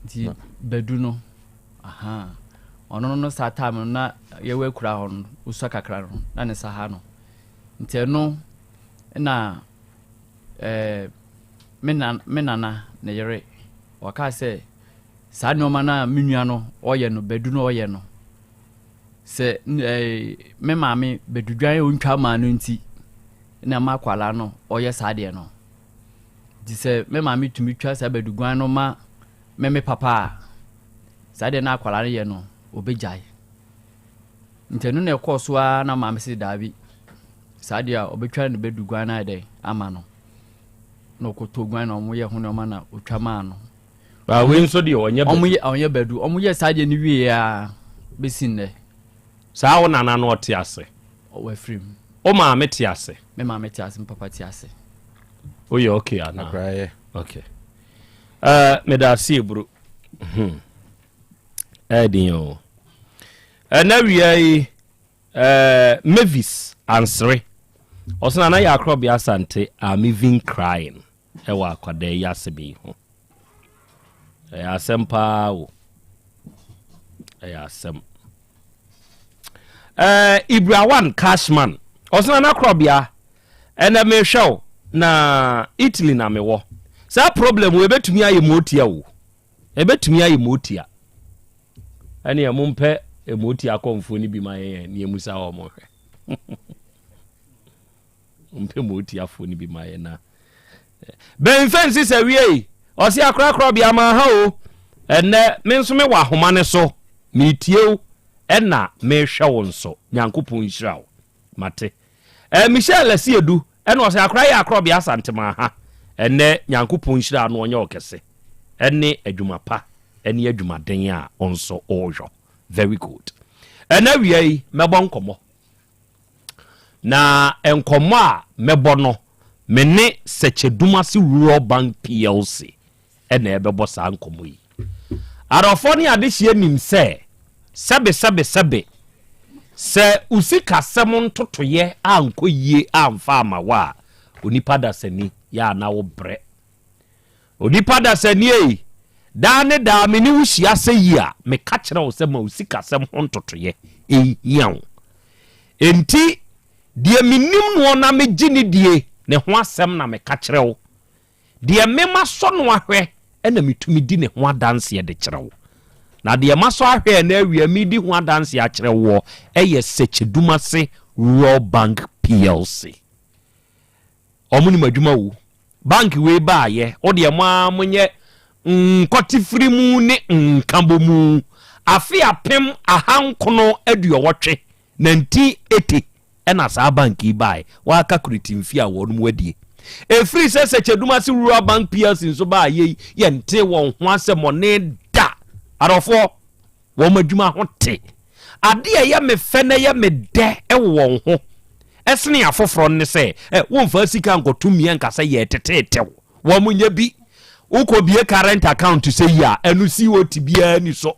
Nti Badu no, ahaa, ɔno no saa time no na yɛwɔ akura hɔ no, osua kakra no, na ne nsa ha no. Nti ɛno na ɛɛ me na me nana ne yere ɔkaa sɛ saa nneɛma no a me nua no ɔyɛ no, Badu no ɔyɛ no, sɛ ɛɛ me maame Badu dwan a ɔntwa maa no nti na ɛma akwadaa no ɔyɛ saa deɛ no. Nti sɛ me maame tumi twa saa baduguan no ma me me papa a, saa deɛ na akwadaa no yɛ no, ɔbɛgyae. Nti ɛno na ɛkɔɔ so ara na maame se daabi, saa deɛ a ɔbɛtwa ne baduguan no ayɛ dɛn ama no. Na ɔkɔtɔ guan na wɔyɛ ho nneɛma na ɔtwa maa no.
Ba wei nso deɛ ɔnyɛ badu.
Wɔyɛ ɔnyɛ badu. Wɔyɛ saa deɛ no wie a bɛsi nnɛ.
Saa wo nana no ɔte ase?
Wafiri mu.
Wo maame te ase?
Me maame te ase, me papa te ase.
Woyɛ okay anaa?
Akora yɛ.
Okay. Uh, meda ase eburu. Hmm. Ɛdin o. Ɛna wia yi, uh, Mavis Ansere. Ɔsena na yɛ akorɔbea Asante, I'm even crying. Ɛwɔ akwadaa yi asɛm yi ho. Ɛyɛ asɛm paa o. Ɛyɛ asɛm. Ɛɛ Ibrawan Cashman. Ɔsena na korɔbea. Ɛnɛ mehwɛ wo na Italy na mewɔ. Saa problem wo ebetumi ayɛ motia o. Ebetumi ayɛ motia. Ɛne ɛmo mpɛ motia akɔmfoɔ no bi ma yɛn ne emu sa wɔn hwɛ. Ɔmpɛ mu otiafoɔ no bi ma yɛ na bɛnfɛ nsi sɛ wiei ɔse akorakora bia ma ha o ɛnɛ me nso me wɔ ahoma ne so metie wo ɛna mehwɛ wo nso Nyankopɔn nhyira wo mate eh, Michelle Asiedu ɛna ɔse akora yɛ akorɔ bia Asante ma ha ɛnɛ Nyankopɔn nhyira no ɔnyɛ ɔkɛse ɛne adwuma pa ɛne adwumaden a ɔnso ɔyɔ very good ɛnɛ wia yi mɛbɔ nkɔmmɔ Na nkɔmmɔ a mɛbɔ no, me ne Sɛkyɛdumase Rural Bank PLC na ɛbɛbɔ saa nkɔmmɔ yi. Adɔfoɔ ne adehyeɛ nim sɛ, sɛbe sɛbe sɛbe, sɛ wo sikasɛm ntotoeɛ ankɔ yie amfa amma wo a, onipa dasani yɛ a na wobrɛ. Onipa dasani ei, daa ne daa me ne wo hyia sɛ yi a, meka kyerɛ wo sɛ ma wo sikasɛm ho ntotoeɛ nhia wo. Enti, deɛ menim noɔ na megye no die ne ho asɛm na meka kyerɛ wo. Deɛ me masɔ no ahwɛ na metumi di ne ho adanseɛ de kyerɛ wo. Na deɛ masɔ ahwɛ ɛnnɛ awia meredi ho adanseɛ akyerɛ woɔ yɛ Sekyedumase Rural Bank PLC. Wɔn nim adwuma o. Bank wei baayɛ, wo deɛ mo ara monyɛ nkɔtefiri mu ne nkabɔmu. Afe 1980, 1980, ɛna saa bank yi baeɛ. Wɔaka kuriti mfie a wɔn mu adie. Ɛfiri sɛ Sɛkyɛdumase Rural Bank PLC nso baayɛ yi, yɛntee wɔn ho asɛmmɔne da. Adɔfoɔ, Wɔn adwuma ho te. Ade a ɛyɛ me fɛ na ɛyɛ me dɛ wɔ wɔn ho sene afoforɔ no ne sɛ, womfa sika nkɔto mmea nka sɛ yɛreteteetew. Wɔn nyɛ bi. Wokɔbie current account sɛ yi a, ɛno COT biara ni so.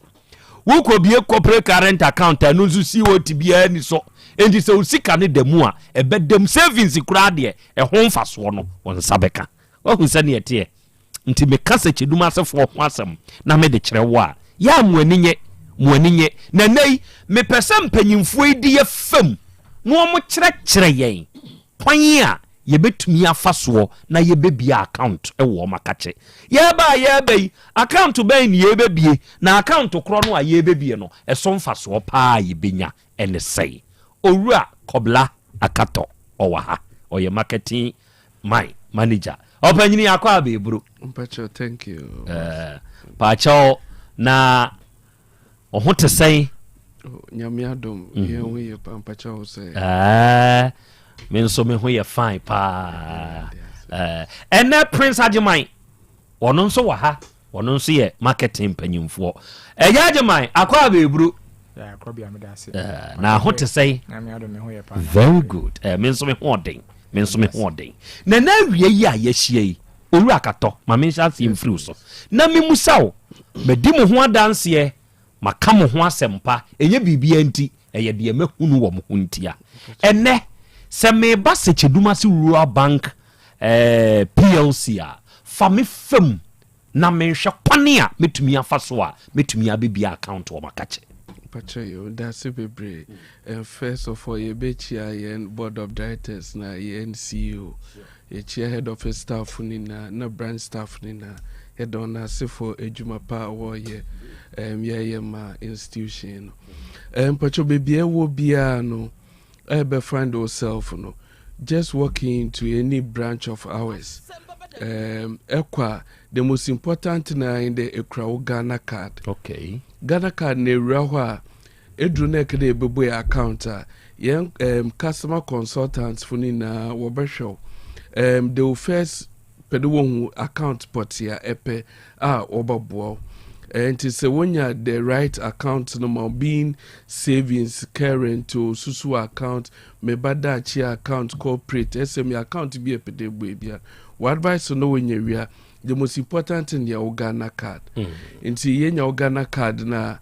Wokɔbie corporate current account a, ɛno nso COT biara ni so. Enti sɛ wo sika no da mu a, ɛbɛda mu. Savings koraa deɛ, ɛho mfasoɔ no, wo nsa bɛka. Woahu sɛdeɛ ɛteɛ? Nti meka Sɛkyɛdum asefoɔ ho asɛm na mede kyerɛ wo a, yɛ a mo ani nye, mo ani nye. Na nnɛ yi, mepɛ sɛ mpanyimfoɔ yi di yɛ fam na wɔkyerɛkyerɛ yɛn kwan a yɛbɛtumi afa soɔ na yɛbɛbie account wɔ wɔn akakye. Yɛreba a yɛreba yi, account bɛn ne yɛrebɛbie, na account korɔ no a yɛrebɛbie no, ɛso mfasoɔ paa a yɛbɛnya ne sɛn? Owura Kɔbla Akatɔ, ɔwɔ ha, ɔyɛ marketing My manager. Ɔpanyini akɔ abɛɛburo.
Mpakyɛw thank you.
Eh, pakyɛw na ɔho te sɛn?
Oh, nyame adom mm. yɛn ho yɛ pa mpakyɛw sɛ.
Eh, me nso me ho yɛ fine paa. Eh, ɛnɛ Prince Agyeman ɔno nso wɔ ha. Ɔno nso yɛ marketing mpanyinfoɔ. Ɛyɛ Agyeman akɔ abɛɛburo. Na ho te sɛn? Very good. Eh, me nso me ho ɔden. Me nso me ho ɔden. Na na awia yi a yɛahyia yi, Owura Katɔ, ma menhyɛ aseɛ mfiri wo so. Na memusa wo, madi mo ho adanseɛ, maka mo ho asɛmpa, ɛnyɛ biribiara nti, ɛyɛ deɛ mahunu wɔ mo ho ntia. Ɛnnɛ, sɛ meba Sekyedumase Rural Bank eh, PLC a, fa me fam na menhwɛ kwane a mɛtumi afa so a mɛtumi abɛbie account wɔ makakye.
Mpakyɛ yo, dase bebree. And first of all, yɛbɛkyia yɛn board of directors na yɛn CEO. Yɛkyia head office staff no nyinaa na branch staff no nyinaa. Yɛda wɔn ase for adwuma pa a wɔreyɛ um, yɛyɛ ma institution no. Um, mpakyɛ baabi a ɛwɔ biara no, ɛbɛ find yourself no, just walk into any branch of ours. Um, ɛkɔ a, the most important thing ara nye dɛ ekura wo Ghana card.
Okay.
Ghana card na ewura hɔ a, eduru na ɛka dɛ ebɛbue account a, yɛn um, customer consultants fo no nyinaa wɔbɛhwɛ wo. Um, they will first pɛ dɛ wohu account pɔtee a ɛpɛ a wɔbɛboa wo. Nti sɛ wonya the right account no ma being savings, current o, susu account, meba daakye account, corporate, SME account bi a ɛpɛ dɛ ebue biara, wɔ advice no wonya wie a, the most important thing yɛ wo Ghana card. Nti yenya wo Ghana card no a,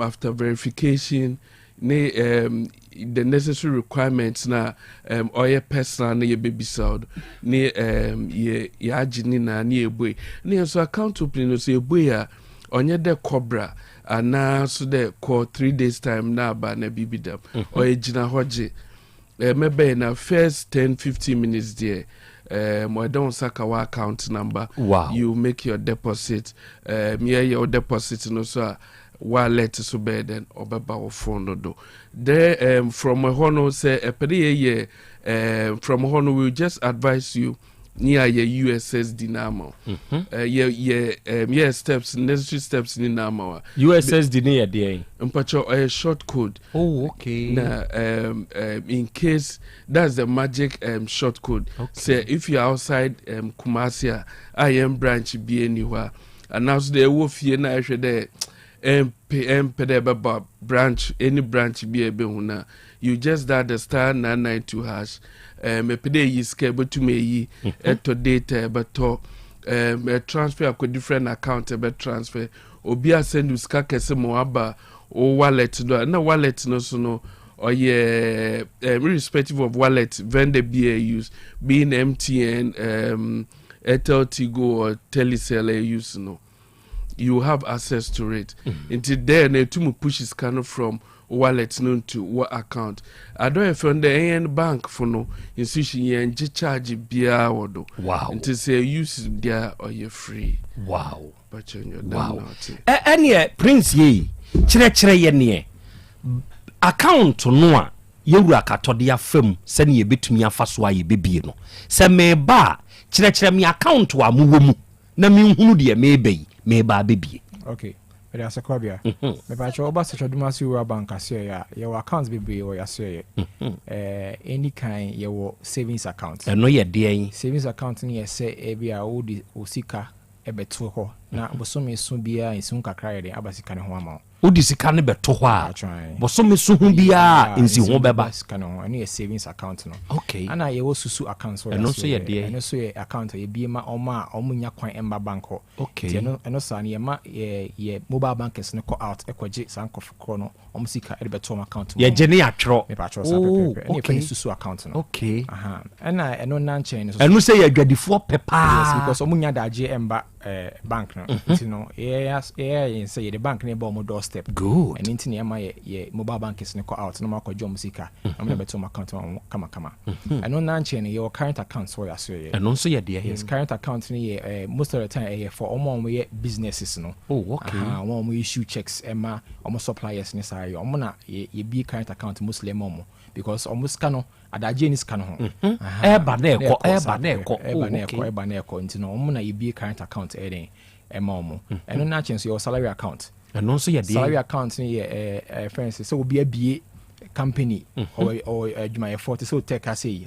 after verification ne the necessary requirements na ɔyɛ personal no yɛbɛbisa wo no ne yɛ yɛagye ne nyinaa ne yɛbue ne yɛn nso account opening no so yɛbue a ɔnyɛ dɛ kɔbra anaa so dɛ kɔ 3 days time na aba na biribi dam. Ɔyɛ gyina hɔ gye mɛbɛyɛ na first 10 15 minutes deɛ ɔde wo nsa ka wɔ account number. You make your deposit, yɛyɛ wo deposit no so a wallet so bɛyɛ dɛn ɔbɛba wo phone no do. Then from ɛhɔ no sɛ ɛpɛ dɛ yɛyɛ from hɔ no we will just advise you ne ayɛ USSD na ama wo. Yɛ steps, necessary steps ni na ama wa.
USSD ne yɛ deɛn?
Mpakyɛ, ɔyɛ short code.
Oh, okay.
Na in case that's the magic short code. Sɛ if you are outside Kumasi a yɛn branch bi ani hɔ a, anaasɛ dɛ ɛwɔ fie na ɛhwɛ dɛ ɛmpɛ dɛ ɛbɛba branch, any branch bi a ɛbɛhu na you just dial the *992# ɛpɛ dɛ ɛyi sika, ɛbɛtum ɛyi, ɛtɔ data, ɛbɛtɔ transfer akɔ different account, ɛbɛ transfer. Obi asend wo sika kɛse ma waba wo wallet no a, na wallet no so no ɔyɛ irrespective of wallet vendor bi a use, being MTN, Airtel Tigo or Telecel a use no, you have access to it. Nti there na etum push sika no from wallet no to wo account. Adɔ yɛ fɛn dɛ ɛyɛn bank fo no institution yɛn gye charge biara wɔ do. Nti sɛ use deɛ ɔyɛ free.
Wow. Ɛneɛ Prince yei kyerɛkyerɛ yɛ neɛ account no a yɛwura katɔde afa mu sɛne yɛbɛtumi afa so a yɛbɛbie no. Sɛ meba a, kyerɛkyerɛ me account a mowɔ mu na menhunu deɛ meba yi meba abɛbie.
Okay, mede ase kɔbea. Mepakyɛ, woba Sɛkyɛdomase Rural Bank aseɛyɛ a, yɛwɔ account bebree wɔ yɛaseɛyɛ. Ɛni kan yɛwɔ savings account.
Ɛno yɛ deɛn?
Savings account no yɛ sɛ ebi a wode wo sika ɛbɛto hɔ na bosome so biara nsiho kakra yɛ den aba sika no ho ama wo.
Wode sika no bɛto hɔ a, bosome so ho biara nsi ho bɛba.
Sika no ho, ɛno yɛ savings account no. Ana yɛwɔ susu account so.
Ɛno nso yɛ deɛn?
Ɛno nso yɛ account a yɛbie ma ɔmo a ɔmo nya kwan ɛmba bank hɔ. Nti ɛno saa no yɛma yɛ mobile bankers no kɔ out ɛkɔgye saa nkɔfo korɔ no ɔmo sika ɛde bɛto ɔmo account mu.
Yɛgye ne yɛatwerɛ.
Mepatwerɛ saa pɛpɛɛpɛ. Ɛne yɛfrɛ no susu account no. Ɛna ɛno na nkyɛn no so.
Ɛno sɛ yɛ adwadifoɔ pɛ paa.
Yes, because ɔmo nya daagye ɛmba bank no. Nti no yɛyɛ yɛn sɛ yɛde bank no ɛba ɔmo doorstep. Ɛno nti na yɛma yɛ mobile bankers no kɔ out na ɔmo akɔgye ɔmo sika na ɔmo de bɛto ɔmo account mu ɔmo kamakama. Ɛno na nkyɛn no yɛwɔ current account so wɔ yɛaso yɛ.
Ɛno nso yɛ deɛ?
Yes, current account no yɛ most of the time ɛyɛ for ɔmo a ɔmo yɛ businesses no. Ɔmo a ɔmo issue checks ɛma ɔmo suppliers ne saa yɛ ɔmo na yɛ yɛbie current account mostly ɛma ɔmo because ɔmo sika no adagye ne sika no ho.
Ɛɛba na ɛkɔ, ɛɛba na ɛkɔ.
Ɛɛba na ɛkɔ, ɛɛba na ɛkɔ, nti no ɔmo na yɛbie current account ɛyɛ den ɛma ɔmo. Ɛno na kyɛn so yɛwɔ salary account.
Ɛno nso yɛ deɛ?
Salary account no yɛ ɛɛ ɛɛ fɛn sɛ obi abie company, ɔwɔ adwumayɛfoɔ te sɛ hotel ase yi,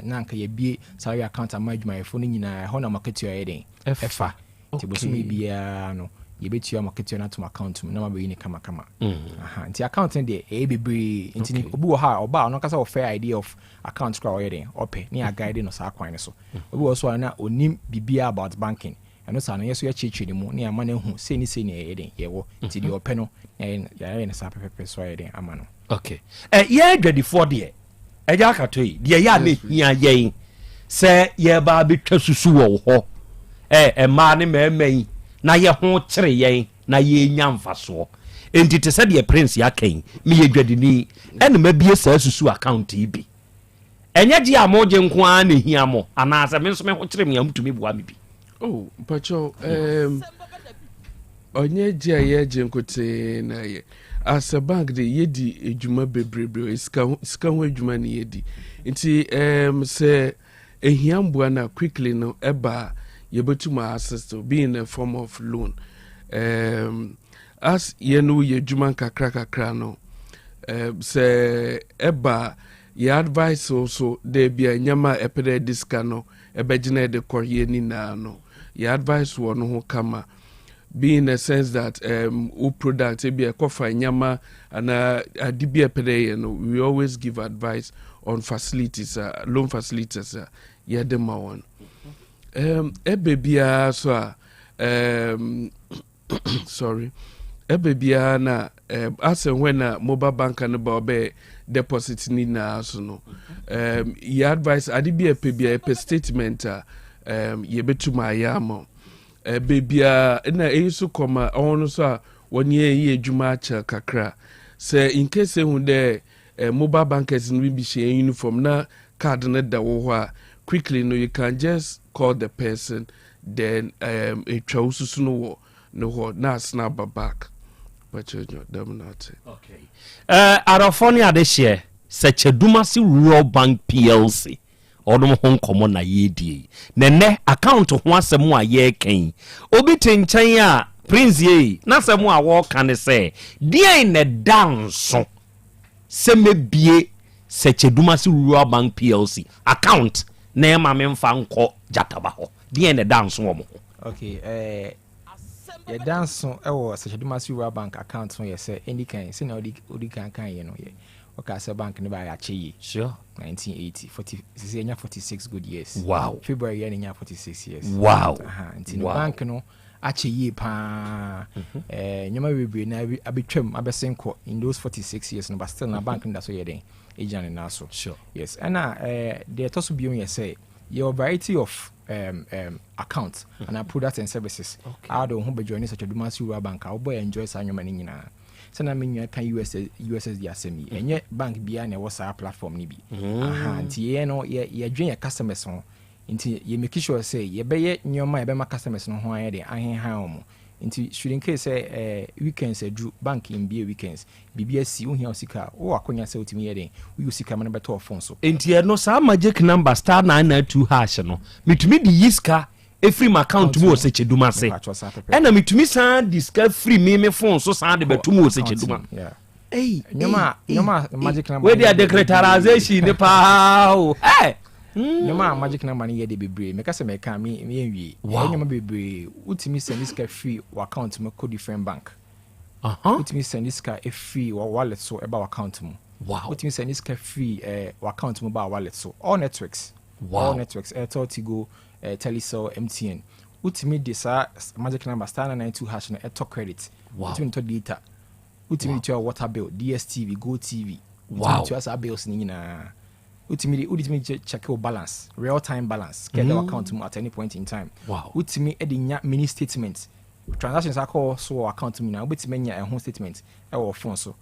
na nka yɛbie salary account ama adwumayɛfoɔ no nyinaa. Ɛhɔ na mo akatua yɛ den ɛfa. Nti bosome biara no yɛbɛtua mo akatua no atom account mu na mabɛyi ne kamakama. Nti account no deɛ ɛyɛ bebree. Nti obi wɔ ha a ɔba a ɔno ankasa wɔ fair idea of account koraa ɔyɛ den ɔpɛ ne yɛ guide no saa kwan no so. Obi wɔ so a na onim biribiara about banking, ɛno saa no yɛ so yɛkyerɛkyerɛ ne mu ne yɛama no ahu sei ne sei ne ɛyɛ den yɛwɔ. Nti deɛ ɔpɛ no yɛayɛ no saa pɛpɛpɛ so ayɛ den ama no.
Okay, yɛn adwadifoɔ deɛ ɛgya akato yi deɛ yɛ a ne hia yɛn sɛ yɛba abɛtwa susu wɔ hɔ mmaa ne mmarima yi na yɛ ho kyere yɛn na yɛnya mfasoɔ. Enti te sɛ deɛ Prince aka yi, meyɛ dwadini ɛna mabie saa susu account yi bi. Ɛnyɛ gye a mogye nko ara na ehia mo, anaasɛ me nso me ho kyere me a mutumi boa me bi?
Oh, mpakyɛw, ɔnyɛ gye a yɛgye nkotee na yɛ as a bank de yɛdi adwuma bebrebe, sika ho adwuma ne yɛdi. Nti sɛ ehia mboa na quickly no ɛba a, yɛbɛtum assist be in a form of loan. As yɛn no yɛ adwuma nkakra kakra no, sɛ ɛba yɛ advice so dɛ bia nneɛma a ɛpɛ dɛ ɛde sika no ɛbɛgyina ɛde kɔ yɛ nyinaa no, yɛ advice wɔ no ho kama. Be in the sense that um, wo product ebi ɛkɔfa nneɛma anaa ade bi a ɛpɛ dɛ yɛ no, we always give advice on facilities a loan facilities a yɛde ma wɔn. Um, ɛbɛ biara so a um, sorry ɛbɛ biara na um, asɛ when na mobile banker no ba ɔbɛ deposit ne nyinaa so no um, yɛ advice ade bi a ɛpɛ bi a ɛpɛ statement a um, yɛbɛtum ayɛ ama wo. Ɛbɛ biara na eyi so kɔ ma ɔhɔn no so a wɔnye hɛn yɛ edwuma akyɛr kakra. Sɛ in case ehu dɛ mobile bankers no bi hyɛ hɛn uniform na card no da wo hɔ a, quickly no you can just call the person then um, etwa wo susu no wɔ no hɔ na asan aba back. Mpakyɛw nyo, dɛm na ɔtse.
Okay. Eh, Arɔfɔ ne adehyeɛ, Sɛkyɛdumase Rural Bank PLC. Ɔnom ho nkɔmmɔ na yɛredie yi. Na ɛnnɛ, account ho asɛm a yɛreka yi, obi te nkyɛn a, Prince ei, n'asɛm a wɔreka ne sɛ, deɛn na ɛda nso sɛ mɛbie Sɛkyɛdumase Rural Bank PLC account na ɛma memfa nkɔ Gyataba hɔ? Deɛn na ɛda nso wɔ mo ho?
Okay, eh, yɛda nso wɔ Sɛkyɛdumase Rural Bank account ho yɛ sɛ, ɛndi kan, sɛnea wodi kan kaeɛ no, yɛ Ɔkaa sɛ bank no baeɛ akyɛ yie.
Sure.
1980, 40, sisi yɛnya 46 good years.
Wow.
February yɛ na nya 46 years.
Wow.
Aha, nti no
wow.
bank no akyɛ yie paa. Mm -hmm. Eh, nneɛma bebree na abɛtwam abɛsen kɔ in those 46 years no, but still na mm -hmm. bank no da so yɛ den, egyina ne nan so.
Sure.
Yes, ɛna eh, deɛ ɛtɔ so bio yɛ sɛ yɛwɔ variety of um, um, account mm -hmm. and products and services.
Okay.
A de wo ho bɛjoin Sɛkyɛdumasi Rural Bank a wobɔ enjoy saa nneɛma no nyinaa. Sɛ na me nua ka US USSD asɛm yi, ɛnyɛ bank biara na ɛwɔ saa platform no bi. Aha, nti yɛn no yɛ yɛdwen yɛ customers ho. Nti yɛ make sure sɛ yɛbɛyɛ nneɛma a ɛbɛma customers no ho ayɛ den ahenhan wɔn. Nti should in case sɛ eh, weekends aduru, bank mbue weekends, biribi asi, wohia wo sika a, wowɔ akonya sɛ wotumi yɛ den, woyi wo sika ma no bɛtɔ wo phone so.
Nti ɛno saa magic number star 992 hash no metumi de yi sika ɛfiri m'account mu wɔ Sɛkyɛdum ase ɛna metumi san de sika firi me me phone so san de bɛto mu wɔ Sɛkyɛdum a. Wei deɛ decretarization ne paa o. Hey!
Nneɛma a magic number no yɛ de bebree meka sɛ meka me yɛnwie. Ɛyɛ nneɛma bebree wotumi send sika firi w'account mu kɔ different bank. Wotumi send sika firi wɔ wallet so ɛba w'account mu. Wotumi send sika firi eh, w'account mu ba wallet so. All networks. All networks Airtel, Tigo, eh, Telecel, MTN. Wotumi de saa magic number star 992 hash no ɛtɔ credit. Wotumi de tɔ data. Wotumi de tua water bill, DSTV, GoTv. Wotumi de tua saa bills no nyinaa. Wotumi de wotumi de check wo balance, real time balance, kɛ ɛda w'account mu at any point in time. Wotumi de nya mini statement, transactions akɔ so wɔ account mu nyinaa, wobɛtumi anya ɛho statement ɛwɔ wo phone so.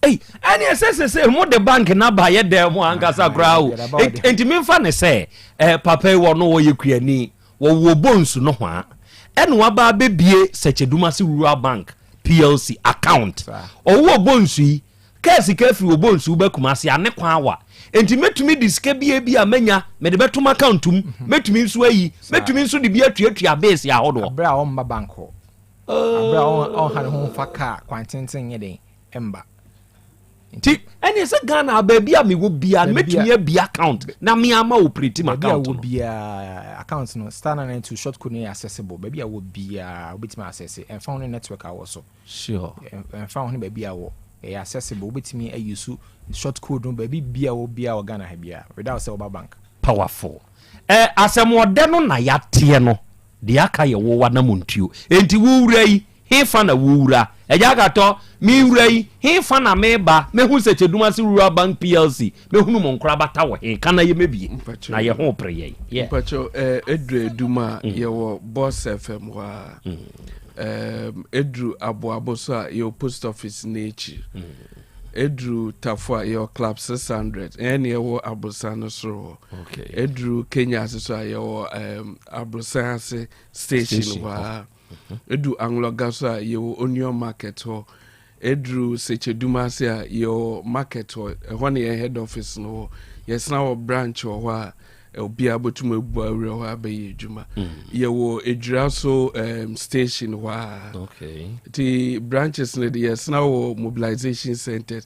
Ei, ɛne ɛsɛ sɛ sɛ mo de bank na ba yɛ dɛn mo ankasa koraa o. Enti memfa ne sɛ eh, papa yi wɔ no wɔyɛ kuani, wɔwɔ Bonsu no hwaa, ɛna waba abɛbie Sɛkyɛdumase Rural Bank PLC account. Ɔwɔ Bonsu yi, kaa sika firi wɔ Bonsu ba Kumase a ne kwan awa. Enti mɛtumi de sika bi ebi a manya mede bɛto m'account mu, mɛtumi nso ayi, mɛtumi nso de bi atuatua bills ahodoɔ.
Aberɛ a ɔmma bank hɔ, aberɛ a ɔnha ne ho mfa kaa kwantenten nyɛ den. mba.
Nti ɛne sɛ Ghana a baabi a mewɔ biara no mɛtumi abie account na me ama operate ma account no.
Baabi a wɔ biara account no star 992 short code no yɛ accessible baabi a wɔ biara wobɛtumi access ɛmfa ho ne network a wɔ so.
Sure.
Ɛmfa ho ne baabi a wɔ ɛyɛ accessible wobɛtumi ayusu short code no baabi biara wɔ biara wɔ Ghana ha biara without sɛ woba bank.
Powerful. Ɛ asɛm ɔdɛ no na yateɛ no deɛ aka yɛ wo w'anamontuo enti wo wura yi Hefa na wowura? Agya Akatɔ, me wura yi, hefa na meba? Mɛhu sɛ Kyedumase Rural Bank PLC, mɛhunu mo nkorabata wɔ he? Ka na yɛmmɛbie, na yɛ ho repere yɛn. Yeah.
Mpakyɛw, eh, eduru Adum a, yɛwɔ Boss FM hɔ ara. Ɛɛm, eduru Aboabo so a, yɛwɔ Post Office no ekyir. Eduru Tafo a, yɛwɔ Club 600, ɛyɛ nea ɛwɔ aborosan no soro hɔ.
Okay.
Eduru Kenya ase so a, yɛwɔ ɛɛm, aborosan ase station
Station
hɔ
hɔ.
ara. Edu Anloga so a, yɛwɔ Onion Market hɔ. Eduru Sekyedum ase a, yɛwɔ market hɔ. Ɛhɔ na yɛn head office no wɔ. Yɛsan wɔ branch wɔ hɔ a obiara bɛtum abu awura hɔ abɛyɛ adwuma. Yɛwɔ Edwira so um, station hɔ a.
Okay.
Nti branches no de yɛsan wɔ mobilization centers.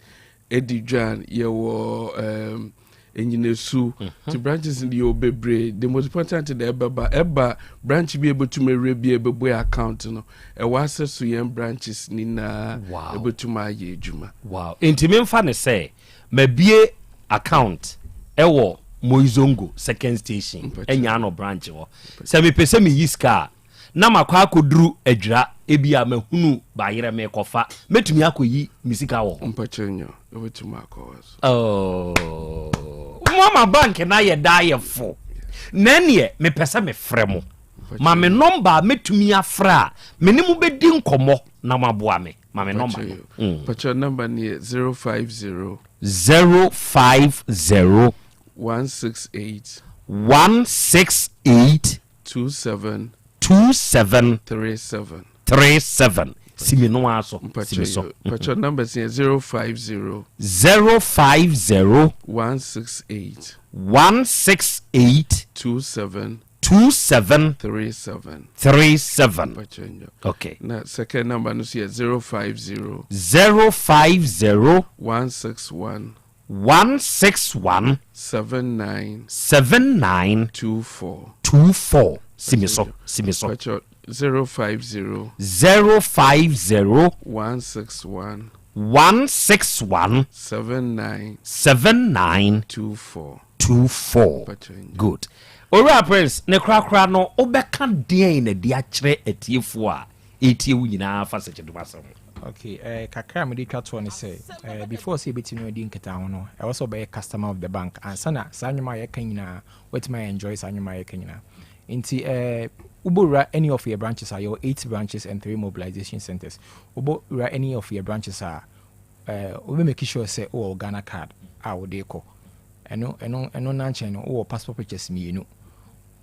Edi dwan, yɛwɔ um, Enyinasu. Nti branches no yɛwɔ bebree. The most important thing dɛ ɛbɛba ɛba branch bi a ɛbɛtum awura bi a ɛbɛbue account no ɛwɔ access to yɛn branches nyinaa ɛbɛtum ayɛ adwuma.
Wow. Nti memfa no sɛ mabue account ɛwɔ Moizongo second station Anyaano branch hɔ. Sɛ mepɛ sɛ meyi sika a na makɔ akɔduru Adwira ebia mahunu bayerɛ mekɔfa mɛtumi akɔyi me sika wɔ hɔ.
Mpakyɛ nyɛ wobɛtumi akɔ hɔ so.
Oh, mo ama bank no ayɛ daa yɛ fo. Na ɛneɛ mepɛ sɛ mefrɛ mo. Ma me nɔmba a mɛtumi afrɛ a me ne mo bɛdi nkɔmmɔ na moaboa me. Ma me nɔmba no.
Mpakyɛ nɔmba no yɛ 050.
050.
168.
168.
27.
27.
37.
37. Si me no ara so. Si me so.
Mpakyɛ numbers yɛ 050.
050.
168.
168.
27.
27.
37.
37.
Mpakyɛ nyɛ.
Okay.
Na second number no so yɛ 050.
050.
161.
161.
79.
79.
24.
24. Si me so. Si me so.
Mpakyɛ 050.
050.
161.
161.
79.
79.
24.
24. Good. Owura Prince, ne korakora no, wobɛka deɛn na de akyerɛ atiefoɔ a ɛretie wo nyinaa fa sɛkyɛdom asɛm ho?
Okay, eh, kakra a mede twa toɔ ne sɛ, eh, before sɛ yɛbɛtumi adi nkitaho no, ɛwɔ sɛ wobɛyɛ customer of the bank ansa na saa nnwuma a yɛka nyinaa woatumi a enjoy saa nnwuma a yɛka nyinaa. Nti eh, wobɔwura any of yɛ branches a, yɛwɔ 8 branches and 3 mobilization centers. Wobɔwura any of yɛ branches a, eh, wobɛ make sure sɛ wowɔ wo Ghana card a wode kɔ. Ɛno, ɛno, ɛno nankyɛn no, wowɔ passport pictures mmienu.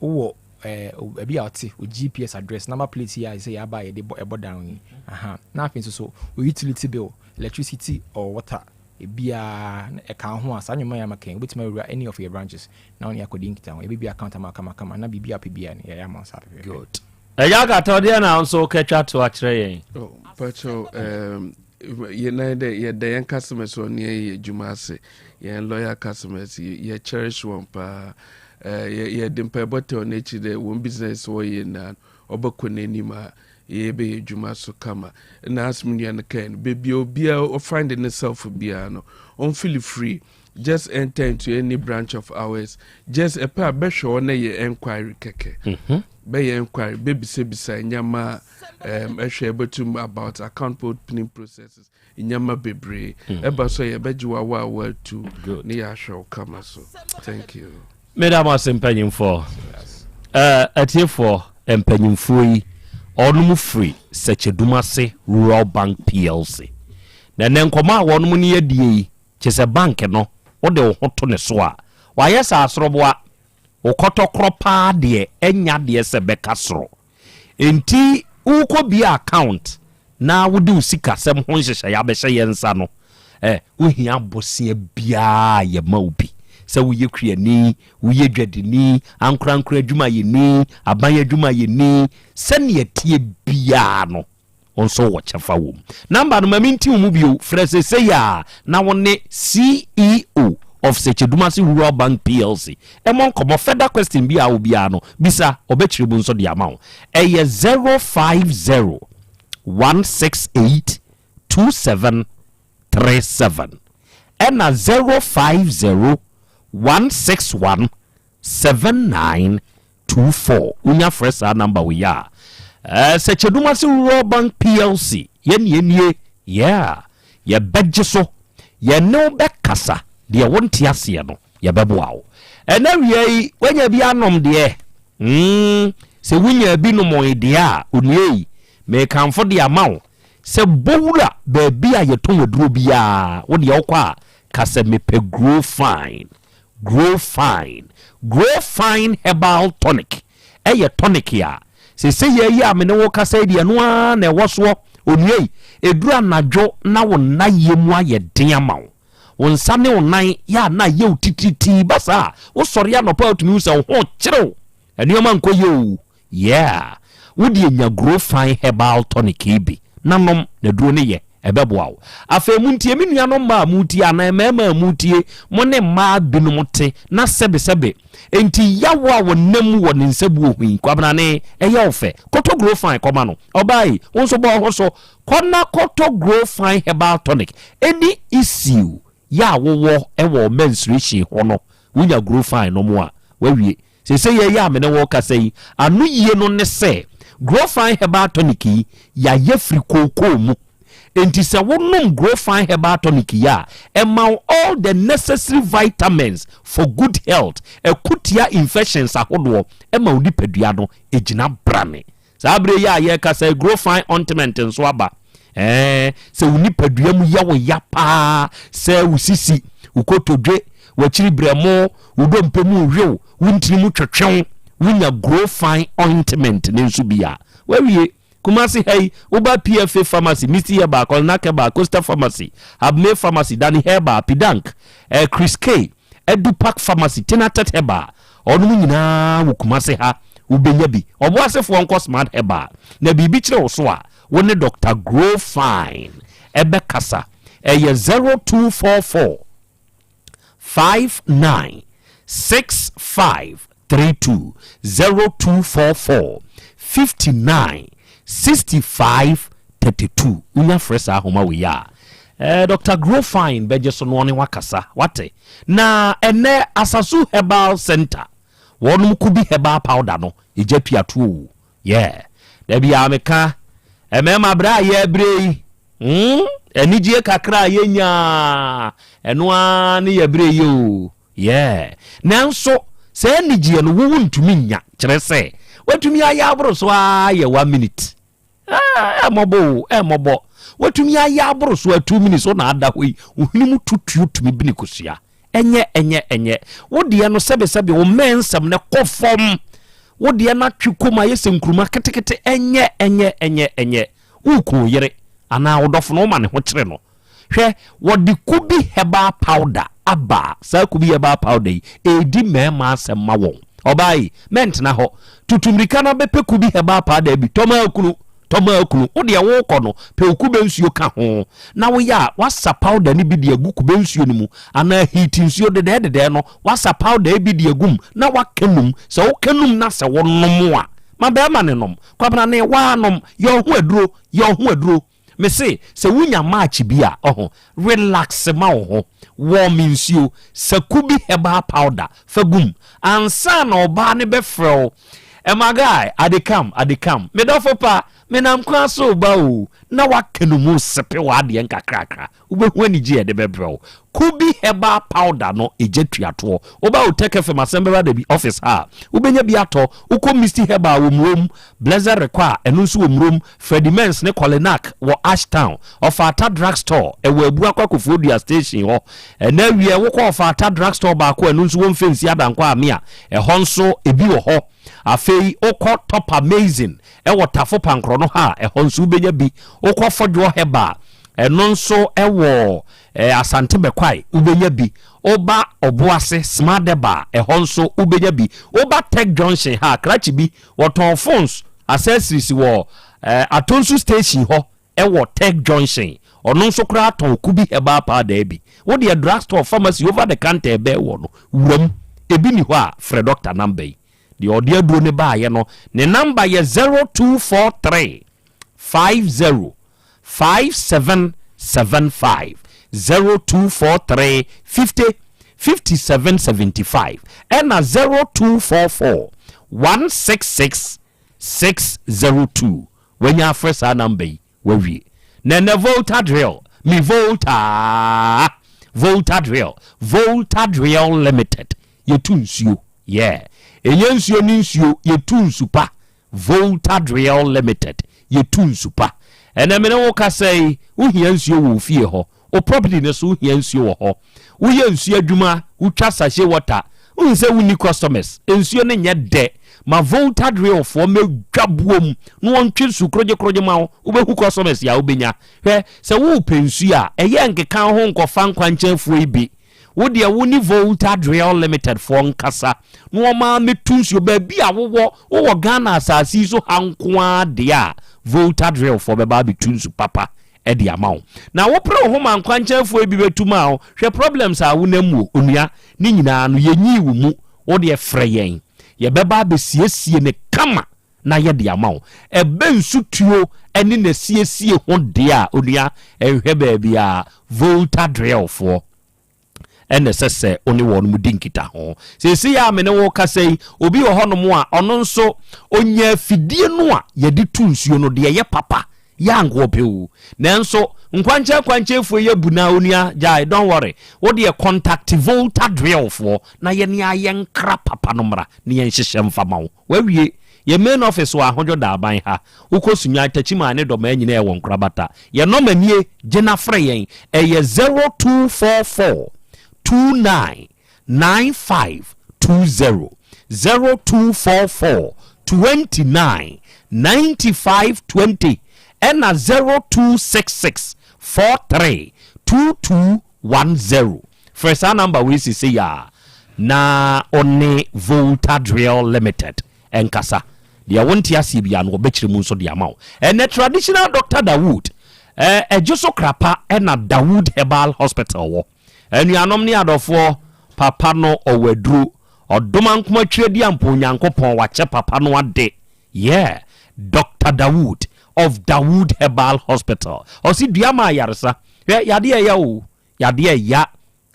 Wowɔ eh, baabi a ɔte, wo GPS address, number plate yi a sɛ yɛaba a yɛde bɔ ɛbɔ dan yi. Aha. Na afei nso so, wo utility bill, electricity or water, ebiara na ɛka ho a, saa nneɛma yi a maka yi, wobɛtumi awura any of your branches na wo ne akɔdi nkitaho. Yɛbɛbue account ama wo kamakama na biribi a wopɛ biara no, yɛayɛ ama wo saa pɛpɛɛpɛ.
Good. Agya Akatɔ, deɛ na wo nso wokatwa to akyerɛ yɛn?
Oh, mpakyɛw, um, yɛn dɛ yɛda yɛn customers wɔn ne yɛn yɛ adwuma ase, yɛn loyal customers, yɛ cherish wɔn paa. Eh, yɛ yɛde mpaebɔ tɛ wɔn akyi dɛ wɔn business wɔyɛ nyinaa no ɔbɛkɔ n'anim a yɛbɛyɛ adwuma so kama. Na as me nua no kae no, baabi a obiara ɔfind ne self biara no, ɔnfeel free. Just enter into any branch of ours. Just ɛpɛ a bɛhwɛ hɔ na yɛ enquiry kɛkɛ. Mhm. Bɛyɛ enquiry, bɛbisabisa nneɛma a um, ɛhwɛ ɛbɛtum about account opening processes. Nneɛma bebree. Mm. Ɛba so a yɛbɛgye wo awa awa atu ne yɛahwɛ wo kama so. Thank you.
Meda mo ase mpanyimfoɔ. Eh, atiefoɔ, mpanyimfoɔ yi, wɔnom firi Sɛkyɛdumase Rural Bank PLC. Na ɛnɛ nkɔmmɔ a wɔnom ne yɛadie yi, kyerɛ sɛ bank no, wode wo ho to ne so a, wayɛ sɛ asoroboa. Wo kɔtɔkorɔ paa deɛ, ɛnya deɛ sɛ bɛka soro. Enti worekɔbue account na wode wo sikasɛm ho nhyehyɛeɛ abɛhyɛ yɛn nsa no, eh, wohia bosea biara a yɛma wo bi. Sɛ woyɛ kuani, woyɛ dwadini, ankorankoro adwumayɛni, aban adwumayɛni, sɛnea ɛteɛ biara no, Wo nso wowɔ kyɛfa wɔ mu. Number no ma menti wo mu bio, frɛ sesei ara na wo ne CEO of Sekyedumase Rural Bank PLC mmɔ nkɔmmɔ. Further question bi a wowɔ biara no, bisa, ɔbɛkyerɛ mu nso de ama wo. Ɛyɛ 050 168 2737 ɛna 050 161 7924 Wonya frɛ saa number wei a, eh, Sɛkyɛdumase Rural Bank PLC, yɛn ne nie, yeah, yɛbɛgye so, yɛne wo bɛkasa, deɛ wonte aseɛ no, yɛbɛboa wo. Ɛnɛ awia yi, woanya bi anom deɛ? Mm, sɛ wonya bi nomoe deɛ a, onua yi, mekamfo de ama wo sɛ bɔ wura baabi a yɛtɔn aduro biara, wo deɛ wokɔ a, ka sɛ mepɛ Grow Fine. Grow Fine. Grow Fine Herbal Tonic yɛ tonic a seesei yi a me ne wo rekasa yi deɛ ɛno ara na ɛwɔ soɔ. Onua yi, ɛduru anadwo na wo nnayɛ mu ayɛ den ama wo. Wo nsa ne wo nan yɛ a na ayɛ wo titiritii. Ba saa a, wosɔre anɔpa a wotumi hu sɛ wo ho rekyere wo. Nneɛma nkɔ yie o. Yeah! Wo deɛ nya Grow Fine Herbal Tonic yi bi na nom, na aduro no yɛ. Ɛbɛboa wo. Afei montie, me nuanom mmaa a moretie anaa mmarima a moretie, mo ne mmaa binom te na sɛbesɛbe enti yaw a wɔnam mu wɔ ne nsabuo ho yi, Kwabenane, ɛyɛ wo fɛ? Kɔtɔ Grow Fine kɔma no. Ɔbaa yi, wo nso bɔ wo ho so. Kɔ na kɔtɔ Grow Fine Herbal Tonic. Ɛni issue yɛ a wowɔ wɔ menstruation ho no, wonya Grow Fine nom a, woawie. Seesei yi a me ne wo rekasa yi, anoyie no ne sɛ, Growfine Herbal Tonic yi, yɛayɛ firi kookoo mu. Enti sɛ wonom Growfine Herbal Tonic yi a, ɛma wo all the necessary vitamins for good health, ɛko tia infections ahodoɔ, ɛma wo nipadua no gyina brane. Saa berɛ yi a yɛrekasa yi, Growfine Ointment nso aba. Ɛɛ, sɛ wo nipadua mu yɛ wo ya paa, sɛ wo sisi, wo kotodwe, w'akyiri berɛmo, wo dompe mu rewew, wo ntini mu twetwe wo, wonya Growfine Ointment no nso bi a, woawie. Kumasi ha yi, woba PFA Pharmacy, Misty Herbal, Colinac Herbal, Coastal Pharmacy, Habmay Pharmacy, Danny Herbal, Pidank, eh, Chris K, Edu Park Pharmacy, Tinatet Herbal, Ɔnom nyinaa wɔ Kumase ha, wobɛnya bi. Ɔboasefoɔ nkɔ Smart Herbal na biribi kyerɛ wo so a, wo ne Doctor Grow Fine ɛbɛkasa. Ɛyɛ 0244 59 65 32, 0244 59 65 32. Wonya frɛ saa ahoma wei a, eh, Doctor Grow Fine bɛgye so na ɔne wakasa. Wate? Na ɛnɛ Asasu Herbal Center wɔnom kubi herbal powder no egya tua tuo o yeah da biara meka mmarima berɛ a yɛbrɛ yi hmm anigyeɛ kakra a yɛnya ɛno ara ne yɛbrɛ yi o yeah nanso saa anigyeɛ no wowo ntumi nya kyerɛ sɛ watumi ayɛ aboro so ara yɛ one minute Ɛmmɔbɔ o, ɛmmɔbɔ. Watumi ayɛ aboro so atu mini so na ada hɔ yi, wo hwene mu tutuo tumi bini kosua. Ɛnyɛ, ɛnyɛ, ɛnyɛ. Wo deɛ no sɛbesɛbe wo mmɛn nsɛm no kɔ fam. Wo deɛ no atwe kɔm ayɛ sɛ nkuruma ketekete. Ɛnyɛ, ɛnyɛ, ɛnyɛ, ɛnyɛ. Woreku wo yere anaa wo dɔfo no, woma ne ho kyere no. Hwɛ, wɔde Kubi herbal powder aba. Saa Kubi herbal powder yi, ɛredi mmarima asɛm ma wɔn. Ɔbaa yi, mɛntena hɔ. Tutu mmirika na bɛpɛ Kubi herbal powder bi. Tɔ ma akunu, tɔ ma akunu. Wo deɛ worekɔ no, pɛ wo kube nsuo ka ho. Na woyɛ a, woasa powder no bi de agu kube nsuo no mu, anaa heat nsuo dedɛɛdedɛɛ no, woasa powder yi bi de agu mu na woaka num. Sɛ woka num na sɛ wonom a, ma barima no nom. Kwabena, ne woanom, yɛ wo ho aduro, yɛ wo ho aduro. Me se sɛ wo nya match bi a ɔho relax ma wo ho, warm nsuo, sakubi herbal powder fa gu mu ansa na ɔbaa no bɛfrɛ wo eh my guy I dey come, I dey come, me dɔfo pa me nam kwan so reba o, na waka no mu sepe w'adeɛ nkakrakra, wobɛhu anigye a ɛde bɛbrɛ wo. Kubi herbal powder no egya tua toɔ. Woba Otec FM asɛm bɛba da bi office ha a, wobɛnya bi atɔ. Wokɔ Misty Herbal wɔ Murom, Blessed Rekwa a ɛno nso wɔ Murom, Freddie Mens ne Kolinak wɔ Ashtown, Ɔfata Drug Store ɛwɔ Abuakwa Kofoɔdua Station hɔ. Ɛna awiɛ wokɔ Ɔfata Drug Store baako a ɛno nso wɔ Mfɛnsi Adankwa Amea, ɛhɔ nso ebi wɔ hɔ. Afei wokɔ Top Amazing ɛwɔ Tafo Pankorɔ no ha a, ɛhɔ nso wobɛnya bi. Wokɔ Fɔdwoɔ Herbal ɛno nso ɛwɔ Eh, Asante Bɛkwae, wobɛnya bi. Woba Ɔboase, Smadeba, ɛhɔ nso wobɛnya bi. Woba Tech Junction ha, krakye bi, wɔtɔn phones, accessories wɔ eh, Atonsu Station hɔ ɛwɔ Tech Junction. Ɔno nso koraa tɔn Kubi Herbal Powder bi. Wo deɛ drugstore, pharmacy, over the counter ɛbɛn wɔ no, wura mu. Ebi ni hɔ a, frɛ doctor number yi. Deɛ ɔde aduro no baeɛ no, ne number yɛ 0243 50 5775 0243 50 57 75 ɛna 0244 166 602 wanya afrɛ saa namba yi wawie na ɛnɛ Volta Drill me Volta Volta Drill Volta Drill Limited yɛtu nsuo yeah ɛnyɛ nsuo ne nsuo yɛtu nsu pa Volta Driel Limited, Yɛtu nsu pa. Ɛnnɛ me ne wo kasa yi, wohia nsuo wɔ wo fie hɔ, wo property no so wohia nsuo wɔ hɔ. Woyɛ nsuo adwuma, wotwa sachet water, wohu sɛ wonni customers, nsuo no nyɛ dɛ. Ma Volta Driel foɔ mmɛdwa buom na wɔntwe nsu korogyekorogye ma wo, wobɛhu customers a wobɛnya. Hwɛ, sɛ worepɛ nsuo a, ɛyɛ nkeka wo ho nkɔfa nkwankyɛnfoɔ yi bi. Wo deɛ wo ne Volta Driel Limited foɔ nkasa na wɔn ara mmɛtu nsuo baabi a wowɔ, wowɔ Ghana asase yi so ha nko ara deɛ a, Volta Driel foɔ bɛba abɛtu nsu papa de ama wo. Na wopere wo ho ma nkwankyɛnfoɔ yi bi bɛtu ma wo, hwɛ problems a wonam mu o, onua, ne nyinaa no yɛnyii wo mu, wo deɛ frɛ yɛn, yɛbɛba abɛsiesie no kama na yɛde ama wo. Ɛbɛ nsutuo ne n'asiesie ho deɛ a, onua, nhwɛ baabiara, Volta Drill foɔ. na ɛsɛ sɛ wo ne wɔn di nkitaho. Seesei a me ne wo rekasa yi, obi wɔ hɔnom a ɔno nso ɔnya afidie no a yɛde tu nsuo no, deɛ ɛyɛ papa, yɛ anka ɔpɛ o. Nanso nkwankyɛn kwankyɛnfoɔ yi abu no a, onua, gyae, don't worry. Wo deɛ contact Volta Drillfoɔ na yɛne ayɛ nkra papa no mmra na yɛnhyehyɛ mfa ma wo. Wawie. Yɛn main office wɔ Ahodwo Daaban ha. Wokɔ Sunyani, Takyimaa ne Dɔmaa nyinaa yɛwɔ nkorabata. Yɛn nɔma nie, gye na frɛ yɛn. Ɛyɛ 0244 29 95 20. 0244 29 95 20 ɛna 0266 43 22 10. Frɛ saa number wei sesei ara na wo ne Volta Drill Limited nkasa. Deɛ wonte aseɛ biara no wɔbɛkyerɛ mu nso de ama wo. Ɛnɛ Traditional Doctor Dawood, Ɛgye so Krapa na Dawood Herbal Hospital wɔ. Anuanom ne adɔfoɔ, papa no ɔwɔ aduro. Ɔdomankoma Tweaduampɔn Onyankopɔn wakyɛ papa no ade. Yeah, Doctor Dawood of Dawood Herbal Hospital. Ɔse dua ma ayaresa. Hwɛ, yadeɛ ɛya o, yadeɛ ɛya,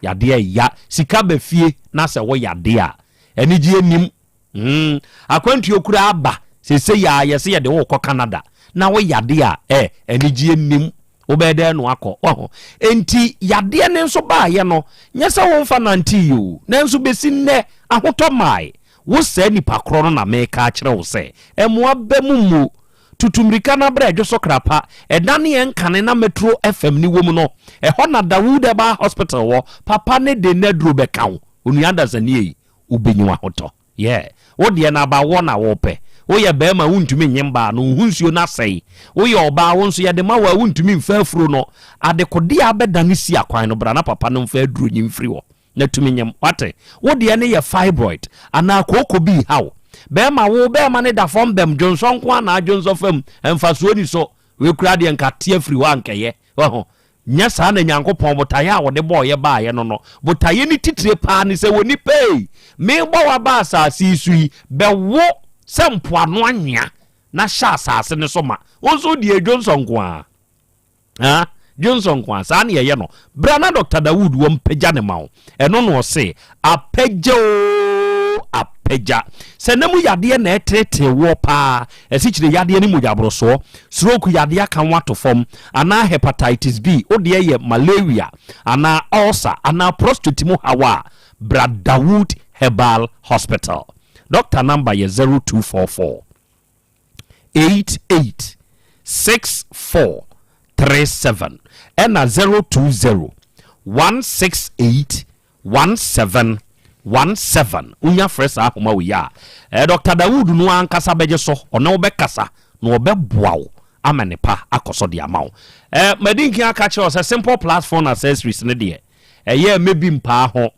yadeɛ ɛya. Sika ba fie na sɛ wo yadeɛ a, anigyeɛ nnim. Mm, akwantuo koraa aba, seesei a yɛse yɛde wo rekɔ Canada, na wo yadeɛ a, eh, anigyeɛ nnim. Wobɛyɛ dɛn no akɔ? Wahu? Enti yadeɛ no nso baeɛ no, nyɛ sɛ womfa nantee o, nanso bɛsi nnɛ, ahotɔ mmae. Wo saa nipa korɔ no na mereka akyerɛ wo sɛ, mmoa ba mu mmu. Tutu mmirika na bra Dwoso Krapa, ɛda ne yɛn kane na Metro FM no wɔ mu no. Ɛhɔ na Dawood Herbal Hospital wɔ. Papa ne de n'aduro bɛka wo. Onua Dasani ei, wobɛnya w'ahotɔ. Yeah. Wo deɛ no aba wɔ na wopɛ. Woyɛ barima a wontumi nye mbaa no, wo ho nsuo no asɛe. Woyɛ ɔbaa wo nso yɛde ma wo a wontumi mfa afuro no. Adekodeɛ a abɛdane si akwan no, bra na papa no mfa aduro nyi mfiri hɔ. na tumi nyem wate wo deɛ no yɛ fibroid anaa kooko bi reha wo bɛɛma wo bɛɛma no da fam bɛm dwonsɔ nko ara na adwonsɔ fam mfasoɔ ni so wei koraa deɛ nka te afiri hɔ ankɛyɛ wahu nyɛ saa na Nyankopɔn botaeɛ a wɔde bɔɔyɛ baayɛ no no botaeɛ ne titire paa ne sɛ wɔ nipa ei meebɔ waba asase yi so yi bɛwo sɛ mpoano anwea na hyɛ asase no so ma wo nso deɛ dwonsɔ nko ara Ah, Johnson nko a, saa ne yɛyɛ no. Bra na Dr. Dawood wɔ mpagya ne ma wo. Ɛno na ɔse, apagya oo, apagya. Sɛ na mu yadeɛ na ɛtetee woɔ paa, asikyire yadeɛ ne mogyaborosoɔ, stroke yadeɛ aka wo ato fam, anaa hepatitis B, wo deɛ yɛ malaria, anaa ulcer, anaa prostate mu haw a, bra Dawood Herbal Hospital. Doctor number yɛ 0244. 88 64 37 ɛna 020 168 17 17 wonya frɛ saa ahoma wei a eh, Dr. Dawood no ankasa bɛgye so ɔne wo bɛkasa na ɔbɛboa wo ama ne pa akɔ so de ama wo eh, madi nkin aka kyerɛ wo sɛ Simple Plus phone accessories no deɛ ɛyɛ mɛbi mpaa ho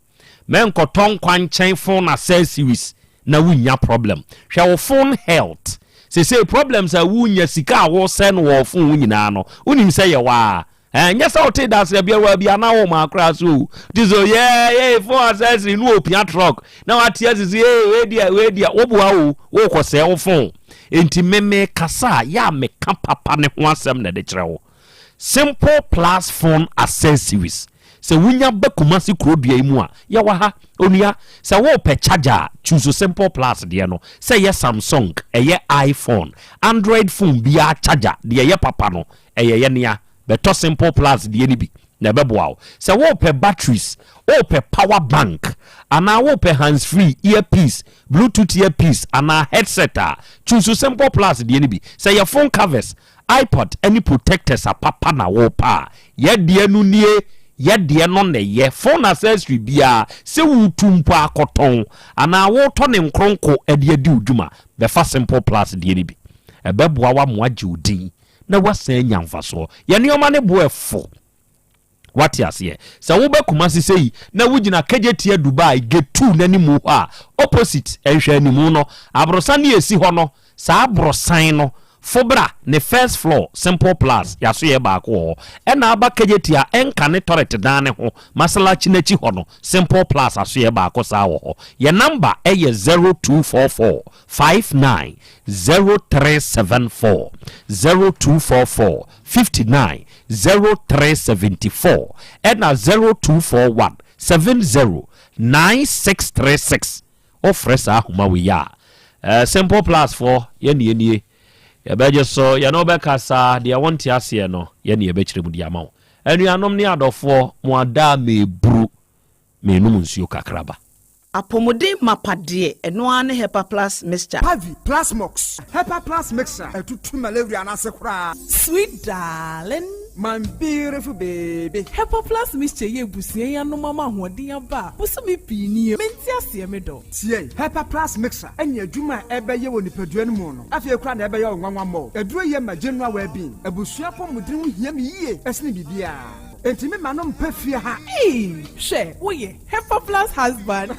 Mɛnkɔtɔ nkwankyɛn phone accessories na wonnya problem. Hwɛ wo phone health. Sesei problems a wonya, sika a wosɛe no wɔ wo phone ho nyinaa no, wonim sɛ yɛ waa. Eh, nyɛ sɛ wotee dasrɛ biara waa bi anaa wo maa koraa so o. Te sɛ yeah, yeah, phone accessory no opia truck na wate asisi hey, wei deɛ, wei deɛ, woboa o, wokɔsɛe wo phone. Enti me mekasa a, yɛ a meka papa ne ho asɛm na ɛde kyerɛ wo. Simple Plus Phone Accessories, Sɛ wunya ba Kumasi kuro dua yi mu a, yɛwɔ ha. Onua, sɛ worepɛ charger a, choose Simple Plus deɛ no. Sɛ ɛyɛ Samsung, ɛyɛ iPhone, Android phone biara charger, deɛ ɛyɛ papa no, ɛyɛ yɛn nea. Bɛtɔ Simple Plus deɛ no bi na ɛbɛboa wo. Sɛ worepɛ batteries, worepɛ power bank, anaa worepɛ hands-free, earpiece, Bluetooth earpiece, anaa headset a, choose Simple Plus deɛ no bi. Sɛ ɛyɛ phone covers, iPod ne protectors a papa na wopɛ a, yɛ deɛ no nie, yɛ deɛ no na ɛyɛ. Phone accessory biara, sɛ woretu mpo akɔtɔn anaa woretɔ ne nkronko de adi wo dwuma, bɛfa Simple Plus deɛ no bi. Ɛbɛboa wo ama woagye wo din na woasan anya mfasoɔ. Yɛn nneɛma no bo ɛfo. Wate aseɛ? Sɛ woba Kumasi sei na wogyina Kejetia Dubai gate 2 n'animu hɔ a, opposite nhwɛanimu no, aborosan no a ɛsi hɔ no, saa aborosan no, Fo bra ne first floor Simple Plus yɛasoyɛ baako wɔ hɔ. Ɛna aba Kejetia ɛnka ne tɔrɛt dan no ho Masalakyi no akyi hɔ no Simple Plus asoyɛ baako saa wɔ hɔ. Yɛ number ɛyɛ 0244 59 0374, 0244 59 0374 ɛna 0241 70 9636. Wofrɛ saa ahoma wei a, eh, Simple Plus foɔ yɛne yɛnie yɛbɛgye so, yɛne wo bɛkasa, deɛ wonte aseɛ no yɛne yɛbɛkyerɛ mu de ama wo. Anuanom ne adɔfoɔ, mo ada a meburu, menom nsuo kakraba.
Apɔmuden mapa deɛ, ɛno ara ne Hepa Plus Mixture.
Pavi, Plasmox, Hepa Plus Mixture, ɛtutu malaria no ase koraa.
Sweet darling.
My beautiful baby.
Hepa Plus Mixture yɛ abusua yi anom ama ahoɔden aba a bosome pii nie. Mente aseɛ me dɔ.
Tie, Hepa Plus Mixture ne adwuma a ɛbɛyɛ wɔ nipadua no mu no, afei koraa na ɛbɛyɛ wo nwanwa mmɔ. Aduro yi yɛ ma general well-being. Abusua apɔmuden ho hia me yie sene biribiara. Enti me ma no mpɛ fie ha.
Eii hwɛ woyɛ Hepa Plus husband.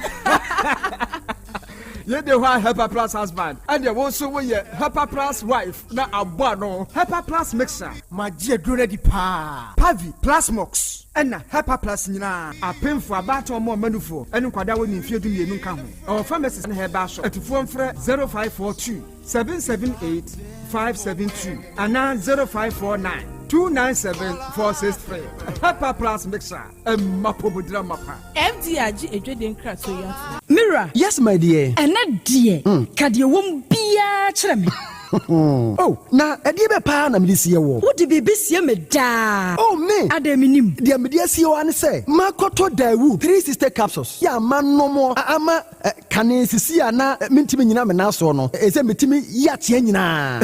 Yei de hɔ a Hepa Plus husband, ɛneɛ wo nso woyɛ Hepa Plus wife na abɔ ano. Hepa Plus mixer. Magye aduro no adi paa. Pavi, Plasmox, ɛna Hepa Plus nyinaa. Apemfoɔ, abaatan ɔmo ɔma nufoɔ, ɛne nkwadaa a wɔnni mfeɛ 12 nka ho. Ɛwɔ pharmacies ne herbal shop. Atufoɔ mfrɛ 0542 778 572 anaa 0549 297 463. Hepa Plus mixer, ɛma apɔmuden amapa.
FDA agye adwadie nkratoɔ yi atom.
Me wura.
Yes my dear.
Ɛnɛ deɛ, ka deɛ ɛwɔ mu biara kyerɛ me.
Oh, na ɛdeɛ bɛ paa na mede sie woɔ?
Wode biribi sie me daa.
Oh, me!
Adɛn mennim?
Deɛ mede asie wo ara ne sɛ, makɔtɔ Daewoo 360 capsules yɛ a manom a ama kane sisi a na mentumi nnyina me nan soɔ no, ɛsɛ metumi yi ateɛ nyinaa.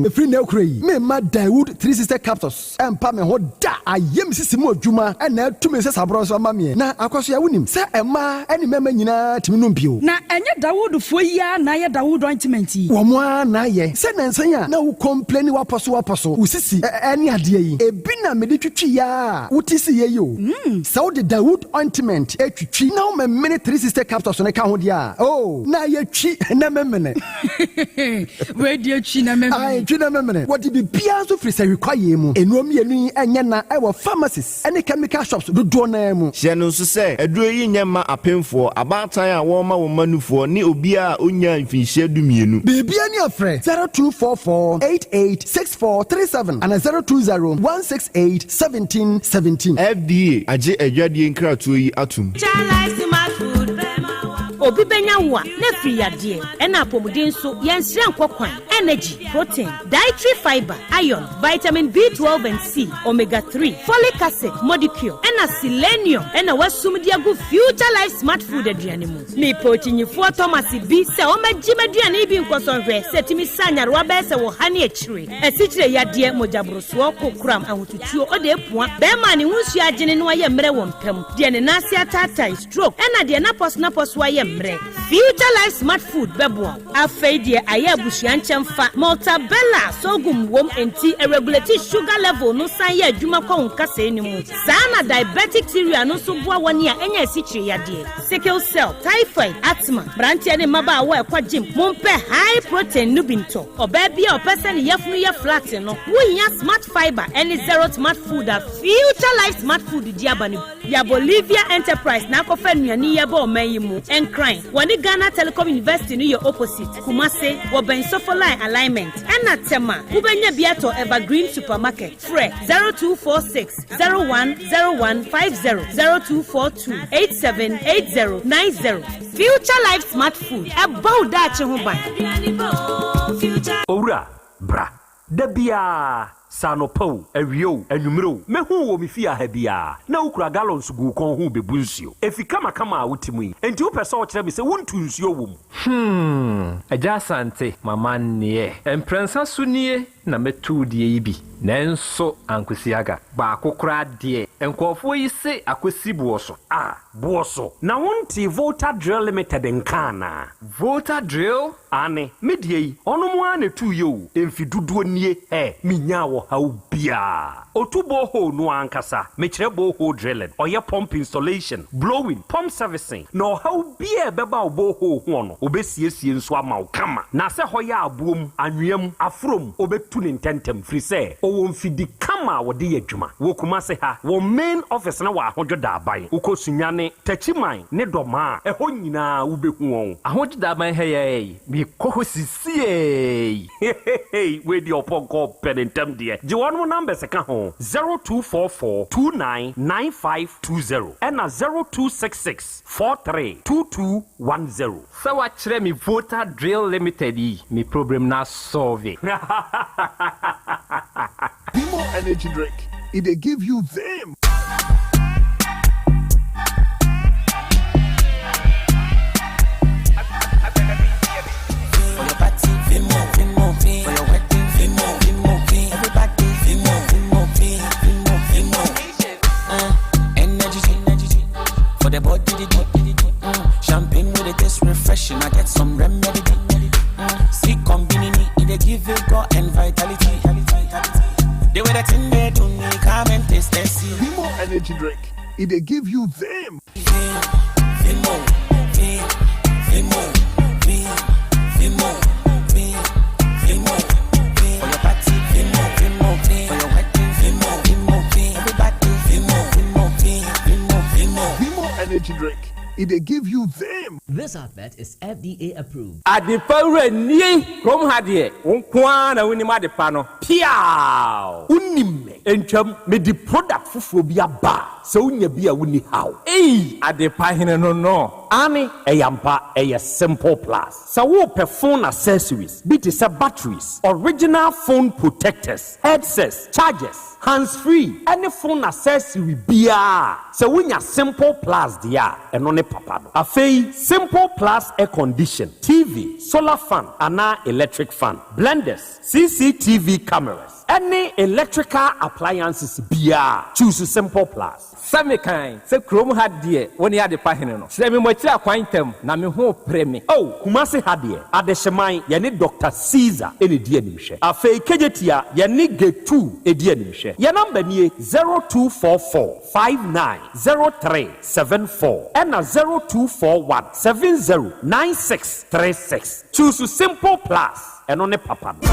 Ɛfiri nnɛ rekora yi, meremma Daewoo 360 capsules ɛmpa me ho da. Ayɛ me sisi mu adwuma na atu me nsasaborɔ nso ama meɛ. Na Akwasoa, wonim sɛ mmaa ne mmarima nyinaa tumi nom bi o.
Na ɛnyɛ Dawoodfoɔ yi ara na ayɛ Dawood ointment yi?
Wɔn ara na ayɛ. Sɛ nnansa yi a na wo complaini w'apɔ so w'apɔ so, wo sisi ne adeɛ yi, ebi na mede twitwi a wote siiɛ yi o. Sɛ wode Dawood ointment twitwi na womemene 360 capsules no ka ho deɛ a, oh, na ayɛ twi na memene.
Wei deɛ twi na memene.
Ae, twi na memene. Wɔde biribiara nso firi sahwi kwaeɛ mu. Nnuro mmienu yi nyɛ na ɛwɔ pharmacies ne chemical shops dodoɔ no ara mu.
Hyɛ no nso sɛ, aduro yi nyɛ mma apemfoɔ, abaatan a wɔrema wɔn mma nufoɔ, ne obiara a ɔnnyaa mfinhyia dumienu.
Biribiara ni a frɛ 0244 88 6437 anaa 020 168 1717.
FDA agye adwadie nkratoɔ yi atom.
Obi bɛnya wo a, na afiri yadeɛ, ɛna apɔmuden nso, yɛnsrɛ nkɔ kwan, energy, protein, dietary fibre, iron, vitamin B12 and C, omega 3, folic acid, modicure, ɛna selenium ɛna wasum de agu Future Life Smart Food aduane mu. Mepɛ okyinyifoɔ Thomas bi sɛ ɔmmɛgye m'aduane yi bi nkɔsɔ nhwɛ sɛ ɛtumi sa nyarewa bɛyɛ sɛ ɔha ne akyire, asikyire yadeɛ, mogyaborosoɔ, kokoram, ahotutuo, ɔde apua, bɛrima a ne ho nsuo agyene na wayɛ mmerɛ wɔ mpa mu, deɛ ne nan ase ataatae, stroke, ɛna deɛ n'apɔso-n'apɔso ayɛ mmerɛ. Future Life Smart Food bɛboa wo. Afei deɛ ayɛ abusua nkyɛmfa, Maltabella sorghum wom enti ɛregulate sugar level no san yɛ adwuma kɔ wo nkasɛɛ no mu. Saa na diabetic cereal no nso boa wɔn a anya asikyire yadeɛ, sickle cell, typhoid, asthma. Mmeranteɛ ne mmabaawa a ɛkɔ gym, mompɛ high protein no bi ntɔ. Ɔbaa bi a ɔpɛ sɛ ne yafunu yɛ flat no, wohia Smart Fibre ne Zero Smart Food a Future Life Smart Food de aba no bi. Ya Bolivia Enterprise na akɔfa nnuane yi aba ɔman yi mu. Nkran, wɔne Ghana Telecom University no yɛ opposite. Kumase, wɔbɛn Sofoline Alignment. Ɛna Tema, wobɛnya bi atɔ Evergreen Supermarket. Frɛ 0246 01 01 50, 0242 87 80 90. Future Life Smart Food, ɛbɔ wo daakye ho ban.
Owura, bra. Da biara, sɛ anɔpa o, awia o, anwummere o, mehu wo wɔ me fie ha biara, na wokura gallons gu wo kɔn ho rebebu nsuo. Efi kamakama a wote mu yi, enti wopɛ sɛ wokyerɛ me sɛ wontu nsuo wɔ mu?
Hmm, Agya Asante, m'amanneɛ. Mprɛnsa so nie na mɛtu wo deɛ yi bi, nanso ankosi aga. Baako koraa deɛ, nkurɔfoɔ yi se akɔsi boɔ so.
Ah, boɔ so? Na wontee Volta Drill Limited nka anaa?
Volta Drill?
Aane, me deɛ yi, ɔnom ara na ɛtuiɛ o, mfe dodoɔ nie, ɛ, menyaa ɔhaw biara. biara. Ɔtu borehole no ara ankasa, mekyerɛ borehole drilling, ɔyɛ pump installation, blowing, pump servicing, na ɔhaw biara a ɛbɛba wo borehole hoɔ no, ɔbɛsiesie nso ama wo kama. Na sɛ hɔ yɛ aboɔ mu, anwea mu, aforɔ mu, ɔbɛtu no ntɛntɛm firi sɛ ɔwɔ mfidi kama a wɔde yɛ adwuma. Wɔ Kumase ha, wɔn main office no wɔ Ahodwo Daaban. Wokɔ Sunyani, Takyiman ne Dɔmaa a, ɛhɔ nyinaa wobɛhu wɔn.
Ahodwo Daaban ha yi ara yi, mekɔ hɔ sisiei.
Heheheey wei deɛ ɔpɔnkɔ ɔpɛ ne ntɛm deɛ gye wɔnom numbers ka ho 0244 29 9520 ɛna 0266 43 2210.
Sɛ wakyerɛ me Volta Drill Limited yi me problem no asɔlve.
Vimo energy drink, e dey give you vim.
For the body, mm. Champagne with it taste refreshing. I get some remedy. Mm. See, combini, they give vigor and vitality. They were the thing they do me, come and taste and see.
Vimo energy drink, e dey give you vim.
Vimo, Vim, Vimo, Vim, Vimo, Vim, Vimo, Vim. For your party, Vimo, Vimo, Vim. For your wedding, Vimo, Vimo, Vim. Everybody, Vimo, Vimo, Vim, Vimo, Vimo.
Vimo energy drink, e dey give you vim.
This advert is FDA approved.
Adepa wura nie! Kurom ha deɛ, wo nko ara na wonim adepa no.
Piaaww! Wonim me? Ntwam, mede product foforɔ bi aba a, sɛ wonya bi a wonni haw.
Ei! Adepa hene no no.
Aane, ɛyɛ ampa, ɛyɛ Simple Plus. Sɛ worepɛ phone accessories bi te sɛ batteries, original phone protectors, headsets, chargers, hands free ɛne phone accessory biara a, sɛ wonya Simple Plus deɛ a, ɛno ne papa no. Afei Simple Plus air condition, TV, solar fan anaa electric fan, blenders, CCTV cameras ɛne electrical appliances biara a, choose Simple Plus.
Sɛ mekan sɛ kurom ha deɛ wo ne adepa hene no. Kyerɛ me mo akyiri akwan ntɛm na me ho repere me.
Oh, Kumasi ha deɛ, Adehyeman, yɛne Doctor Caesar na ɛdi animhwɛ. Afei Kejetia, yɛne Getu di animhwɛ. Yɛn number nie, 0244 59 03 74 ɛna 0241 70 96 36. Choose Simple Plus. Ɛno ne papa no.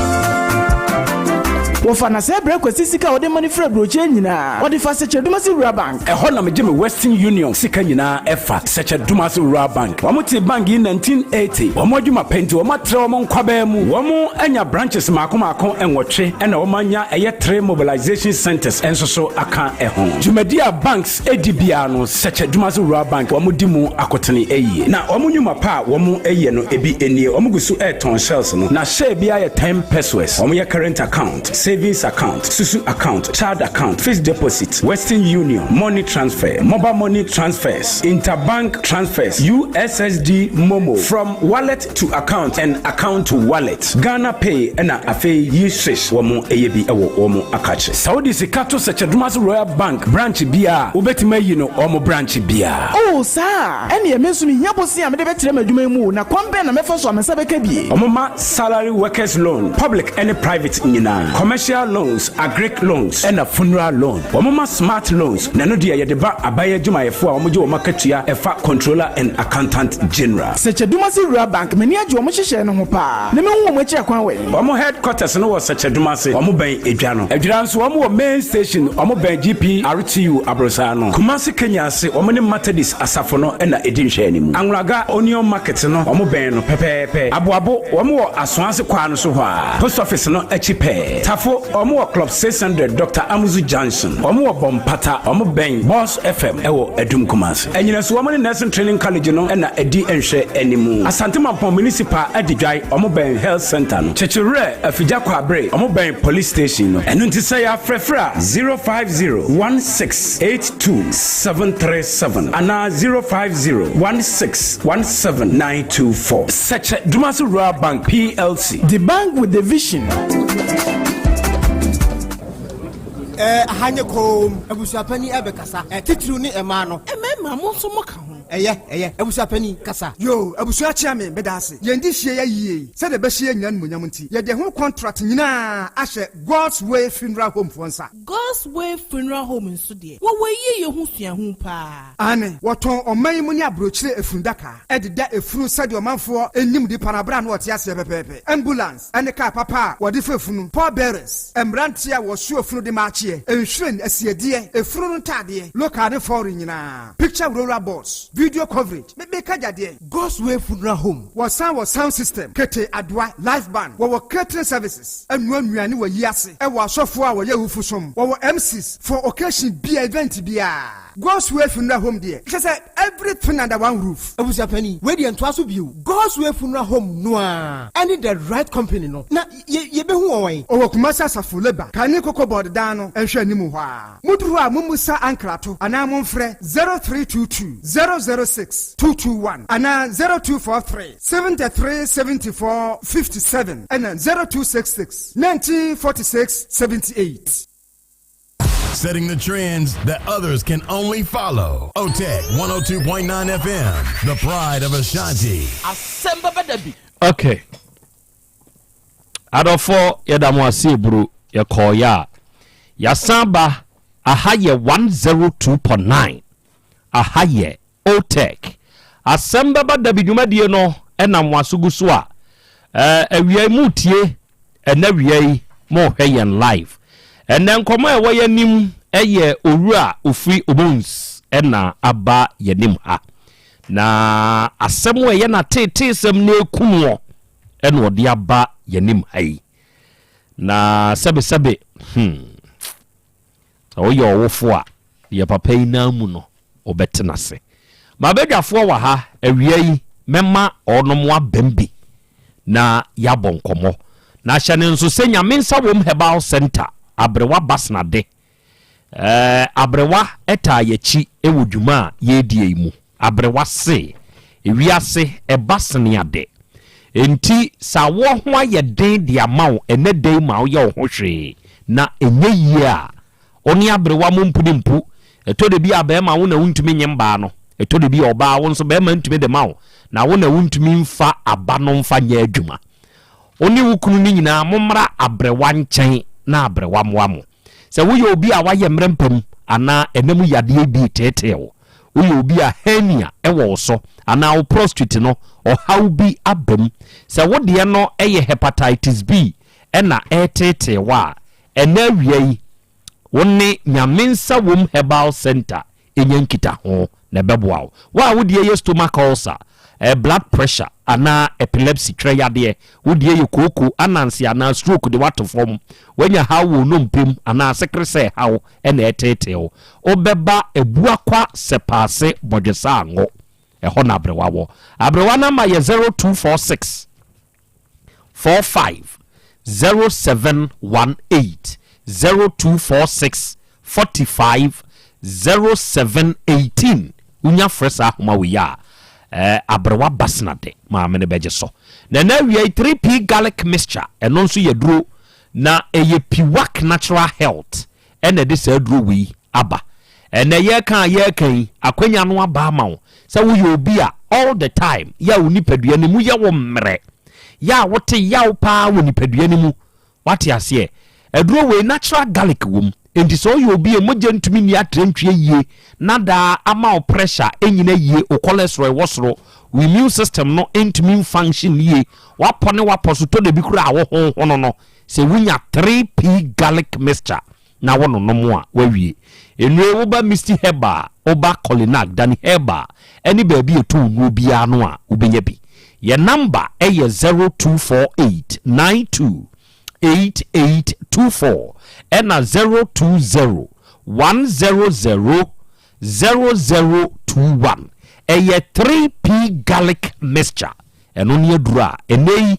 Wɔfa na sɛɛ brɛ Kwasi sika a ɔde ma no firi aburokyire nyinaa. Ɔde fa Sɛkyɛ Dumasi Rural Bank.
Ɛhɔ na megye me Western Union sika nyinaa ɛfa, Sɛkyɛ Dumasi Rural Bank. Wɔn tee bank yi 1980. Wɔn adwuma pɛ nti wɔn atrɛ wɔn nkwabaa mu. Wɔn anya branches maako maako nwɔtwe ɛna wɔn anya ɛyɛ three mobilization centers nso so aka ɛho. Dwumadi a banks di biara no, Sɛkyɛ Dumase Rural Bank wɔn di mu akotene yie. Na wɔn nnwuma pa a wɔn yɛ no ebi nie, wɔn gu so retɔn shells no, na share biara yɛ ten pesewas. Wɔn yɛ current account, savings account, susu account, child account, fixed deposit, Western Union, money transfer, mobile money transfers, interbank transfers, USSD momo, from wallet to account and account to wallet, Ghana Pay ɛna afei Yiswish wɔn yɛ bi wɔ wɔn akakye. Sɛ wode sika to Sɛkyɛdomase Royal Bank branch biara a, wobɛtumi ayi no wɔn branch biara.
Oh, saa a? Ɛnneɛ me nso mehia bosea a mede bɛtrɛ m'adwuma yi mu o, na kwan bɛn na mɛfa so a me nsa bɛka bi?
Wɔma salary workers loan, public ne private nyinaa, commercial loans, agric loans ɛna funeral loan. Wɔma smart loans, na ɛno deɛ yɛde ba aban adwumayɛfoɔ a wɔgye wɔn akatua ɛfa Controller and Accountant General.
Sɛkyɛdumase Rural Bank, m'ani agye wɔn nhyehyɛe no ho paa, na mehu wɔn akyiri akwan wɛn?
Wɔn headquarters no wɔ Sɛkyɛdumase, wɔn bɛn Edwa no. Adwira nso wɔn wɔ main station, wɔn bɛn GPRTU aborosaa no. Kumasi Kenya ase, wɔn ne Methodist asafo no na ɛdi nhwɛanimu. Anwraga Onion Market no, wɔn bɛn no pɛpɛɛpɛ. Aboabo, wɔn wɔ Asoase kwaa no so hɔ ara, Post Office no akyi pɛɛ. Tafo, wɔn wɔ Club 600, Doctor Amuzu Junction. Wɔn wɔ Bompata, wɔn bɛn Boss FM wɔ Adum Kumasi. Anyinaso, wɔn ne Nursing Training College no na ɛdi nhwɛanimu. Asante Mampong Municipal Adidwae, wɔn bɛn Health Centre no. Kyekyewerɛ, Afigya Kwabre, wɔn bɛn Police Station no. Ɛno nti sɛ yɛafrɛfrɛ a, 050 1682 737 anaa 050 1617 924. Sɛkyɛ Dumasi Rural Bank PLC.
The bank with the vision.
Ɛɛ, aha nyɛ komm. Abusuapanin ɛbɛkasa. Titiriw ne mmaa no.
Mmarima, mo nso moka ho.
Ɛyɛ, ɛyɛ. Abusua panin, kasa. Yoo, abusua kyeame, meda ase. Yɛn de hyia yi ayie yi, sɛdeɛ ɛbɛhyɛ yɛn nyinaa animuonyam nti, yɛde ɛho contract nyinaa ahyɛ God's Way Funeral Home foɔ nsa.
God's Way Funeral Home nso deɛ, wɔwɔ ayie yɛ ho suahu paa.
Aane, wɔtɔn ɔman yi mu ne aburokyire efundaka de da efunu sɛdeɛ ɔmanfoɔ nim nipa no berɛ a na ɔte aseɛ pɛpɛɛpɛ. Ambulance ne kaa papa a wɔde fa efunu, pallbearers, mmeranteɛ a wɔsoa efunu de ma akyeɛ, nhwiren, asiedeɛ, efunu no ntaadeɛ, local ne foreign nyinaa, picture roller boards, video coverage, me meka gya deɛ. God's Way Funeral Home, wɔsan wɔ sound system, kete, adoa, live band, wɔwɔ catering services, ɛnoa nnuane wɔ yi ase, ɛwɔ asɔfoɔ a wɔyɛ awufo som, wɔwɔ MCs for occasion bia, event biara. God's Way Funeral Home deɛ, kyerɛ sɛ everything under one roof.
Abusua panin, wei deɛ ntoa so bio. God's Way Funeral Home no ara ɛne The Right Company no, na yɛ yɛbɛhu wɔn wɛn?
Ɔwɔ Kumasi Asafo Labour, Kane Koko Board dan no nhwɛ anim hɔ ara. Moduru hɔ a mommusa ankrato anaa momfrɛ 0322 006 221 anaa 0243 73 74 57 ɛna 0266 19 46 78.
Setting the trends that others can only follow. OTEC 102.9 FM, the pride of Ashanti.
Asɛm bɛba da bi.
Okay. Adɔfoɔ yɛda mo ase eburu yɛkɔɔyɛ a yɛasan ba aha yɛ 102.9 aha yɛ OTEC asɛm bɛba da bi dwumadie no ɛnam mo aso gu so a ɛɛ awia yi mu tie Ɛnɛ awia yi morehwɛ yɛn live. Ɛnɛ nkɔmmɔ a ɛwɔ yɛn anim yɛ owura a ofiri Obuns na aba yɛn anim ha. Na asɛm a ɛyɛ n'ateeteesɛm na eku noɔ ɛna ɔde aba yɛn anim ha yi. Na sɛbesɛbe, hmm, Sɛ woyɛ ɔwofo a, deɛ papa yi nan mu no, wobɛtena ase. M'abadwafoɔ wɔ ha awia yi, mɛma wɔnom abam bi na yɛabɔ nkɔmmɔ. Na hyɛ no nso sɛ Nyame Nsa Wom Herbal Centre, Aberewa Basnade. Ɛɛ, Aberewa taa yɛakyi wɔ dwuma a yɛredie yi mu. Aberewa se, Ewiase, ɛba sene ade. Enti sɛ awoɔ ho ayɛ den de ama wo ɛnnɛ da yi ma woyɛ wo ho hwee na ɛnyɛ yie a, wo ne aberewa mo mpu ne mpu. Ɛtɔ da bi a barima wo na wontumi nye mbaa no, ɛtɔ da bi a ɔbaa wo nso barima ntumi de ma wo na wo na wontumi mfa aba no mfa nyɛ adwuma. Wo ne wo kunu no nyinaa mommra aberewa nkyɛn na aberewa mmoa mo. Sɛ woyɛ obi a woayɛ mmerɛ mpa mu anaa ɛna mu yadeɛ bi reteetee wo, woyɛ obi a hernia wɔ wo so anaa wo prostrate no ɔhaw bi aba mu, sɛ wo deɛ no yɛ hepatitis B na ɛreteetee wo a, ɛnnɛ awia yi wo ne Nyame Nsa Wom Herbal Centre nya nkitaho na ɛbɛboa wo. Wo a wo deɛ yɛ stomach ulcer, blood pressure anaa epilepsy, twerɛ yadeɛ, wo deɛ yɛ kooko, ananse anaa stroke de woato fam, woanya haw wɔ wo nnompe mu anaa sekeresɛɛ haw na ɛreteetee wo, wobɛba Abuakwa Sɛpaase Bɔdwesaa Ngo, ɛhɔ na aberewa wɔ. Aberewa number yɛ 0246 45 0718, 0246 45 0718. Wonya frɛ saa ahoma wei a, eh, aberewa basena de maame no bɛgye so. Na ɛna awia yi 3P garlic mixture, ɛno nso yɛ duro na ɛyɛ Piwak Natural Health ɛna ɛde saa aduro wei aba. Ɛnɛ yɛreka a yɛreka yi, akwanya no aba ama wo sɛ woyɛ obi a all the time yɛ a wo nipadua no mu yɛ wo mmerɛ, yɛ a wote yaw paa wɔ nipadua no mu, wate aseɛ. Aduro wei natural garlic wɔ mu, enti sɛ woyɛ obi a mogya ntumi nni atrantwie yie na daa ama wo pressure ɛnyina yie, wo cholesterol ɛwɔ soro, wo immune system no ntumi nfunction yie, wapɔ ne wapɔ so tɔ da bi koraa a wohonhono no, Sɛ wunya 3P garlic mixture na wononom a, woawie. Nnue, woba Misty Herbal, woba Colinag, Danny Herbal ne baabi a yɛtɔn nnuro biara no a, wobɛnya bi. Yɛn namba yɛ 0248 92 8824 ɛna 020 100 0021. Ɛyɛ 3P garlic mixture. Ɛno ne aduro a ɛnnɛ yi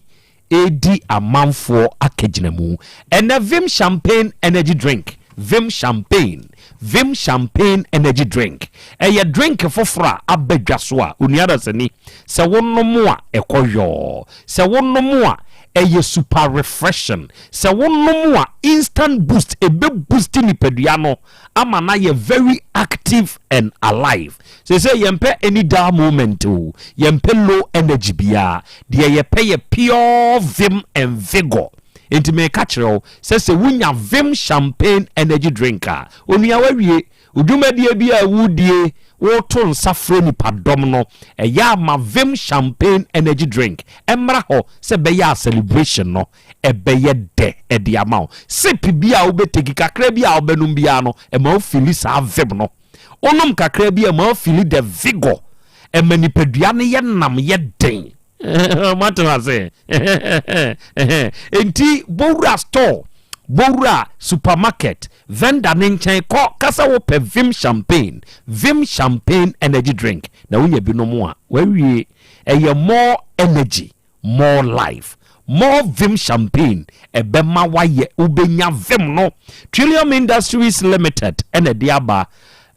redi amanfoɔ akagyinamu. Ɛnnɛ Vim Champagne Energy Drink, Vim Champagne, Vim Champagne Energy Drink, ɛyɛ drink foforɔ a aba dwa so a, onua dasani, sɛ wonom a, ɛkɔ yɔɔ. Sɛ wonom a, Ɛyɛ super refreshing. Sɛ wo nom a instant boost, ɛbɛ boost nipadua no ama no ayɛ very active and alive. Seesei yɛmpɛ any dull moment o, yɛmpɛ low energy biara. Deɛ yɛpɛ yɛ pure vim and vigour. Enti meka kyerɛ wo sɛ sɛ wonya Vim Champagne Energy Drink a, onua wawie. Wo dwumadie bi a wodie, woreto nsa frɛ nipadɔm no, ɛyɛ a ma Vim Champagne Energy Drink mmra hɔ sɛ ɛbɛyɛ a celebration no ɛbɛyɛ dɛ de ama wo. Sip bi a wobɛteki, kakra bi a wobɛnom biara no, ɛma wo feeli saa vim no. Wonom kakra bi a, ɛma wo feeli the vigour. Ɛma nipadua no yɛ nam, yɛ den. Moate ase? Enti bowura store, bowura supermarket, vendor ne nkyɛn kɔ ka sɛ wopɛ Vim Champagne, Vim Champagne energy drink na wonya bi nom a, wawie. Ɛyɛ more energy, more life. More Vim Champagne ɛbɛma wayɛ, wobɛnya vim no. Trillium Industries Limited ɛna ɛde aba.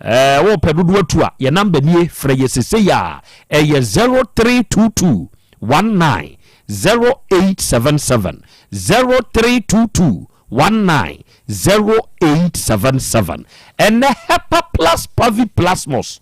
Ɛɛ wopɛ dodoɔ atu a, yɛn namba nie, frɛ yɛ sesei a, ɛyɛ 0322 19 0877, 0322 19 0877. Ɛnɛ Hepa Plus Pavi Plasmos,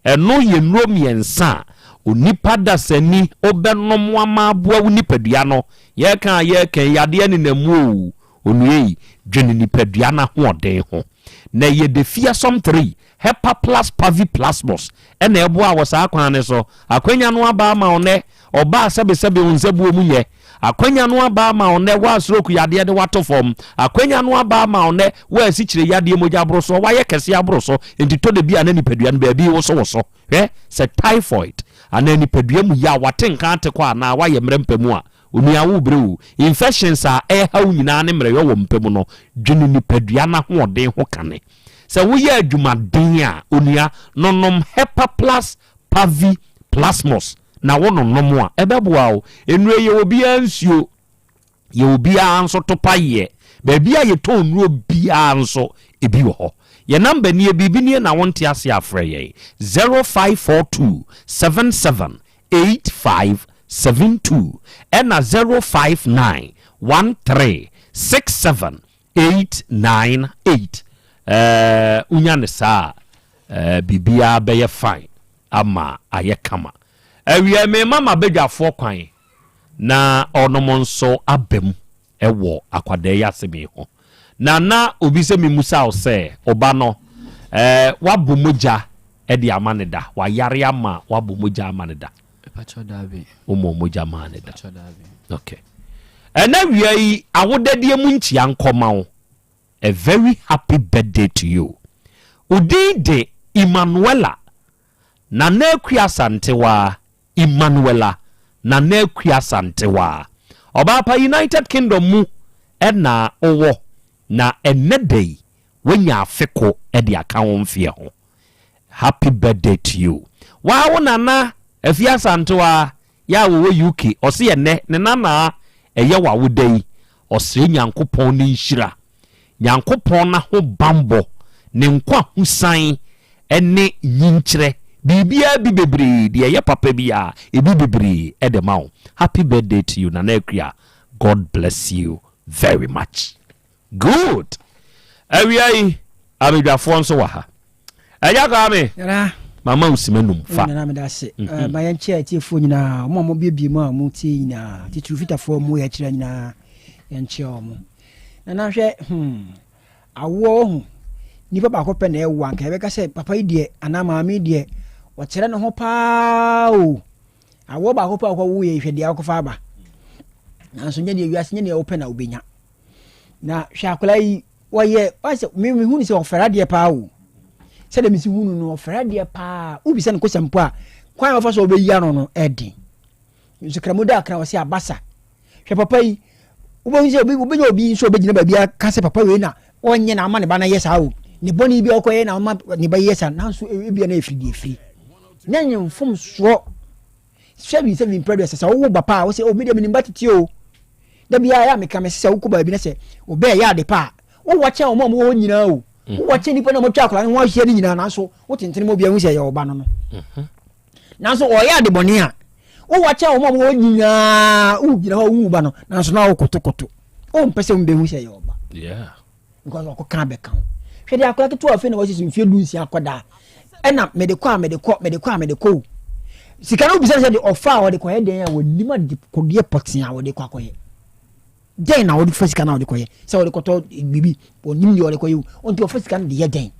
ɛno yɛ nnuro mmiɛnsa a onipa dasani wobɛnom ama aboa wo nipadua no. Yɛka a yɛka yi, yadeɛ nenam mu o, onua yi, dwene nipadua no ahoɔden ho. Na ɛyɛ the fearsome 3, Hepa Plus Pavi Plasmos, na ɛboa wɔ saa kwan no so. Akwanya no aba ama wo nnɛ, ɔbaa sɛbesɛbe wo nsabuo mu nyɛ. Akwanya no aba ama wo nnɛ, wo a stroke yadeɛ de wo ato fam. Akwanya no aba ama wo nnɛ, wo a asikyire yadeɛ, mogya aborosoɔ, woayɛ kɛseɛ aboro so, enti tɔ da bi a na nipadua no baabi wosowoso. Hwɛ, sɛ typhoid anaa nipadua mu yaw, wate nka ate kɔ anaa woayɛ mmerɛ mpa mu a, Onua wo brɛ o, infections a ɛreha wo nyinaa ne mmerɛyɔ wɔ mpa mu no, dwene nipadua no ahoɔden ho kane. Sɛ woyɛ adwumaden a, onua, nonom Hepa Plus Pavi Plasmos na wononom a, ɛbɛboa wo. Nnuro yi yɛ obiara nsuo, yɛ obiara nso topayeɛ. Baabi a yɛtɔn nnuro biara nso, ebi wɔ hɔ. Yɛn namba nie, biribi nie na wonte aseɛ a, frɛ yɛn, 0542 77 8572 ɛna 059 13 67 898 ɛɛ wonya no saa a ɛɛ biribiara bɛyɛ fine ama ayɛ kama. Awia mema m'abadwafoɔ kwan na ɔnom nso aba mu wɔ akwadaa yi asɛm yi ho. Na na obi sɛ memusa wo sɛ ɔba no eh, wabɔ mogya de ama ne da, wayare ama wabɔ mogya ama ne da? Womɔ mogya maa ne da. Okay. Ɛna wia yi awodadeɛ mu nkyia nkɔma wo. A very happy birthday to you. Odin de Emmanuela Nana Akua Asantewaa Emmanuela Nana Akua Asantewaa. Ɔbaa pa United Kingdom mu na ɔwɔ na ɛnnɛ da yi wanya afe ko de aka wo mfeɛ ho. Happy birthday to you. Waa wo Nana Afia Asantewaa yɛ a wɔwɔ UK ɔse ɛnnɛ ne nanaa ɛyɛ w'awoda yi ɔsrɛ Nyankopɔn ne nhyira Nyankopɔn n'ahobanbɔ, Ne nkwahosan ne nyinkyerɛ, biribiara bi bebree, deɛ ɛyɛ papa biara, ebi bebree de ma wo. Happy birthday to you Nana Akua, God bless you very much. Good! Awia yi, abadwafoɔ nso wɔ ha. Agya Kwame,
Nana.
Mama wo sima num fa.
Nana meda ase. Mm -hmm. Ma yɛnkyɛ atiefoɔ nyinaa, wɔn a wɔbiebie mu a wɔtie nyinaa, titiriw fitafoɔ mu yɛ kyerɛ nyinaa, yɛnkyɛ wɔn. Nana hwɛ hmm, awoɔ wɔ ho, nipa baako pɛ na ɛwo anka yɛbɛka sɛ papa yi deɛ anaa maame yi deɛ ɔkyerɛ ne ho paa o. Awoɔ baako pɛ a wɔkɔ wo yɛ hwɛ deɛ akɔfa aba. Nanso nyɛ deɛ wiase nyɛ deɛ wopɛ na wobɛnya. Na hwɛ akwadaa yi wɔyɛ wɔsɛ me me hu ne sɛ ɔfɛrɛ adeɛ paa o. Sɛdeɛ mesi hu no no ɔfɛrɛ adeɛ paa. Wobisa no kosɛm mpo a kwan a wɔfa so wɔbɛyi ano no ɛden. Nso kramu da akra wɔsɛ abasa. Hwɛ papa yi, wobɛhu sɛ obi wobɛnya obi nso ɔbɛgyina baabi aka sɛ papa wei na ɔnyɛ na ama ne ba no ayɛ saa o. Ne bɔne bi a ɔkɔyɛ na ama ne ba yɛ saa nanso e, ebia na ɛfiri deɛ ɛfiri. Na nyɛ mfomsoɔ sɛbi sɛbi mprɛ deɛ sɛ sɛ wowo ba pa a wosɛ o oh, medeɛ menim ba tete o. Da biara yɛ a meka me sɛ wokɔ baabi na sɛ wobɛɛ yɛ ade pa a wowɔ kyɛn wɔn a wɔwɔ hɔ nyinaa o. Mhm. Wowɔ kyɛn nnipa na wɔatwa akwadaa no ho ahyia no nyinaa nanso wotentene ma obiara hu sɛ ɛyɛ ɔba no no. Mhm. Nanso ɔyɛ adebɔne a, Wowɔ akyɛn wɔn a wɔwɔ nyinaa, wogyina hɔ wowu ba no, nanso na wokotokoto. Wompɛ sɛ wɔbɛhu sɛ ɛyɛ ɔba.
Yeah.
Because ɔkɔka abɛka ho. Hwɛ deɛ akwadaa ketewa afei na wasi so mfeɛ du nsia akɔdaa. Ɛna mede kɔ a mede kɔ, mede kɔ a mede kɔ o. Sika no wobisa no sɛ deɛ ɔfa a ɔde kɔyɛ dɛn a wɔnim ade kodeɛ pɔtee a wɔde kɔ akɔyɛ. Dɛn na wɔde fa sika no a wɔde kɔyɛ? Sɛ wɔde kɔtɔ biribi, wɔnim deɛ wɔde kɔyɛ o. Nti ɔfa sika no de yɛ dɛn?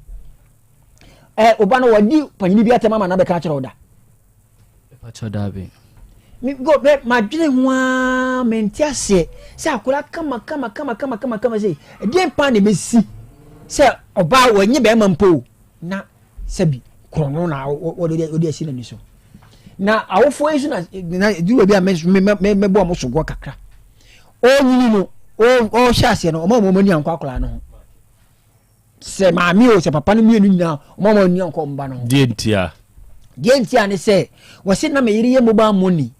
Ɛ ɔba no wɔdi panyini bi atɛm ama no abɛka akyerɛ wo da.
Mepakyɛw daabi.
Me go bɛ madwene ho aa mente aseɛ sɛ akwadaa kama kama kama kama kama kama sɛ ɛdeɛn paa na ɛbɛsi sɛ ɔbaa wɔnyɛ bɛrima mpo o na sɛbi korɔno na wɔde wɔde asi n'ani so na awofoɔ yi so na na duru baabi a mɛbɔ wɔn soboɔ kakra ɔnyini no ɔhyɛ aseɛ no ɔma wɔn ani ankɔ akwadaa no ho sɛ maame o sɛ papa no mmienu nyinaa ɔma wɔn ani ankɔ wɔn ba no ho.
Deɛ ntia.
Deɛ ntia ne sɛ wɔsi na meyere yɛ mobile money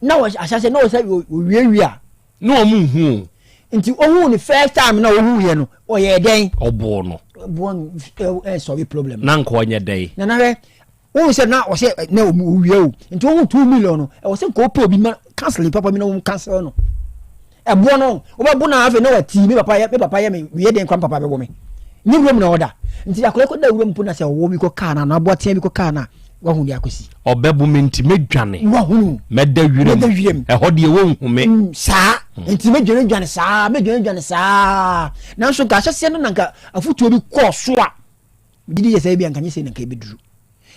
na wɔ ahyɛse na wɔsɛ wɔwiawia.
Na wɔn nhu o.
Nti ohun ne first time na ohun yɛ no ɔyɛ dɛn.
Ɔbɔɔ no.
Ɔbɔɔ no ɛsɔre problem.
Na nka ɔnyɛ dɛn.
Nana hwɛ wohu sɛ na ɔsɛ na owia o nti wohu two million no ɛwɔ sɛ nka wopɛ obi ma counseling papa bi na wɔn counsel no ɛboɔ no wobɛbo no afei na wati me papa yɛ me papa yɛ me meyɛ den kora me papa bɛbɔ me ne wuram na ɔda nti akɔla kɔda wuram mpo na sɛ ɔwɔ bi kɔ kaa no anaa aboa tea bi kɔ kaa no a wahu deɛ akɔsi
ɔbɛbo me nti mɛdwane
wahunu
mɛda wiram
mɛda wiram
ɛhɔ deɛ wɔnhu me
mm, saa mm. nti mɛdwane dwane saa mɛdwane dwane saa nanso nka ahyɛseɛ no na nka afotuo bi kɔɔ so a Megye di sɛ ebia nka nyɛ sei na nka ebeduru.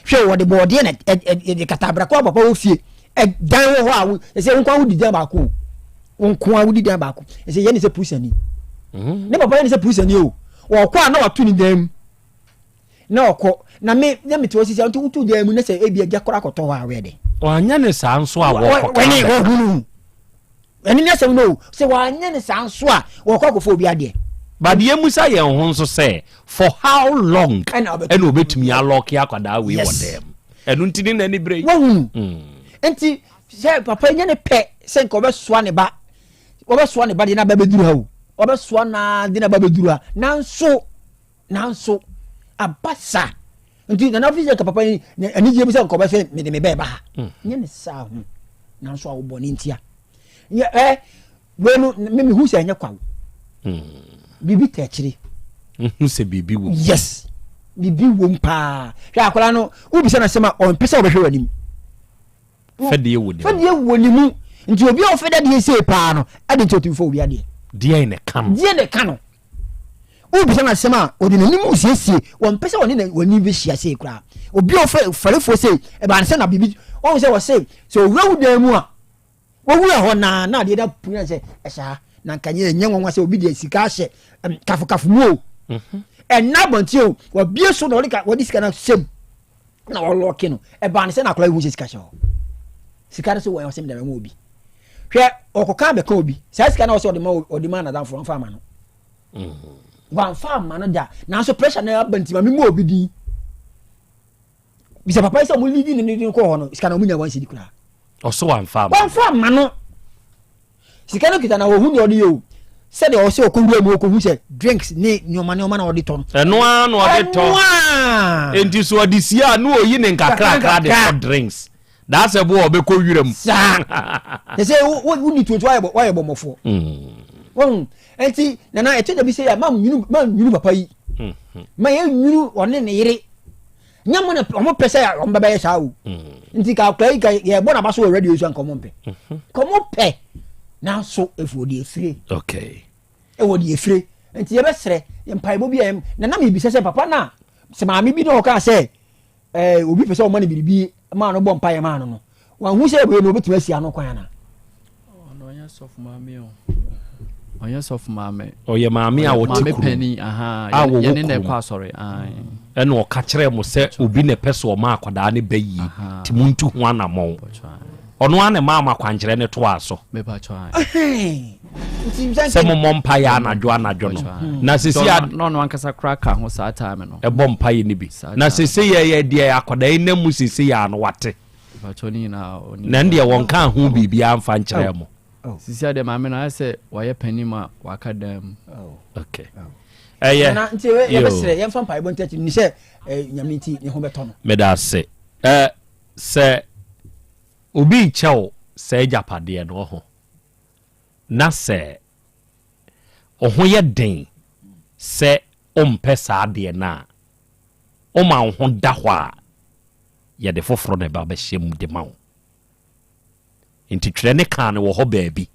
Hwɛ, wɔde bɔɔdeɛ na ɛde kata abrako a papa wɔ fie. Ɛdan wɔ hɔ a ɛsɛ wo nko ara wodi dan baako o. Wo nko ara wodi dan baako. Ɛsɛ yɛ ne sɛ purisani. Mm-hmm. Ne papa yɛ ne sɛ purisani o. Ɔkɔ a na wato ne dan mu. Na ɔkɔ na me na mete hɔ sisi a nti wotu dan mu na sɛ ebi agya kora akɔtɔ hɔ a wɔyɛ dɛ.
Ɔanyɛ ne saa nso a wɔkɔ
kaa. Wɔne wɔhunu. Ɛno ne asɛm no o. Sɛ wɔanyɛ no saa nso a, wɔkɔ akɔfa obi adeɛ.
But yɛmmisa yɛn ho nso sɛ, for how long ɛna ɔbɛtumi alɔke akwadaa wei wɔ dɛm? Ɛno nti ne n'ani bere yi.
Wahunu. Mm. Nti sɛ papa nyɛ ne pɛ sɛ nka ɔbɛsoa ne ba, ɔbɛsoa ne ba deɛ n'aba bɛduru ha o. Ɔbɛsoa naa de n'aba bɛduru ha. Nanso Nanso aba saa nti nana fi sɛ nka papa yi anigyeɛ bi sɛ nka ɔbɛsɛ mede me bɛɛba ha mm. nyɛ ne saa ho nanso a wobɔ ne ntia yɛ ɛ wei no me mehu sɛ ɛnyɛ kwa wo mm. biribi tɛ akyire
hu sɛ biribi wɔ
yes biribi wom paa hwɛ akwadaa no wobisa no asɛm a ɔmpɛ sɛ ɔbɛhwɛ w'anim
Fɛdeɛ wɔ ne mu.
Fɛdeɛ wɔ ne mu. Nti obi a ɔfɛ dadeɛ sei paa no, ɛde nti ɔtumi fɛ obi adeɛ.
Deɛ na ɛka no.
Deɛ na ɛka no. Wobisa no asɛm a, ɔde n'anim siesie. Wɔmpɛ sɛ ɔne w'ani bɛhyia sei koraa. Obi a ɔfɛ fɛrefoɔ sei, ɛbaa ne sɛ na biribi, ɔhu sɛ wɔse, sɛ owura wo dan mu a, wɔwura hɔ naa na adeɛ da punu sɛ ɛhyɛ ha. Na nka nyɛ ɛnyɛ nwanwa sɛ obi deɛ sika ahyɛ kafokafo mu o. Mhm. Ɛnna abɔnten o, wɔbie so na wɔde sika no ahyɛ mu. na wɔlɔke no ɛbaa no sɛ na akwadaa yi hu sɛ sika hyɛ hɔ sika no so wɔn ɔsɛm dɛm ɛma obi hwɛ ɔkɔka abɛka obi saa sika na ɔsɛ ɔde ma ɔde ma anadamfo wɔnfa ama no mm. wɔnfa ama no da nanso pressure na aba nti ma mi mu obi din bisa papa yi sɛ ɔmo lidi ne ne kɔ hɔ no sika na ɔmo nya wɔn si di koraa
ɔsɛ wɔnfa ama
wɔnfa ama no. Sika no kita na ɔhu nea ɔde yɛ o. Sɛdeɛ ɔsɛ ɔkɔ wura mu ɔkɔhu sɛ drinks ne nneɛma nneɛma na ɔde tɔ no.
Ɛno ara na ɔde tɔ.
Ɛno ara.
Enti so ɔde sie a na ɔyi ne nkakrakra de tɔ drinks. Daasɛ bo a ɔbɛkɔ wura mu.
Saa. Te sɛ wo wo ni tuotu wayɛ wayɛ bɔmmɔfoɔ. Wɔn nti nana ɛtɔ da bi sɛ yɛ ma nwunu ma nwunu papa yi. Ma yɛ nwunu ɔne ne yere. Nyɛ mo na ɔmo pɛ sɛ ɔmo bɛbɛyɛ saa o. Mm. Nti ka akora yi ka yɛbɔ n'aba so wɔ radio yi so anka ɔmo mpɛ. Mhm. Ka ɔmo pɛ nanso efu ɔde efire.
Okay.
Ɛwɔ de efire. Nti yɛbɛsrɛ yɛ mpaebɔ bi a yɛm na nam ebisa sɛ papa na sɛ maame bi na ɔka sɛ ɛɛ obi pɛ sɛ ɔma no biribi maa no bɔ mpaeɛ maa no no Wanhu sɛ wei no obetumi asi ano kwan ana?
Ɔno ɔnyɛ sɔfo maame o. Ɔnyɛ sɔfo maame.
Ɔyɛ maame a ɔte
Maame
kurom.
panin, aha.
A wɔwɔ
Yɛne na
kurom.
ɛkɔ asɔre. Ae.
Ɛna ɔka kyerɛɛ mo sɛ obi na ɛpɛ sɛ ɔma akwadaa no ba yie, nti montu ho anammɔn. Ɔno ara na ɛmaa mo akwankyerɛ no toaa so.
Mepakyɛ ae.
Sɛ mommɔ mpaeɛ anadwo anadwo no. Na sisi a.
Na ɔno ankasa koraa ka ho saa time no.
Ɛbɔ mpaeɛ no bi. Na sese yɛ deɛ akwadaa yi nam mu sese yɛ ano wate. Na ɛndeɛ wɔnkaa ho biribiara mfa nkyerɛɛ mo.
Sisi adeɛ maame no ayɛ sɛ wayɛ panin ma waka dan mu.
Okay. Ɛyɛ.
Nana nti yɛbɛsrɛ yɛmfa mpaebɔ nti akyi ni sɛ nyame nti ne ho bɛtɔ no.
Meda ase. Ɛ sɛ.
Obi rekyɛ wo saa agyapadeɛ no, ɔho, na sɛ wo ho yɛ den sɛ wompɛ saa adeɛ no a, woma wo ho da hɔ a, yɛde foforɔ na ɛba bɛhyɛ mu de ma wo. Nti twerɛ ne kaa no wɔ hɔ baabi.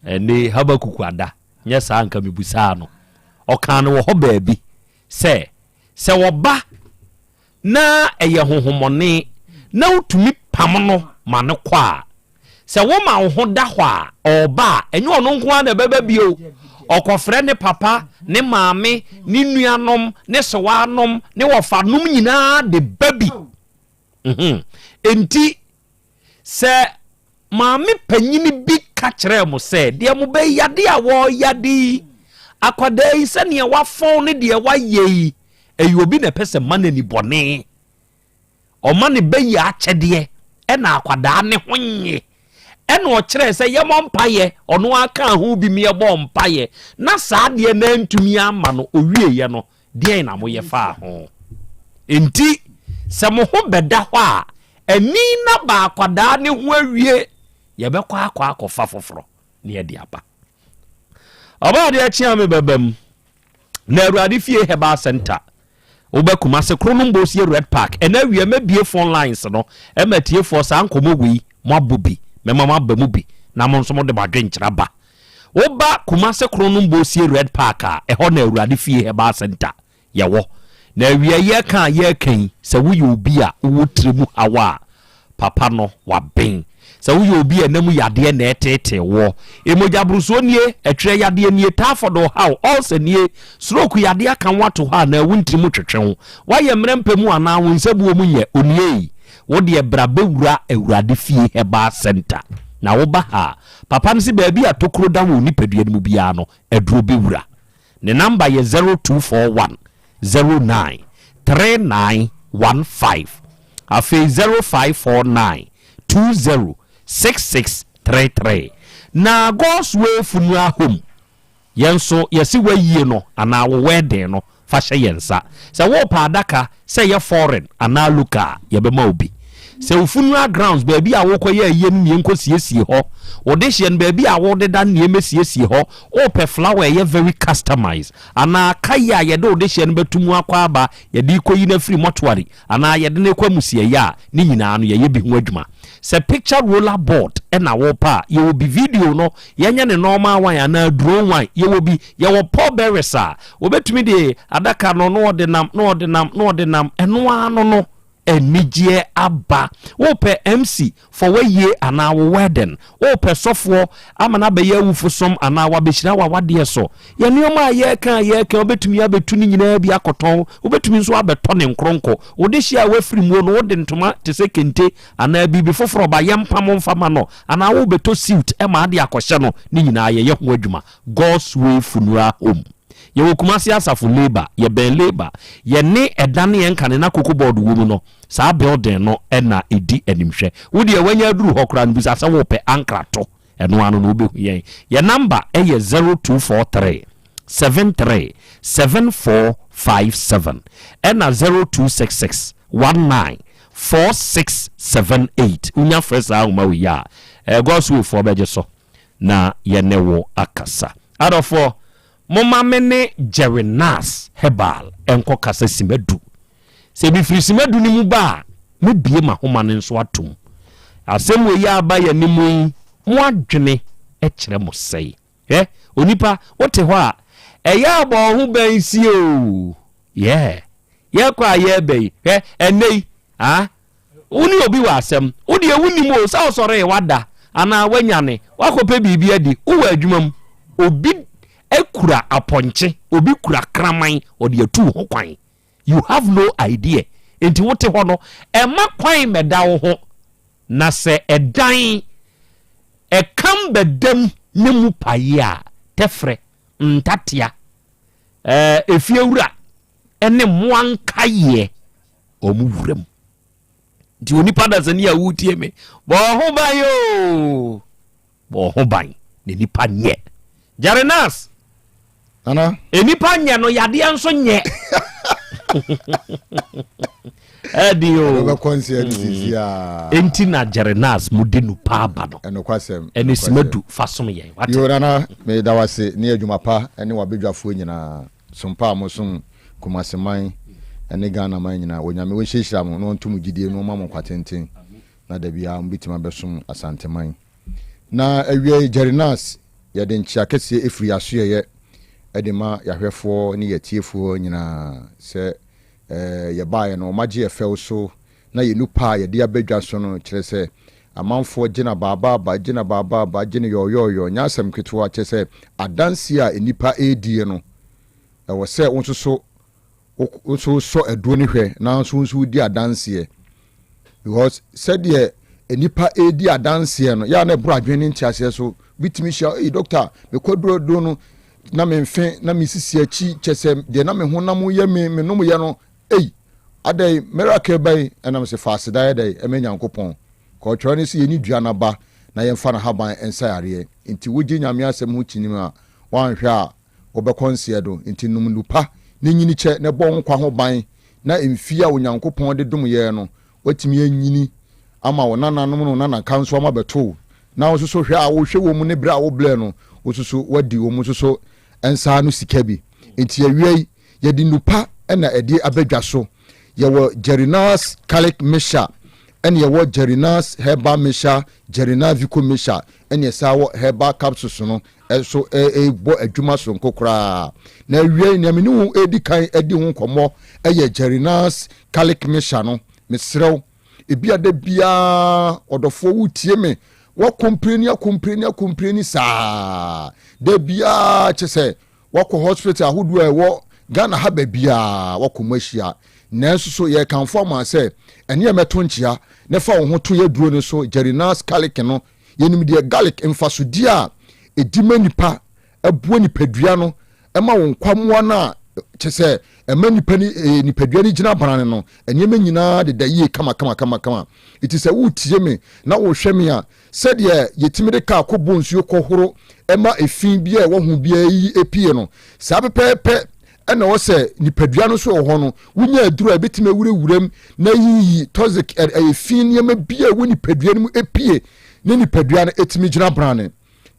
Ɛnne Habakuk ada, nyɛ saa anka mebusaa no. Ɔkaa no wɔ hɔ baabi sɛ, sɛ wɔba na ɛyɛ honhommɔne na wotumi pam no ma no kɔ a, sɛ woma wo ho da hɔ a, ɔreba a, ɛnyɛ ɔno nko ara na ɛbɛba bio. Ɔkɔfrɛ ne papa, ne maame, ne nuanom, ne sewaanom, ne wɔfanom nyinaa de ba bi. Mhm. Enti, sɛ maame panyini bi ka kyerɛɛ mo sɛ, deɛ mobɛyi yadeɛ a wɔreyade yi, akwadaa yi sɛdeɛ wafɔn ne deɛ wayɛ yi, ɛyɛ obi na ɛpɛ sɛ ma no ani bɔne. Ɔma ne ba yi akyɛdeɛ ɛna akwadaa ne ho nye. Ɛna ɔkyerɛɛ sɛ yɛmmɔ mpaeɛ, ɔno ara kaa ho bi ma yɛbɔɔ mpaeɛ, na saa adeɛ no antumi amma no, ɔwieeɛ no, deɛn na moyɛ faa ho? Enti, sɛ mo ho bɛda hɔ a, ani na ba akwadaa ne ho awie, yɛbɛkɔ akɔ akɔfa foforɔ na yɛde aba. Ɔbaa adeɛ kye a mebɛba mu, na Awurade fie Herbal Center, wobɛ Kumase Kronom Bosie Red Park, ɛna awia mɛbie phone lines no, ɛma atiefoɔ saa nkɔmmɔ wei moabɔ bi, mɛma moaba mu bi, na mo nso mode mo adwenkyerɛ aba. Woba Kumase Kronom Bosie Red Park a, ɛhɔ na Awurade Fie Herbal Center yɛwɔ. Na awia yɛreka a yɛreka yi, sɛ woyɛ obi a wowɔ tiri mu haw a, papa no waben. Sɛ woyɛ obi a ɛna mu yadeɛ na ɛreteetee woɔ, mogyaborosoɔ nie, ɛtwerɛ yadeɛ nie, typhoid ɔhaw, ulcer nie, stroke yadeɛ aka wo ato hɔ anaa wo ntiri mu twetwe wo, woayɛ mmerɛ mpɛ mu anaa wo nsabuo mu nyɛ, onie, wo deɛ bra bɛwura Awurade Fie Herbal Center. Na woba ha a, Papa no se baabi a tokuro da wɔ wo nipadua no mu biara no, aduro bɛwura. Ne namba yɛ 0241 09 3915. Afei 0549 20 6633. Na God's Way Funeral Home Yɛn nso, yɛse w'ayie no anaa wo wedding no, fa hyɛ yɛn nsa. Sɛ worepɛ adaka, sɛ ɛyɛ foreign anaa local a, yɛbɛma wo bi. Sɛ wo funeral grounds, baabi a worekɔyɛ ayie no na yɛnkɔsiesie hɔ, wo dehyeɛ no, baabi a wodeda no na yɛmmɛsiesie hɔ, worepɛ flower a ɛyɛ very customized, anaa kaeɛ a yɛde wo dehyeɛ no bɛto mu akɔ aba, yɛde rekɔyi no afiri mortuary, anaa yɛde no rekɔ amusieeɛ a, ne nyinaa no, yɛyɛ bi ho adwuma. Sɛ picture roller board na worepɛ a, yɛwɔ bi. Video no, yɛnyɛ no normal one anaa drone one, yɛwɔ bi. Yɛwɔ pallbearers a, wɔbɛtumi de adaka no na wɔde nam, na wɔde nam, na wɔde nam. Ɛno ara no no, anigyeɛ aba. Worepɛ MC for w'ayie anaa wo wedding, worepɛ sɔfoɔ ama no abɛyɛ awufosom anaa wabɛhyira w'awadeɛ so. Yɛn nneɛma a yɛreka a yɛreka, wobɛtumi abɛtu ne nyinaa bi akɔtɔn, wobɛtumi nso abɛtɔ ne nkoronko. Wo dehyeɛ a woafiri muo no, wode ntoma te sɛ kente anaa biribi foforɔ ba, yɛmpam mfa ma no, anaa worebɛtɔ suit ma ade akɔhyɛ no, ne nyinaa yɛyɛ ho adwuma. God's Way Funeral Home. Yɛwɔ Kumasi Asafo Labour, yɛbɛn Labour. Yɛne ɛdan yɛn nkane na Cocoa Board wɔ mu no, saa building no na ɛdi animhwɛ. Wo deɛ woanya aduru hɔ koraa no, bisa sɛ worepɛ ankrato. Ɛno ano no wobɛhu yɛn. Yɛn namba yɛ 0243 73 7457 ɛna 0266 19 4678. Wonya frɛ saa ahoma wei a, eh, Godswayfoɔ bɛgye so na yɛne wo akasa. Adɔfoɔ, momma me ne Jerry Nass Herbal nkɔ kasa simadu. Sɛ mefiri simadu no mu ba a, mɛbue m'ahoma no nso atom. Asɛm wei a aba yɛn anim yi, mo adwene kyerɛ mo sɛe. Hwɛ, onipa, wote hɔ a, ɛyɛ a bɔ wo ho ban sie o. Yeah. Yɛkɔ a yɛreba yi, hwɛ, ɛnnɛ yi, ah, wo ne obi wɔ asɛm. Wo deɛ wonim o, sɛ wosɔree wada anaa woanyane, woakɔpɛ biribi adi, wowɔ adwuma mu. Obi kura apɔnkye, obi kura kraman, ɔde atu wo ho kwan. You have no idea. Enti wote hɔ no, ɛmma kwan mmɛda wo ho, na sɛ ɛdan, ɛkam bɛda mu na mu pae a, tɛfrɛ, ntatea, ɛɛ, efiewura ne mmoa nkaeɛ, wɔn wura mu. Nti onipa dasani a wotie me, bɔ wo ho ban oo. Bɔ wo ho ban na nipa nyɛ. Jerenas.
Nana.
Nipa nyɛ no yadeɛ nso nyɛ. Ɛdi o.
Ɛbɛkɔ nsia de sisi a.
Enti na Jerenas mu de nu paa ba no.
Ɛnokwasɛm.
Ɛne simadu fa som yɛn. Wate.
Yoo Nana, meda wo ase ne adwuma pa ne w'abadwafoɔ nyinaa. Som pa a mosom Kumasi man ne Ghana man nyinaa. Onyame ɔnhyirahyira mo na ɔnto mo gyidie na ɔmma mo nkwa tenten na da biara mobɛtumi abɛsom Asanteman. Na awiei Jerenas, yɛde nkyea kɛseɛ ɛfiri y'asoɛeɛ de ma y'ahwɛfoɔ ne y'atiefoɔ nyinaa sɛ yɛbaeɛ no wɔagye yɛ fɛw so na yɛn nupa a yɛde aba dwa so no kyerɛ sɛ amanfoɔ gye no abaabaaba, gye no abaabaaba, gye no yɔɔyɔɔyɔɔ, nyɛ asɛm ketewa, kyerɛ sɛ adanseɛ a nnipa redie no, ɛwɔ sɛ wo nso so wo nso sɔ aduro no hwɛ na nso wo nso wodi adanseɛ because sɛdeɛ nnipa redi adanseɛ no yɛ a na ɛboro adwene ne nteaseɛ so bi tumi hyia eyi dɔkta mekɔ aduro aduro no na me mfe na me sisi akyi kyɛ sɛ deɛ na me honam yɛ me me nom yɛ no ei adɛn miracle bɛn ɛnam sɛ fa aseda yɛ dɛn ɛmɛ nyankopɔn kɔɔtwerɛ ne sɛ yɛni dua n'aba na yɛmfa n'ahaban nsa yareɛ nti wogye nyame asɛm ho kyinim a woanhwɛ a wobɛkɔ nseɛ do nti nom nnupa ne nyini kyɛ na ɛbɔ wo nkwa ho ban na mfie a Onyankopɔn de dom yɛn no woatumi anyini ama wo nananom ne wo nanaka nso ama bɛto wo na wo nso so hwɛ a wohwɛ wɔn mu ne berɛ a wobrɛ no wo nso so woadi wɔn nso so nsa ano sika bi. Nti awia yi yɛde nnupa na ɛde aba dwa so. Yɛwɔ Jerinas Garlic Mixture ɛne yɛwɔ Jerinas Herbal Mixture, Jerinas Vico Mixture ɛne ɛsan wɔ Herbal Capsules no nso ɛrebɔ adwuma soronko koraa. Na awia yi nea me ne wo redi kan adi ho nkɔmmɔ ɛyɛ Jerinas Garlic Mixture no. Mesrɛ wo, ebia da biara ɔdɔfoɔ wotie me, woakompleni akompleni akompleni saa da biara kyɛ sɛ wakɔ hospital ahodoɔ a ɛwɔ Ghana ha baabiara wakɔ mu ahyia. Nanso so yɛrekamfo ama sɛ ɛne ɛmɛto nkyea na fa wo ho to yɛ duro no so Jerinas Garlic no. Yɛnim deɛ garlic mfasodeɛ a ɛdi ma nipa, ɛboa nipadua no, ɛma wo nkwammoa no a kyɛ sɛ ɛma nipa ni eh, nipadua no gyina brane no, nneɛma nyinaa deda yie kama kama kama kama. Eti sɛ woretie me na worehwɛ me a, sɛdeɛ yɛtumi de kaa kɔbɔ nsuo kɔhoro ɛma efi bi a ɛwɔ ho biara yi epie no, saa pɛpɛɛpɛ ɛna ɛwɔ sɛ nipadua no nso wɔ hɔ no, wonya aduro a ebetumi awurawuram na yiyi toxic ɛyɛ fi nneɛma bi a ɛwɔ nipadua no mu epie ne nipadua no etumi gyina brane.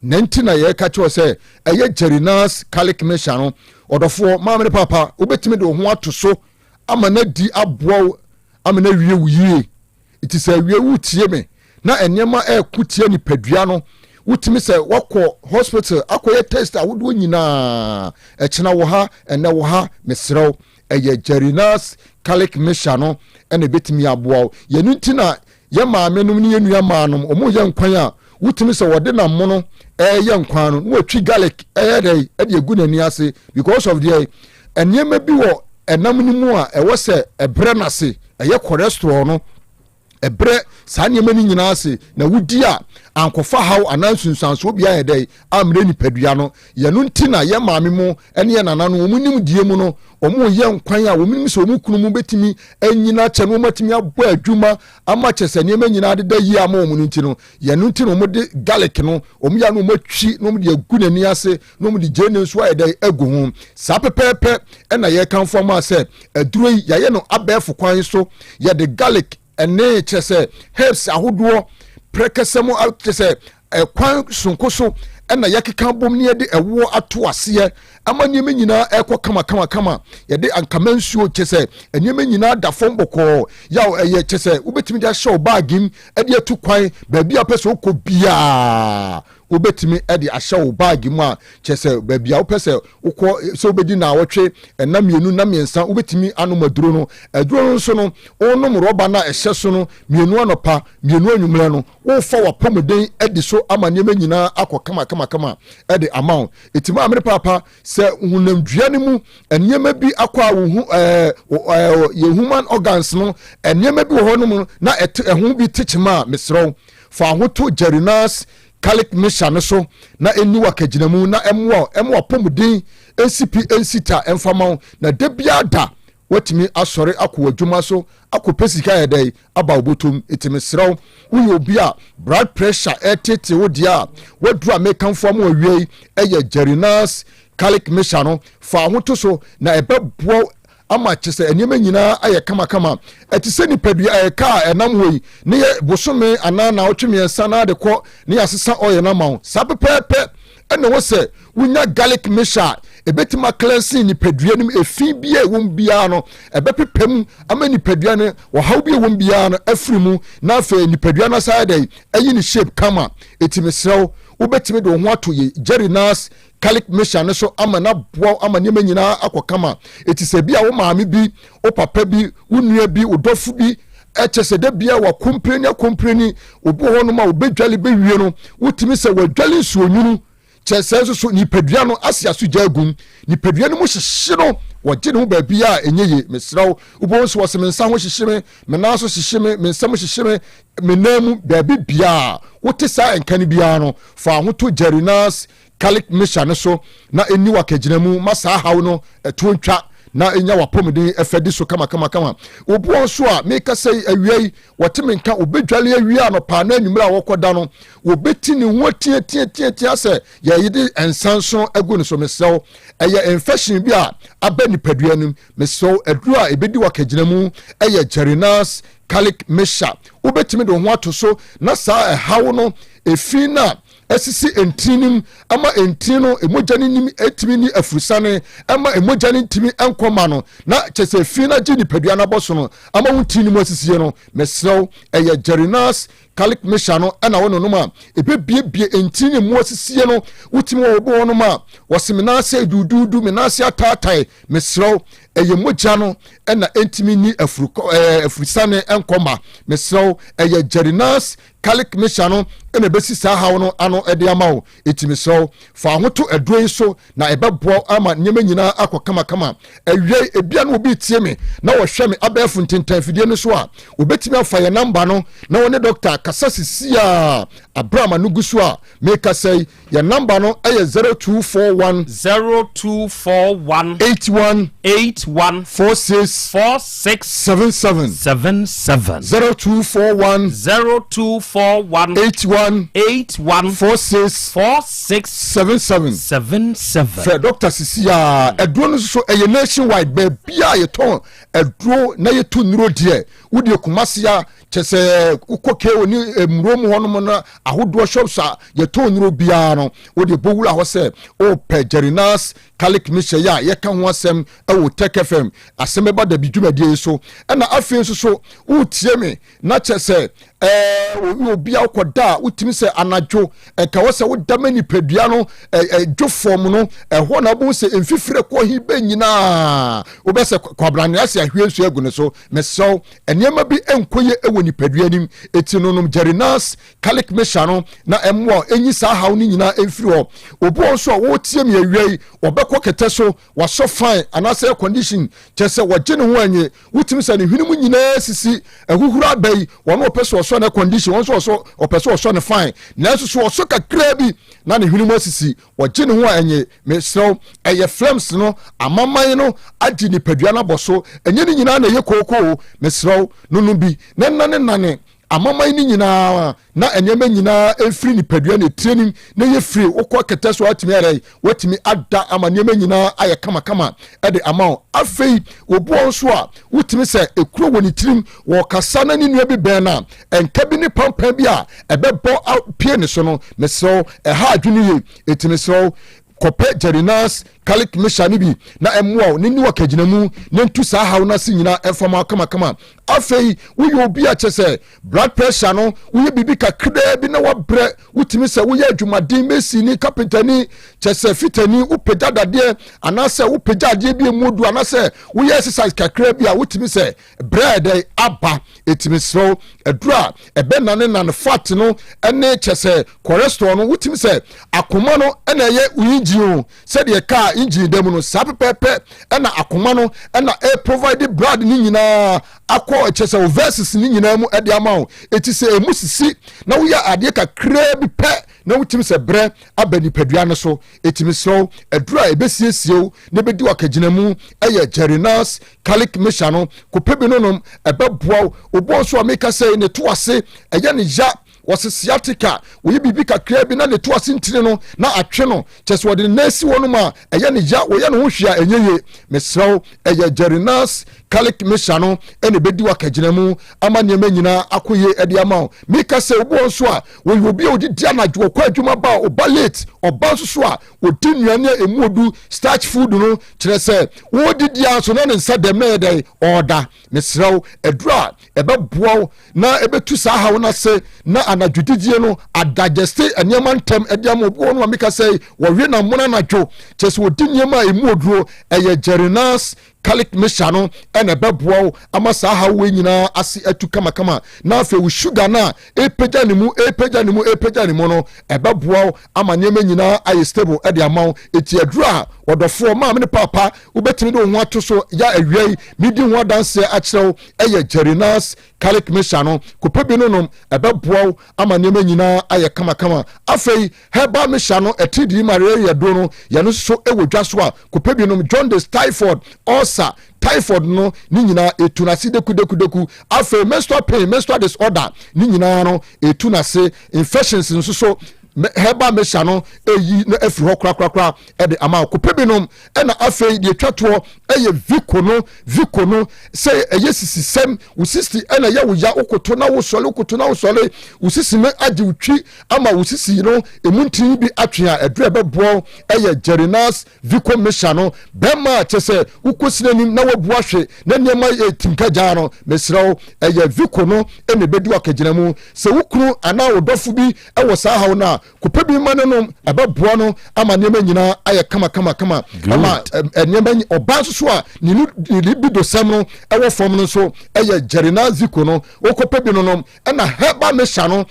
Na nti na yɛreka kyerɛ sɛ ɛyɛ Jerinas Garlic Mixture no, ɔdɔfoɔ, maame ne papa, wobɛtumi de wo ho ato so ama no adi aboa wo ama no awie wo yie. Nti sɛ awie wotie me na nneɛma ɛreko tia nipadua no, wotumi sɛ wakɔ hospital akɔyɛ test ahodoɔ nyinaa, ɛkyena wɔ ha, ɛnɛ wɔ ha, mesrɛ wo, ɛyɛ Jerinas Garlic Mixture no ɛna ɛbɛtumi aboa wo. Yɛno nti na yɛn maamenom ne yɛn nua maanom wɔn yɛ nkwan a wotumi sɛ wɔde nam mono ɛyɛ nkwan no na wɔatwi garlic ɛyɛ dɛ ɛde agu n'ani ase because of deɛ nneɛma bi wɔ ɛnam no mu a ɛwɔ sɛ ɛbrɛ n'ase ɛyɛ cholesterol no ɛbrɛ saa nneɛma no nyinaa ase na wodi a ankɔfa haw anaa nsunsuansoɔ bi ayɛ dɛ ammrɛ nipadua no yɛno nti na yɛn maame mu ne yɛn nana no wɔn nimdeɛ mu no wɔyɛ nkwan a wɔnim sɛ wɔn kunu mu bɛtumi anyina kyɛ no wɔatumi abɔ adwuma ama kyɛ sɛ nneɛma nyinaa deda yie ama wɔn no nti no yɛno nti na wɔde garlic no wɔn yɛ no wɔatwi na wɔde agu n'ani ase na wɔde gyeene nso ayɛ dɛ agu ho saa pɛpɛɛpɛ ɛna yɛkamfo ama sɛ aduro yi yɛayɛ no abɛɛfo kwan so yɛde garlic ɛne kyerɛ sɛ herbs ahodoɔ prɛkɛsɛ mu kyerɛ sɛ ɛkwan sonko so ɛna yɛkeka bom ne yɛde ɛwoɔ ato aseɛ ama nneɛma nyinaa ɛkɔ kama kama kama yɛde ankama nsuo kyɛ sɛ nneɛma nyinaa da fam bɔkɔɔ yaw ɛyɛ kyɛ sɛ wobɛtumi de ahyɛ wo baage mu ɛde atu kwan baabi a wopɛ sɛ wokɔ biara wobɛtumi de ahyɛ wo baage mu a kyɛ sɛ baabi a wopɛ sɛ wokɔ sɛ wobɛdi naawɔtwe ɛna mmienu na mmiɛnsa wobɛtumi anom aduro no aduro no nso no wonom rɔba no a ɛhyɛ so no mmienu anɔpa mmienu anwummerɛ no wofa w'apɔmuden adi so ama nneɛma nyinaa akɔ kama kama kama de ama wo ɛti maa mene paapa sɛ honamdua no mu nneɛma bi akɔ a wo ɛɛ ɛɛ yɛ human organs no nneɛma bi wɔ hɔ nom na ɛte ɛho bi te kyema a mesrɛ wo fa ho to Jerinas Garlic mixture no so na ɛnni w'akagyinamu na ɛmmoa ɛma w'apɔmuden nsi pi nsi ta ɛmfa ma wo na da biara da watumi asɔre akɔ w'adwuma so akɔpɛ sika yɛ dɛn aba wo bɔtɔm nti mesrɛ wo woyɛ obi a blood pressure ɛtete wo deɛ a waduru a mekamfo ama awie yi ɛyɛ Jerinas Garlic mixture no fa ho to so na ɛbɛboa. ama kyɛ sɛ nneɛma nyinaa ayɛ kamakama. Ɛte sɛ nipadua ɛyɛ kaa a ɛnam hɔ yi ne yɛ bosome anaa naawɔtwe mmiɛnsa na de kɔ ne yɛasesa ɔyɛ no ama wo. Saa pɛpɛɛpɛ ɛna ɛwɔ sɛ wonya garlic mixture a ɛbɛtumi aklense nipadua no mu efi bi a ɛwɔ mu biara no, ɛbɛpepa mu ama nipadua no ɔhaw bi a ɛwɔ mu biara no afiri mu, na afei nipadua no asan ayɛ dɛn ayi ne shape kama. Eti mesrɛ wo, wobɛtumi de wo ho ato yɛ Jerry Nas garlic mixture no so ama no aboa wo ama nneɛma nyinaa akɔ kama. Eti sɛ bi a wo maame bi, wo papa bi, wo nua bi, wo dɔfo bi ɛkyɛ sɛ da bia wakompreni akompreni, obi wɔ hɔnom a obɛdwale bɛwie no wotumi sɛ wadwale nsuonwunu kyɛ sɛ nso so nipadua no ase aso gya agum, nipadua no mu hyehye no, wɔgye ne ho baabi a ɛnyɛ ye. Mesrɛ wo, wobɛhu sɛ wɔsɛ me nsa ho hyehye me, me nan so hyehye me, me nsam hyehye me, me nan mu baabi biaa wote saa nka no biara no, fa ho to Jerinas Garlic mixture no so na ɛnni w'akagyina mu ma saa haw no ɛtoɔ ntwa na ɛnya w'apɔmuden ɛfɛ di so kamakamakama. Obi wɔ nso a mekasa yi awia yi wɔte me nka, wɔbɛdwale awia anɔpa na anwummerɛ a wɔkɔda no wɔbɛti ne ho atiatiatiatia sɛ yɛyede nsa nsono agu ne so. Mesrɛ wo, ɛyɛ infection bi a aba nipadua no mu. Mesrɛ wo, aduro a ɛbɛdi w'akagyina mu ɛyɛ Jerinas Garlic mixture. Wobɛtumi de wo ho ato so na saa ɛhaw no efi no a asisi ntini no mu ama ntini no mogya no nim etumi ni afurusane ɛma mogya no ntumi nkɔ ma no na kyɛ sɛ efi no agye nipadua no abɔ so no ama wo ntini no mu asisie no. Mesrɛ wo, ɛyɛ Jerinas garlic mixture no ɛna wo nonom a ɛbɛbiebie ntini no mu asisie no. Wotumi wɔ obi hɔnom a wɔse me nan ase duuduudu, me nan ase ataatae. Mesrɛ wo, ɛyɛ mogya no ɛna ɛntumi ni afurusane nkɔ ma. Mesrɛ wo, ɛyɛ Jerinas Garlic mixture no na ɛbɛsi saa haw no ano de ama wo. Enti mesrɛ wo, fa wo ho to aduro yi so na ɛbɛboa wo ama nneɛma nyinaa akɔ kamakama. Awiei, ebia na obi retie me na ɔhwɛ me abɛɛfo ntentan afidie no so a, obɛtumi afa yɛn namba no na ɔne dɔkta akasa sisi a aberɛ a m'ano gu so a merekasa yi. Yɛn namba no yɛ 0241.
0241.
81.
81.
46.
46.
77.
77.
0241.
0241.
81.
81.
46.
46.
77.
77.
Frɛ dɔkta sisi a aduro no nso so ɛyɛ nation wide, baabi a yɛtɔn aduro na yɛtu nnuro deɛ wodeɛ Kumasi a kyɛ sɛ wokɔ KO ne eh, mmuro mu hɔnom no ahodoɔ shops a yɛtɔn nnuro biara no wode bɔ wura hɔ sɛ wopɛ Jerinas Garlic mixture yi a yɛka ho asɛm wɔ Tech FM asɛm bɛba da bi dwumadie yi so. Ɛna afei nso so wotie me na kyɛ sɛ ɛɛ obi a wokɔda a wotumi sɛ anadwo ɛka wɔ sɛ woda ma nipadua no ɛdwo fam no ɛhɔ na wobɛhu sɛ mfifire kɔ he bɛ nyinaa wobɛsɛ kwabrane ase ahwie nsuo agu ne so. Mesrɛ wo, nneɛma bi nkɔ yie wɔ nipadua nim, eti no nom Jerinas Garlic Mixture no na ɛmmoa wo enyi saa haw no nyinaa mfiri hɔ. Obi wɔ nso a wɔretie me awia yi, wɔbɛkɔ kɛtɛ so, wasɔ fan anaasɛ air condition, kyerɛ sɛ wɔgye ne ho anyi, wotumi sɛ ne hwene mu nyinaa sisi ahuhuro aba yi, wɔn ɔpɛ sɛ ɔsɔ ne air condition, wɔn nso ɔsɔ ɔpɛ sɛ ɔsɔ ne fan, nanso so ɔsɔ kakraa bi na ne hwene mu asisi, Wɔgye ne ho a ɛnye. Mesrɛ wo, ɛyɛ flames no, amaman no agye nipadua no abɔ so. Ɛnyɛ ne nyinaa na ɛyɛ kookoo. Mesrɛ wo, nonom bi na nnanenane amaman no nyinaa na nneɛma nyinaa mfiri nipadua no etire nim na ɛyɛ firi. Wokɔ kɛtɛ so a, atumi ayɛ dɛn? Watumi ada ama nneɛma nyinaa ayɛ kamakama de ama wo. Afei, obi wɔ nso a, wotumi sɛ ekuro wɔ ne tirim, wɔkasa na ne nua bi bɛn no a, nka bi ne pampan bi a ɛbɛbɔ apue ne so no, mesrɛ wo, ɛha adwene yie. Enti mesrɛ wo, kɔpɛ Jerinas Garlic Mixture no bi na ɛmmoa wo na nni w'akagyinamu na ntu saa haw no ase nyinaa ɛmfa ma wo kamakama. Afei, woyɛ obi a kyerɛ sɛ blood pressure no, woyɛ biribi kakraa bi na wabrɛ, wotumi sɛ woyɛ adwumaden, masonni, kapentani, kyerɛ sɛ fitani, wopagya dadeɛ anaasɛ wopagya adeɛ bi emu odu anaasɛ woyɛ exercise kakraa bi a wotumi sɛ brɛ dɛn aba. Eti mesrɛ wo, aduru a ɛbɛnanenane fat no ne kyɛ sɛ cholesterol no, wotumi sɛ akoma no na ɛyɛ wo engine o, sɛdeɛ kaa engine da mu no saa pɛpɛɛpɛ ɛna akoma no ɛna ɛ provide blood ne nyinaa akɔ kyɛ sɛ wo verses ne nyinaa mu ɛde ama wo. Eti sɛ emu sisi na woyɛ adeɛ kakraa bi pɛ na wotumi sɛ brɛ aba nipadua no so. Eti mesrɛ wo, aduru a ɛbɛsiesie wo na ɛbɛdi w'akagyinamu ɛyɛ Jerinas Garlic Mixture no. Kɔpɛ bi no nom, ɛbɛboa wo. Obi wɔ nso a meka sɛ ne to ase ɛyɛ ne ya. Wɔse sciatica, wɔyɛ biribi kakraa bi na ne to ase ntini no na atwe no, kyerɛ sɛ wɔde ne nan si hɔnom a ɛyɛ ne ya, wɔyɛ ne ho hwee a ɛnyɛ yie. Mesrɛ wo, ɛyɛ Jerinas Calic Mixture no na ɛbɛdi w'akagyina mu ama nneɛma nyinaa akɔ yie de ama wo. Meka sɛ obi wɔ nso a, wɔyɛ obi a ɔdidi anadwo, ɔkɔ adwuma ba a, ɔba late, ɔba nso so a, ɔdi nnuane a ɛmu odu, starch food no, kyerɛ sɛ wɔredidi ara nso na ne nsa dɛm na ɛyɛ dɛn, ɔreda. Mesrɛ wo, aduru a ɛbɛboa wo na ɛbɛtu saa haw no ase na anadwo didie no adagyɛste nneɛma ntɛm de ama obi wɔ no a meka sɛ wɔwe na mono anadwo, kyerɛ sɛ wɔdi nneɛma a ɛmu oduro, ɛyɛ Jerinas Calic mixture no ɛna ɛbɛboa wo ama saa haw wei nyinaa ase atu kamakama, na afei wo sugar no a ɛpagya ne mu ɛpagya ne mu ɛpagya ne mu no ɛbɛboa wo ama nneɛma nyinaa ayɛ stable ɛde ama wo. Eti aduro a wɔdɔfoɔ maame ne paapa wobɛtumi de wo ho ato so ya awia yi medi ho adanseɛ akyerɛ wo ɛyɛ Jerinas Calic mixture no. Kɔpɛ bi no nom, ɛbɛboa wo ama nneɛma nyinaa ayɛ kamakama. Afei herbal mixture no, atiridii malaria duro no, yɛno nso wɔ dwa so a kɔpɛ bi nom. Jaundice, typhoid, ulcer, typhoid no ne nyinaa ɛtu n'ase dekudeku. Afei menstrual pain, menstrual disorder ne nyinaa no ɛtu n'ase. Infections nso so herbal mixture no ɛyi no afiri hɔ korakorakora ɛde ama wo. Kɔpɛ bi nom. Ɛna afei deɛ ɛtwa toɔ ɛyɛ vico no. Vico no sɛ ɛyɛ sisisɛm, wo sisi ɛna ɛyɛ wo ya, wokoto na wosɔle, wokoto na wosɔle, wo sisi no agye wo twi ama wo sisi no emu ntini bi atwe a, ɛdurɛ bɛboɔ ɛyɛ Jerinas Vico mixture no. Bɛrima a kyɛ sɛ wokɔsi n'anim na wabu ahwe na nneɛma yɛ timka gyaa no, mesrɛ wo, ɛyɛ Vico no ɛna ɛbɛdi wakagyina mu. Sɛ wo kunu anaa wo dɔfo bi ɛwɔ saa haw no a, kɔpɛ bi ma no nom, ɛbɛboa no ama nneɛma nyinaa ayɛ kama kama kama ama nneɛma. Ɔbaa nso so a ne libidosɛm no ɛwɔ fam no nso ɛyɛ Jerina Ziko no, wokɔpɛ bi no nom. Ɛna herbal mixture no,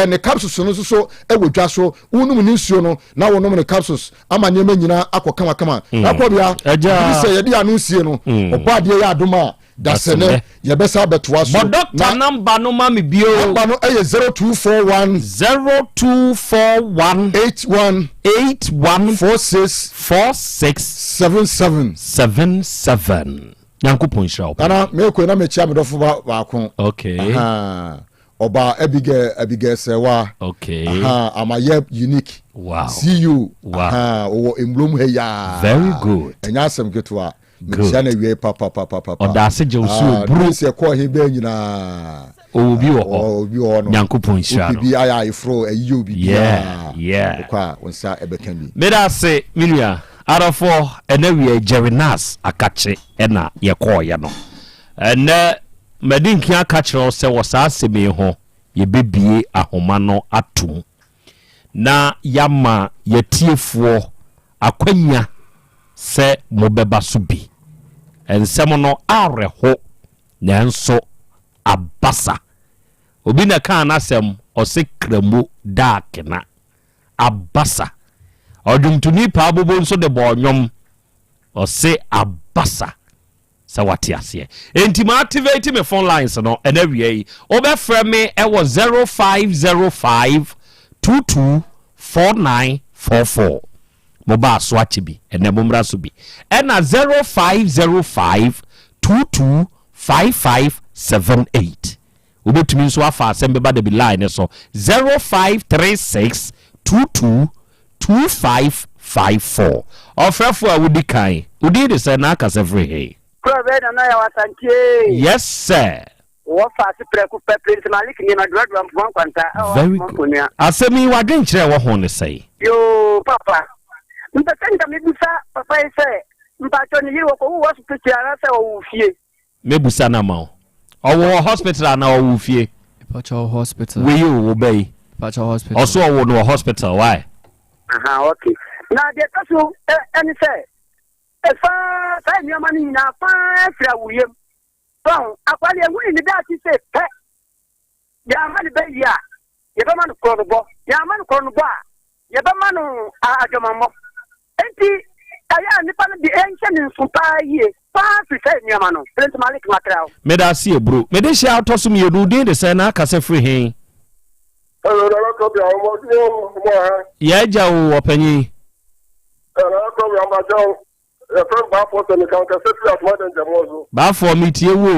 ne capsules no nso so ɛwɔ dwa so. Wonom ne nsuo no na wonom ne capsules ama nneɛma nyinaa akɔ kama kama. Na kɔbea sɛ yɛde ano nsie no, ɔbɔ adeɛ yɛ adom a dasɛnɛ yɛbɛsa abɛtoa so.
Bɔ dɔkta namba no ma me bio.
Namba no ɛyɛ 0241.
0241.
81.
81.
46.
46.
77.
77. Nyankopɔn nhyira wo.
Nana mekɔ na mekyia me dɔfo ba baako.
Okay.
Ɔba Abigail, Abigail Sɛwa.
Okay.
Aha, amayɛ unique.
Wow.
See you.
Wow.
Aha, ɔwɔ emulom ha yaa.
Very good.
Ɛnyɛ asɛm ketewa. Mekyia no awiei papapapapa.
Ɔda ase gye wo so
Ah,
oburu.
Grace ɛkɔɔ he bɛɛ nyinaa.
Ɔwɔ bi wɔ hɔ.
Ɔwɔ bi wɔ hɔ no.
Nyankopɔn nhyira
Wopɛ
no.
bi ayɛ ayeforo, ayiyɛ obi
Yeah,
biara.
yeah.
Wokɔ a, wo nsa ɛbɛka bi.
Meda ase me nua. Adɔfoɔ, ɛnɛ wia Jerry Nas akakye ɛna yɛkɔɔyɛ no. Ɛnɛ madi nkan aka kyerɛ wo sɛ wɔ saa asɛm yi ho yɛbɛbie ahoma no atom na yɛama yɛatiefoɔ akwanya sɛ mobɛba so bi. Nsɛm no awerɛho nanso abasa. Obi na ɛkaa n'asɛm, ɔse Kramo daa kena. Abasa. Ɔdwomtoni Paa Bobo nso de bɔɔ nnwom, ɔse abasa. Sɛ wate aseɛ. Enti ma activate me phone lines no ɛna awia yi. Wobɛfrɛ me ɛwɔ 0505 22 4944. Mobaa so akyɛ bi, ɛnɛ mommra so bi. Ɛna 0505 22 5578. Wobɛtumi nso afa asɛm bɛba dabi line no so 0536 22 2554. Ɔfrɛfoɔ a wodi kan, wo din de sɛn na akasa firi he?
Kuro bɛɛ Nana Yaw Asante.
Yes sir.
Wɔ faase prɛko pɛ Prince Malik nneɛma duradura mpoma nkwanta ɛwɔ
Very
asoma
good.
mponua.
Asɛm yi w'adwenkyerɛ a ɛwɔ ho ne sɛn?
Yoo papa mpɛ sɛ nka mebisa papa yi sɛ mpakyɛ ne yere wɔkɔwo wɔ asopiti anaasɛ ɔwoo fie?
Mɛbusa no ama wo. Ɔwo wɔ hospital anaa ɔwo fie?
Mepakyɛ wɔ hospital.
Wei o, wo ba yi.
Mepakyɛ hospital.
Ɔso ɔwo no wɔ hospital, why?
Aha, okay. Na deɛ ɛtɔ so ɛne sɛ, ɛfa saa nneɛma no nyinaa fa firi awoyam. So aho, akwadaa no yɛhu ne ne daakye sɛ pɛ. Yɛamma no bɛ yie a, yɛbɛma no korɔnobɔ. Yɛamma no korɔnobɔ a, yɛbɛma no adwamammɔ. Enti, ɛyɛ a nnipa no de ɛnhyɛ ne nso paa yie paa firi saa nneɛma no. Prince Malik Makrao.
Meda ase Eburu. Me dehye a ɔtɔ so mienu, wo din de sɛn na akasa firi he?
Hello, Nana Kɔbea, ɔmɔ ɔmɔ ɔmɔ ha.
Yɛ agya o, ɔpanyin.
Nana Kɔbea, mpakyɛw, yɛfrɛ me Baafoɔ sɛ meka nkasa firi Asoma Dɛnkyɛmmoɔ so.
Baafoɔ, metie wo o.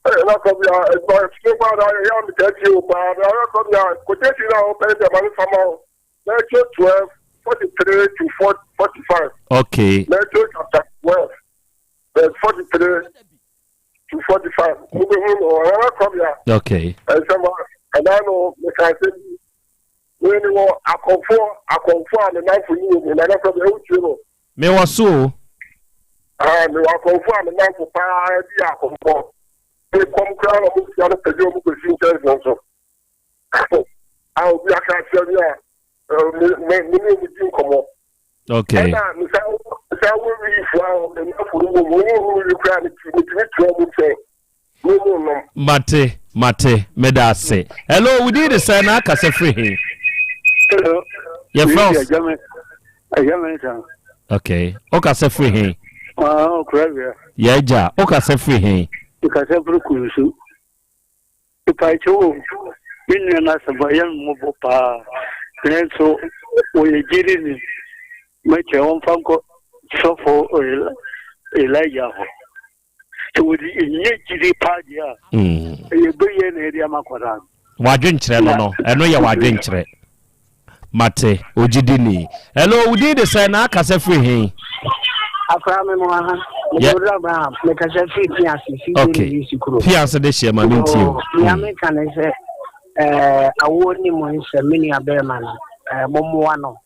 Ɛna kɔbea adwuma fie paa na yɛ a metaa tie wo paa na ɛna kɔbea quotation a wopɛ no deɛ ma me fa ma wo Matthew 12 43 to 45.
Okay.
Matthew chapter 12 verse 43 to 45. Mobɛhu no ɛna kɔbea.
Okay.
Ɛnsɛm a ɛna no meka asɛm bi wei ne wɔ akɔmfoɔ akɔmfoɔ a me namfo yi wɔ mu na ɛna kɔbea wotie no.
Mewɔ so o.
Ah, mewɔ akɔmfoɔ a me namfo paa bi yɛ akɔmfoɔ. Mekɔm koraa na ɔmo sua no pɛgya ɔmo kɔsi nkyɛnse so. A obi aka akyerɛ me a me me me ne ɔmo di nkɔmmɔ.
Okay.
Ɛna mesan mesan wɔ wiifo a me namfo no wɔ mu, ɔmo ɔmo wi koraa metumi tua ɔmo nkyɛn.
Mate, mate, meda ase. Hello, wo din de sɛn na akasa firi he?
Hello.
Yɛfrɛ wo. Okay, wokasa firi he?
Ah, okura wia.
Yɛagya, wokasa firi he?
Mekasa firi Kunsu. Mepakyɛw o, me nua no asɛm ɛyɛ me mmɔbɔ paa. Nanso wɔyɛ gyidini. Mɛkyɛ wɔmfa nkɔ sɔfo Elijah hɔ. Sɛ wɔde ɛnyɛ gyidi paa deɛ a, ɛyɛ bɛyɛ na ɛde ama akwadaa no.
W'adwenkyerɛ no no, ɛno yɛ w'adwenkyerɛ. Mate, ogyidini. Hello, wo din de sɛn na akasa firi he?
Akora me mo aha.
Yeah.
Mede Abraham, mekasa firi Piase, fi
Okay.
University kuro.
Piase de hyɛ ma mentie o.
Nea meka ne sɛ, eh, awoɔ ni mu nsɛm, me nua bɛrima no, eh, mommoa no.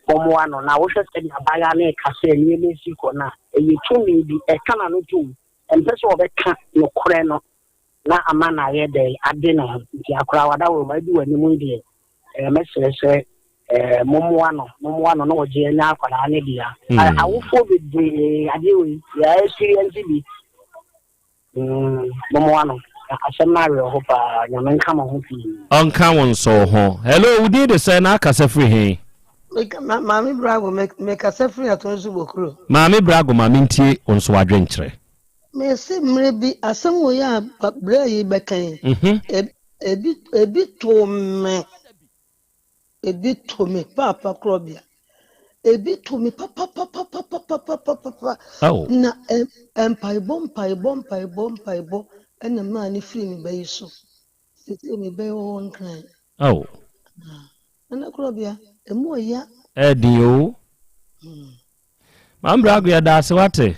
Mommoa no. Na wohwɛ sɛdeɛ abaayewa no reka sɛ nneɛma resi kɔ no a, ɛyɛ tumi bi, ɛka n'ano tom. Ɛmpɛ sɛ ɔbɛka nokorɛ no na ama no ayɛ dɛn ade ne ho. Nti akwadaa w'adaworoma adu w'anim yi deɛ, eh, mɛsrɛ sɛ eh, mommoa no, mommoa no na ɔgye anya akwadaa no dea. Awofoɔ bebree adeɛ wei, yɛ experience bi. Mm, mommoa no. Na asɛm no awerɛho paa. Nyame nka mo ho pii.
Ɔnka wo nso ho. Hello, wo din de sɛn na akasa firi he?
Meka, ma, Maame Brago, me, mekasa firi Atonsu Bokuro.
Maame Brago, ma mentie wo nso w'adwenkyerɛ.
Mese mmerɛ bi, asɛm wei a bra yi bɛka yi, ebi, ebi too me. Ebi to me paapa korɔbea. Ebi to me papapapapapapapapa. Na mpaebɔ mpaebɔ mpaebɔ mpaebɔ ɛna maa ne firi me ba yi so. Sisi me ba yi wɔ hɔ nkran.
Oh.
Nana korɔbea, emu ɔya.
Ɛɛden o. Maame Brago yɛda ase wate.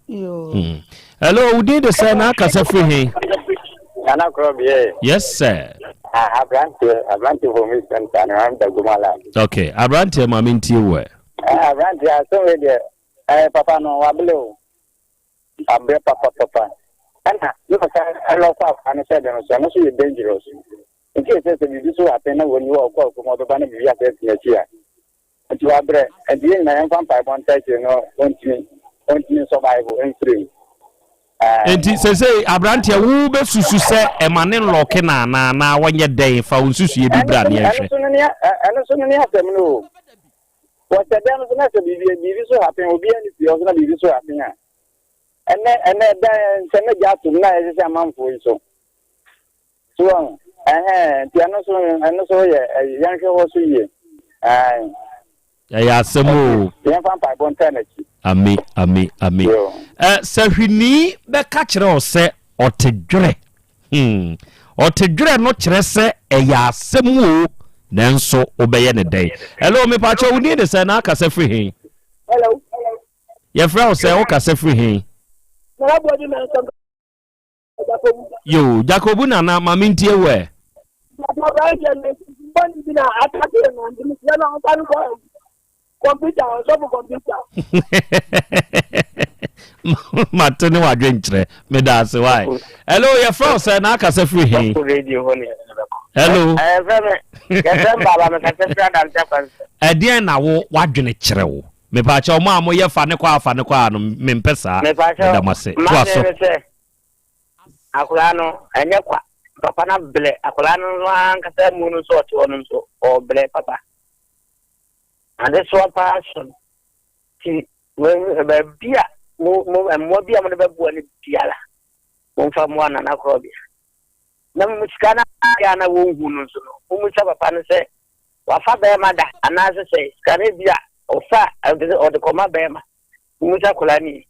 Hmm. Hello, wo din de sɛ na akasa firi he?
Nana Korɔbea.
Yes sir.
Ah, aberanteɛ, aberanteɛ fo mi sɛnta ne mam da goma la.
Okay, aberanteɛ ma mentie wo ɛ.
Eh, aberanteɛ asɛm wei deɛ, eh, papa no wabele o. Wabrɛ papa papa. Ɛna ne papa ɛlɔkɔ akwa no sɛ dɛm so, ɛno nso yɛ dangerous. Nti ɛsɛ sɛ biribi so happen na wɔni hɔ ɔkɔ akɔ mu ɔbɛba na biribi asɛ tena akyi a. Nti wabrɛ. Nti yɛn nyinaa yɛmfa mpaebɔ ntaa akyire no ɔntumi ɔntumi nsurvive mfiri mu. Ɛɛ.
Nti sesei aberanteɛ wo bɛ susu sɛ ɛma ne nlɔke no anaa anaa wɔnyɛ dɛn fa wo nsusuiɛ bi bra ne yɛnhwɛ.
Ɛno so no ne ɛno so no ne asɛm no o. Wɔhyɛ dɛm so na sɛ biribi biribi so happen obiara ne fie hɔ so na biribi so happen a ɛnɛ ɛnɛ ɛdan nsɛm agya atom na ɛhyehyɛ amanfoɔ yi so. So wahu? Ɛhɛn, nti ɛno nso, ɛno nso yɛ, yɛnhwɛ hɔ so yie. Ae.
Ɛyɛ asɛm o.
Yɛmfa mpaebɔ ntaa n'akyi.
Ami, ami, ami. Ɛ sahwini bɛka kyerɛ wo sɛ ɔte dwerɛ. Hmm. Ɔte dwerɛ no kyerɛ sɛ ɛyɛ asɛm o, nanso wobɛyɛ ne dɛn? Hello, mepakyɛ wo din de sɛ na akasa firi he?
Hello.
Yɛfrɛ wo sɛ wokasa firi he?
Nana Boadu Mensah.
Yo, Jacobu Nana, ma mentie wo ɛ. Mate ne wadwenkyerɛ meda ase wae. Hello, yɛfrɛ wo sɛ na akasa firi he? Hello. Ɛdeɛn na wo wadwene kyerɛ wo? Mepaakyɛw mo a moyɛ fa ne kɔ a fa ne kɔ a no mempɛ saa. Meda mo ase. Toa so.
Akwadaa no ɛnyɛ kwa papa no abrɛ akwadaa no nso ankasa mu no nso ɔte hɔ no nso ɔbrɛ papa adesoa paa so no ti baabi a mo mo mmoa bi a mo de bɛboa no biara momfa mmoa nana korɔbea na mo sika no a na wɔnhu no nso no mommisa papa no sɛ wafa bɛrima da anaasɛ sɛ sika no bi a ɔfa ɔde kɔma bɛrima mommisa akwadaa no yi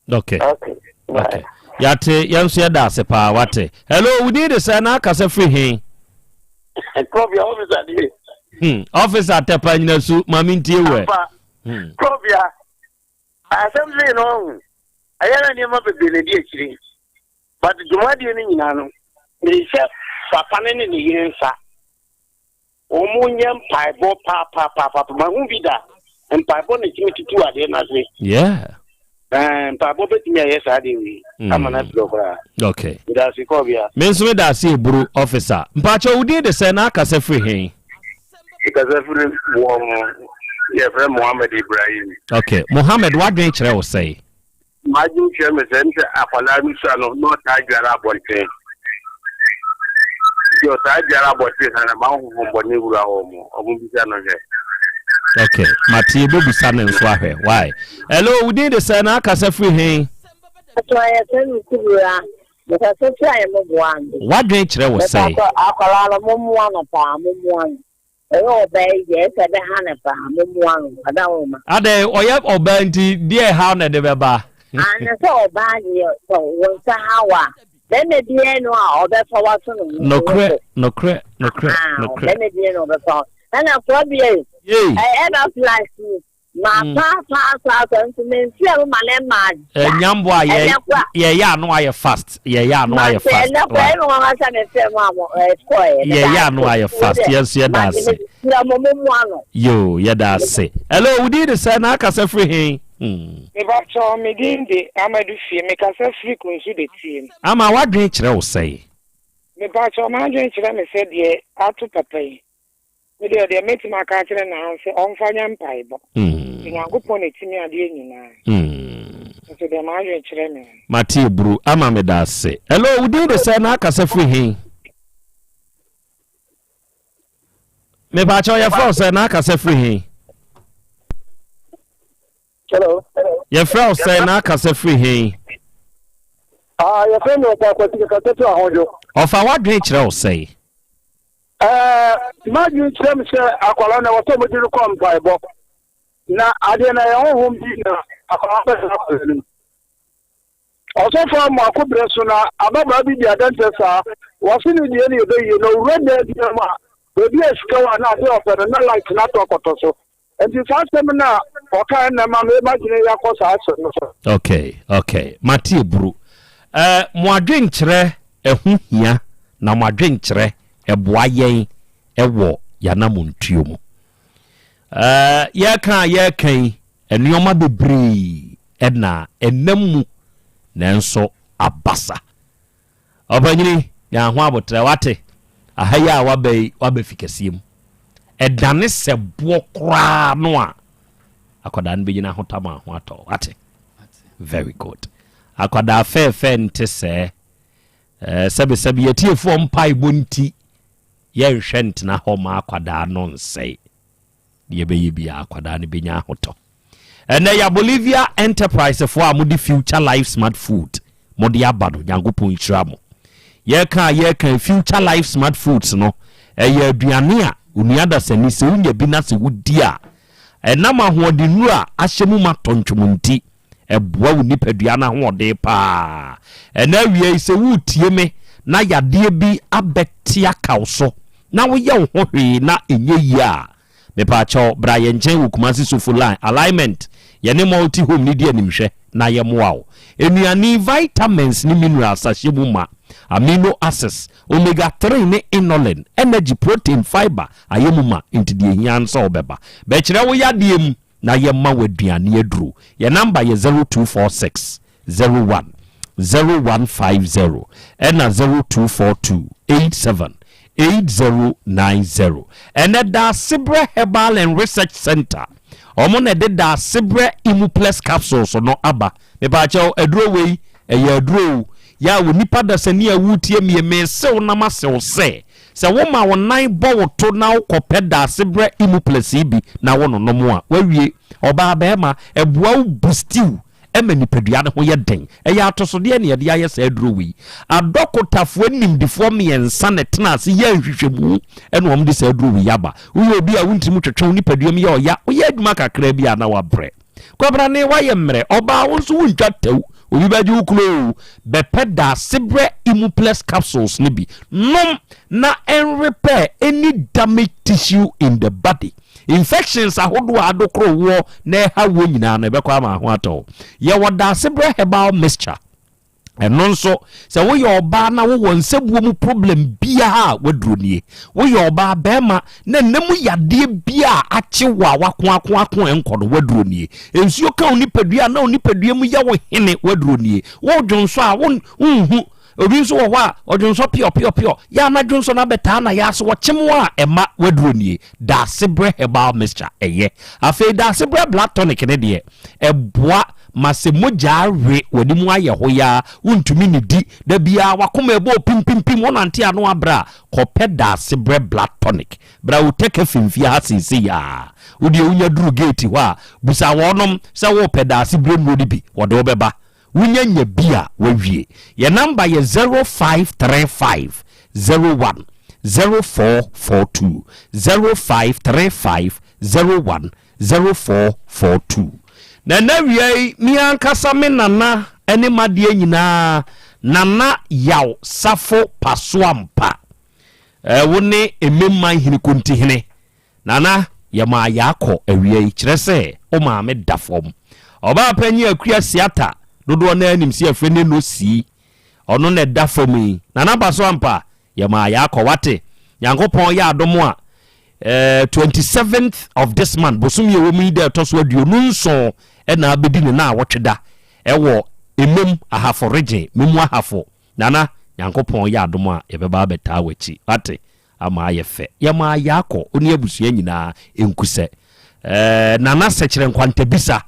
Okay.
Okay.
Okay. Yɛate, yɛn nso yɛda ase paa, wate. Hello, wo din de sɛn na akasa firi he?
Krɔbea officer nie.
Hmm, officer Tɛpa Nyinasu, ma mentie wo ɛ.
Ampa,
Hmm.
Krɔbea, asɛm sei no ɔho, ɛyɛ na nneɛma bebree na ɛdi akyire. But dwumadie no nyinaa no, mede hyɛ papa no ne ne yere nsa. Wɔn nyɛ mpaebɔ paapaapaapa. Mahu bi da. Mpaebɔ na ɛtumi tutu adeɛ no ase.
Yeah.
Ɛɛ mpaebɔ bɛtumi ayɛ saa adeɛ wei
mm.
ama no afiri koraa.
Okay.
Meda ase kɔɔ bia.
Me nso meda ase eburu officer. Mpakyɛ wo din de sɛ na akasa firi he?
Mekasa firi wɔn yɛfrɛ Mohammed Ibrahim.
Okay. Mohammed wadwen kyerɛ wo sɛe?
M'adwene kyerɛ me sɛ, sɛ akwadaa no sua no, na ɔtaa dware abɔnten. Nti ɔtaa dware abɔnten saa na ma honhommɔne wura wɔn mu. Wɔn bisa no hwɛ.
Okay, mate yɛbɛbisa no nso ahwɛ. Why? Hello, wo din de sɛ na akasa firi he?
Atɔ yɛ fɛ no kubura. Mekasa firi ayɛ mo boa no.
W'adwene kyerɛ wo sɛe?
Akwadaa no mo mmoa no paa, mo mmoa no. Ɔyɛ ɔbaa yi deɛ ɛsɛ ɛbɛha no paa mommoa no adaworoma.
Adɛn ɔyɛ ɔbaa nti deɛ ɛhaw na ɛde bɛba.
Ah na sɛ ɔbaa deɛ sɛ wo nsa haw a bɛrima biara ni hɔ a ɔbɛfa wato ne ho
Nokorɛ nokorɛ nokorɛ nokorɛ.
Bɛrima biara ni hɔ ɔbɛfa wo ɛna kɔbea yi ɛna flash yi Ma paa paa paa paa nso me nfrɛ mo ma ne mmaa da.
Nyambo a yɛ yɛ yɛ ano ayɛ fast yɛ yɛ ano ayɛ fast.
Ɛnɛ kora ɛna wɔn asa me frɛ mo a mo ɛkɔ yɛ.
Yɛ yɛ ano ayɛ fast yɛn nso yɛ da ase.
Frɛ mo mo mo ano.
Yoo yɛ da ase. Hello wo din de sɛ na akasa firi he?
Mepakyɛw me din de Amadu Fie me kasa firi Kunsu de tie.
Ama w'adwene kyerɛ wo sɛn?
Mepakyɛw m'adwene kyerɛ me sɛ deɛ ato papa yi Me deɛ, deɛ mɛtumi aka akyerɛ no ara ne sɛ ɔmfa nyɛ mpaebɔ. Sɛ Nyankopɔn na ɛtumi adeɛ nyinaa. Nso deɛ m'adwene kyerɛ me no.
Mate aburu ama meda ase. Hello, wo din de sɛn na akasa firi he? Mepaakyɛw yɛfrɛ wo sɛn na akasa firi he?
Hello.
Yɛfrɛ wo sɛn na akasa firi he?
Ah, yɛfrɛ me ɔfa akwasi kasa firi ahodwo.
Ɔfa w'adwene kyerɛ wo sɛn?
Ɛɛ, m'adwene kyerɛ me sɛ akwadaa no ɛwɔ sɛ wɔde no kɔ mpaebɔ. Na adeɛ no ɛyɛ honhom bi na akwadaa bɛtena akwadaa no mu. Ɔsɔfo Amoako berɛ so na ababaa bi di adanseɛ saa, wɔse ne deɛ no yɛbɛyie na owura dan biara mu a, baabi a sika wɔ anaa adeɛ a ɔpɛ no na light no atɔ akɔtɔ so. Nti saa asɛm no a ɔkaeɛ no na ɛma me m'adwene yɛ akɔ saa asɛm no so.
Okay, okay, mate aburu. Eh, mo adwenkyerɛ ɛho hia na mo adwenkyerɛ ɛboa yɛn ɛwɔ yɛanamontuo mu. Eh, yɛka a yɛka yi, nneɛma bebree ɛna ɛnam mu nanso abasa. Ɔpanyini, nya ho aboterɛ, wate? Aha yi a waba yi, waba fi kɛseɛ mu. Ɛdane sɛ boɔ koraa no a, akwadaa no bɛnyina ahotam a ho atɔ, wate? Very good. Akwadaa fɛɛfɛ nte sɛɛ. Eh, sɛbesɛbe yɛtiefoɔ mpaebɔ nti, yɛnhwɛ ntena hɔ ma akwadaa no nsɛe. Deɛ ɛbɛyɛ biara akwadaa no bɛnya ahotɔ. Ɛnɛ ya Bolivia Enterprise foɔ a mode Future Life Smart Food mode aba no, Nyankopɔn nhyira mo. Yɛka a yɛka Future Life Smart Foods no, ɛyɛ aduane a onua dasani sɛ wonya bi na sɛ wodi a, ɛnam ahoɔdennuro a ahyɛ mu ma tɔntwom nti, Ɛboa wo nipadua no ahoɔden paa. Ɛnnɛ awia yi, sɛ woretie me na yadeɛ bi abɛte aka wo so na woyɛ wo ho hwee na ɛnyɛ yie a, mepaakyɛw bra yɛn nkyɛn wɔ Kumasi Sofo Line, Alignment, yɛne Multi Home no di animhwɛ na yɛmmoa wo. Nnuane yi, vitamins ne minerals ahyɛ mu ma, amino acids, omega 3 ne inulin, energy, protein, fibre ayɛ mu ma, nti deɛ ɛhia ara ne sɛ wobɛba. Bɛkyerɛ wo yadeɛ mu. na yɛma wo aduane aduro. Yɛn number yɛ 0246 01 0150 ɛna 0242 87 8090. Ɛnɛ Daasebrɛ Herbal and Research Center, wɔn na ɛde Daasebrɛ Imuplex capsules no aba. Mepaakyɛw, aduro wei, ɛyɛ aduro o. Yɛ a onipa dasani a woretie me yi, mesew na masew sɛ, Sɛ woma wo nan bɔ wo to na wokɔpɛ Daasebrɛ Imuplus yi bi na wononom a, woawie. Ɔbaa, barima, ɛboa wo busti wo ma nipadua no ho yɛ den. Ɛyɛ atosodeɛ na yɛde ayɛ saa aduro wei. Adɔkotafoɔ animdefoɔ mmiɛnsa na ɛtenaa ase yɛɛ nhwehwɛmu na wɔde saa aduro wei aba. Woyɛ obi a wo ntirim twetwe, wo nipadua mu yɛ ɔya, woyɛ adwuma kakraa bi a na woabrɛ. Kwabrane woayɛ mmerɛ, ɔbaa wo nso wontwa tɛw, obi bɛgye wo kunu oo. Bɛpɛ Daasebrɛ Imuplus capsules no bi nom na ɛnrepɛɛ any damaged tissue in the body. Infections ahodoɔ a adokoro woɔ na ɛha woɔ nyinaa no ɛbɛkɔ ama ho atɔ wo. Yɛwɔ Daasebrɛ herbal mixture. Ɛno nso, sɛ woyɛ ɔbaa na wowɔ nsɛbuo mu problem biara a, waduro nie. Woyɛ ɔbaa bɛrima na nna mu yadeɛ biara a akye wo a wakoakoako ɛnkɔ no, waduro nie. Nsuo ka wo nipadua a na wo nipadua mu yɛ wo hene, waduro nie. Wodwonsɔ a wonhu. Obi nso wɔ hɔ a ɔdwonsɔ piɔpiɔpiɔ, yɛ a na dwonsɔ no abɛtaa na yɛ ase wɔkyem wo a ɛma, waduro nie. Daasebrɛ herbal mixture ɛyɛ. Afei daasebrɛ blood tonic no deɛ, ɛboa ma sɛ mogya we w'anim ayɛ hoyaa, wontumi nnidi, da biara w'akoma ɛbɔ pimpimpim, wonante ano abrɛ a, kɔpɛ Daasebrɛ blood tonic. Bra Uteke Fimfie ha seesei ara. Wo deɛ wonya duru gate hɔ a, bisa wɔnom sɛ worepɛ Daasebrɛ nnuro no bi, wɔde wo bɛba. Wonya nya bi a, woawie. Yɛn namba yɛ 0535 01 0442, 0535 01 0442. Na ɛnnɛ awia yi, me ankasa me nana ne m'adeɛ nyinaa, Nana Yaw Safo Pasoampa. Eh, wo ne Ememman Hene Kontihene. Nana, yɛmaa yɛakɔ awia yi, kyerɛ sɛ wo maame da fam. Ɔbaa panyin Akua Siata, dodoɔ no ara nim sɛ yɛfrɛ no Eno Sii. Ɔno na ɛda fam yi. Nana Pasoampa, Yɛmaa yɛakɔ wate. Nyankopɔn yɛ adom a eh, 27th of this month, bosom yi ɛwɔ mu yi da ɛtɔ so 27 ɛna abɛdi ne naawɔtwe da ɛwɔ Emem Ahafo region, Memu Ahafo. Nana, Nyankopɔn yɛ adom a yɛbɛba abɛtaa w'akyi wate, ama ayɛ fɛ. Yɛmaa yɛakɔ, wo ne abusua nyinaa nkusɛ. Eh, Nana Sɛkyerɛ Nkwantabisa.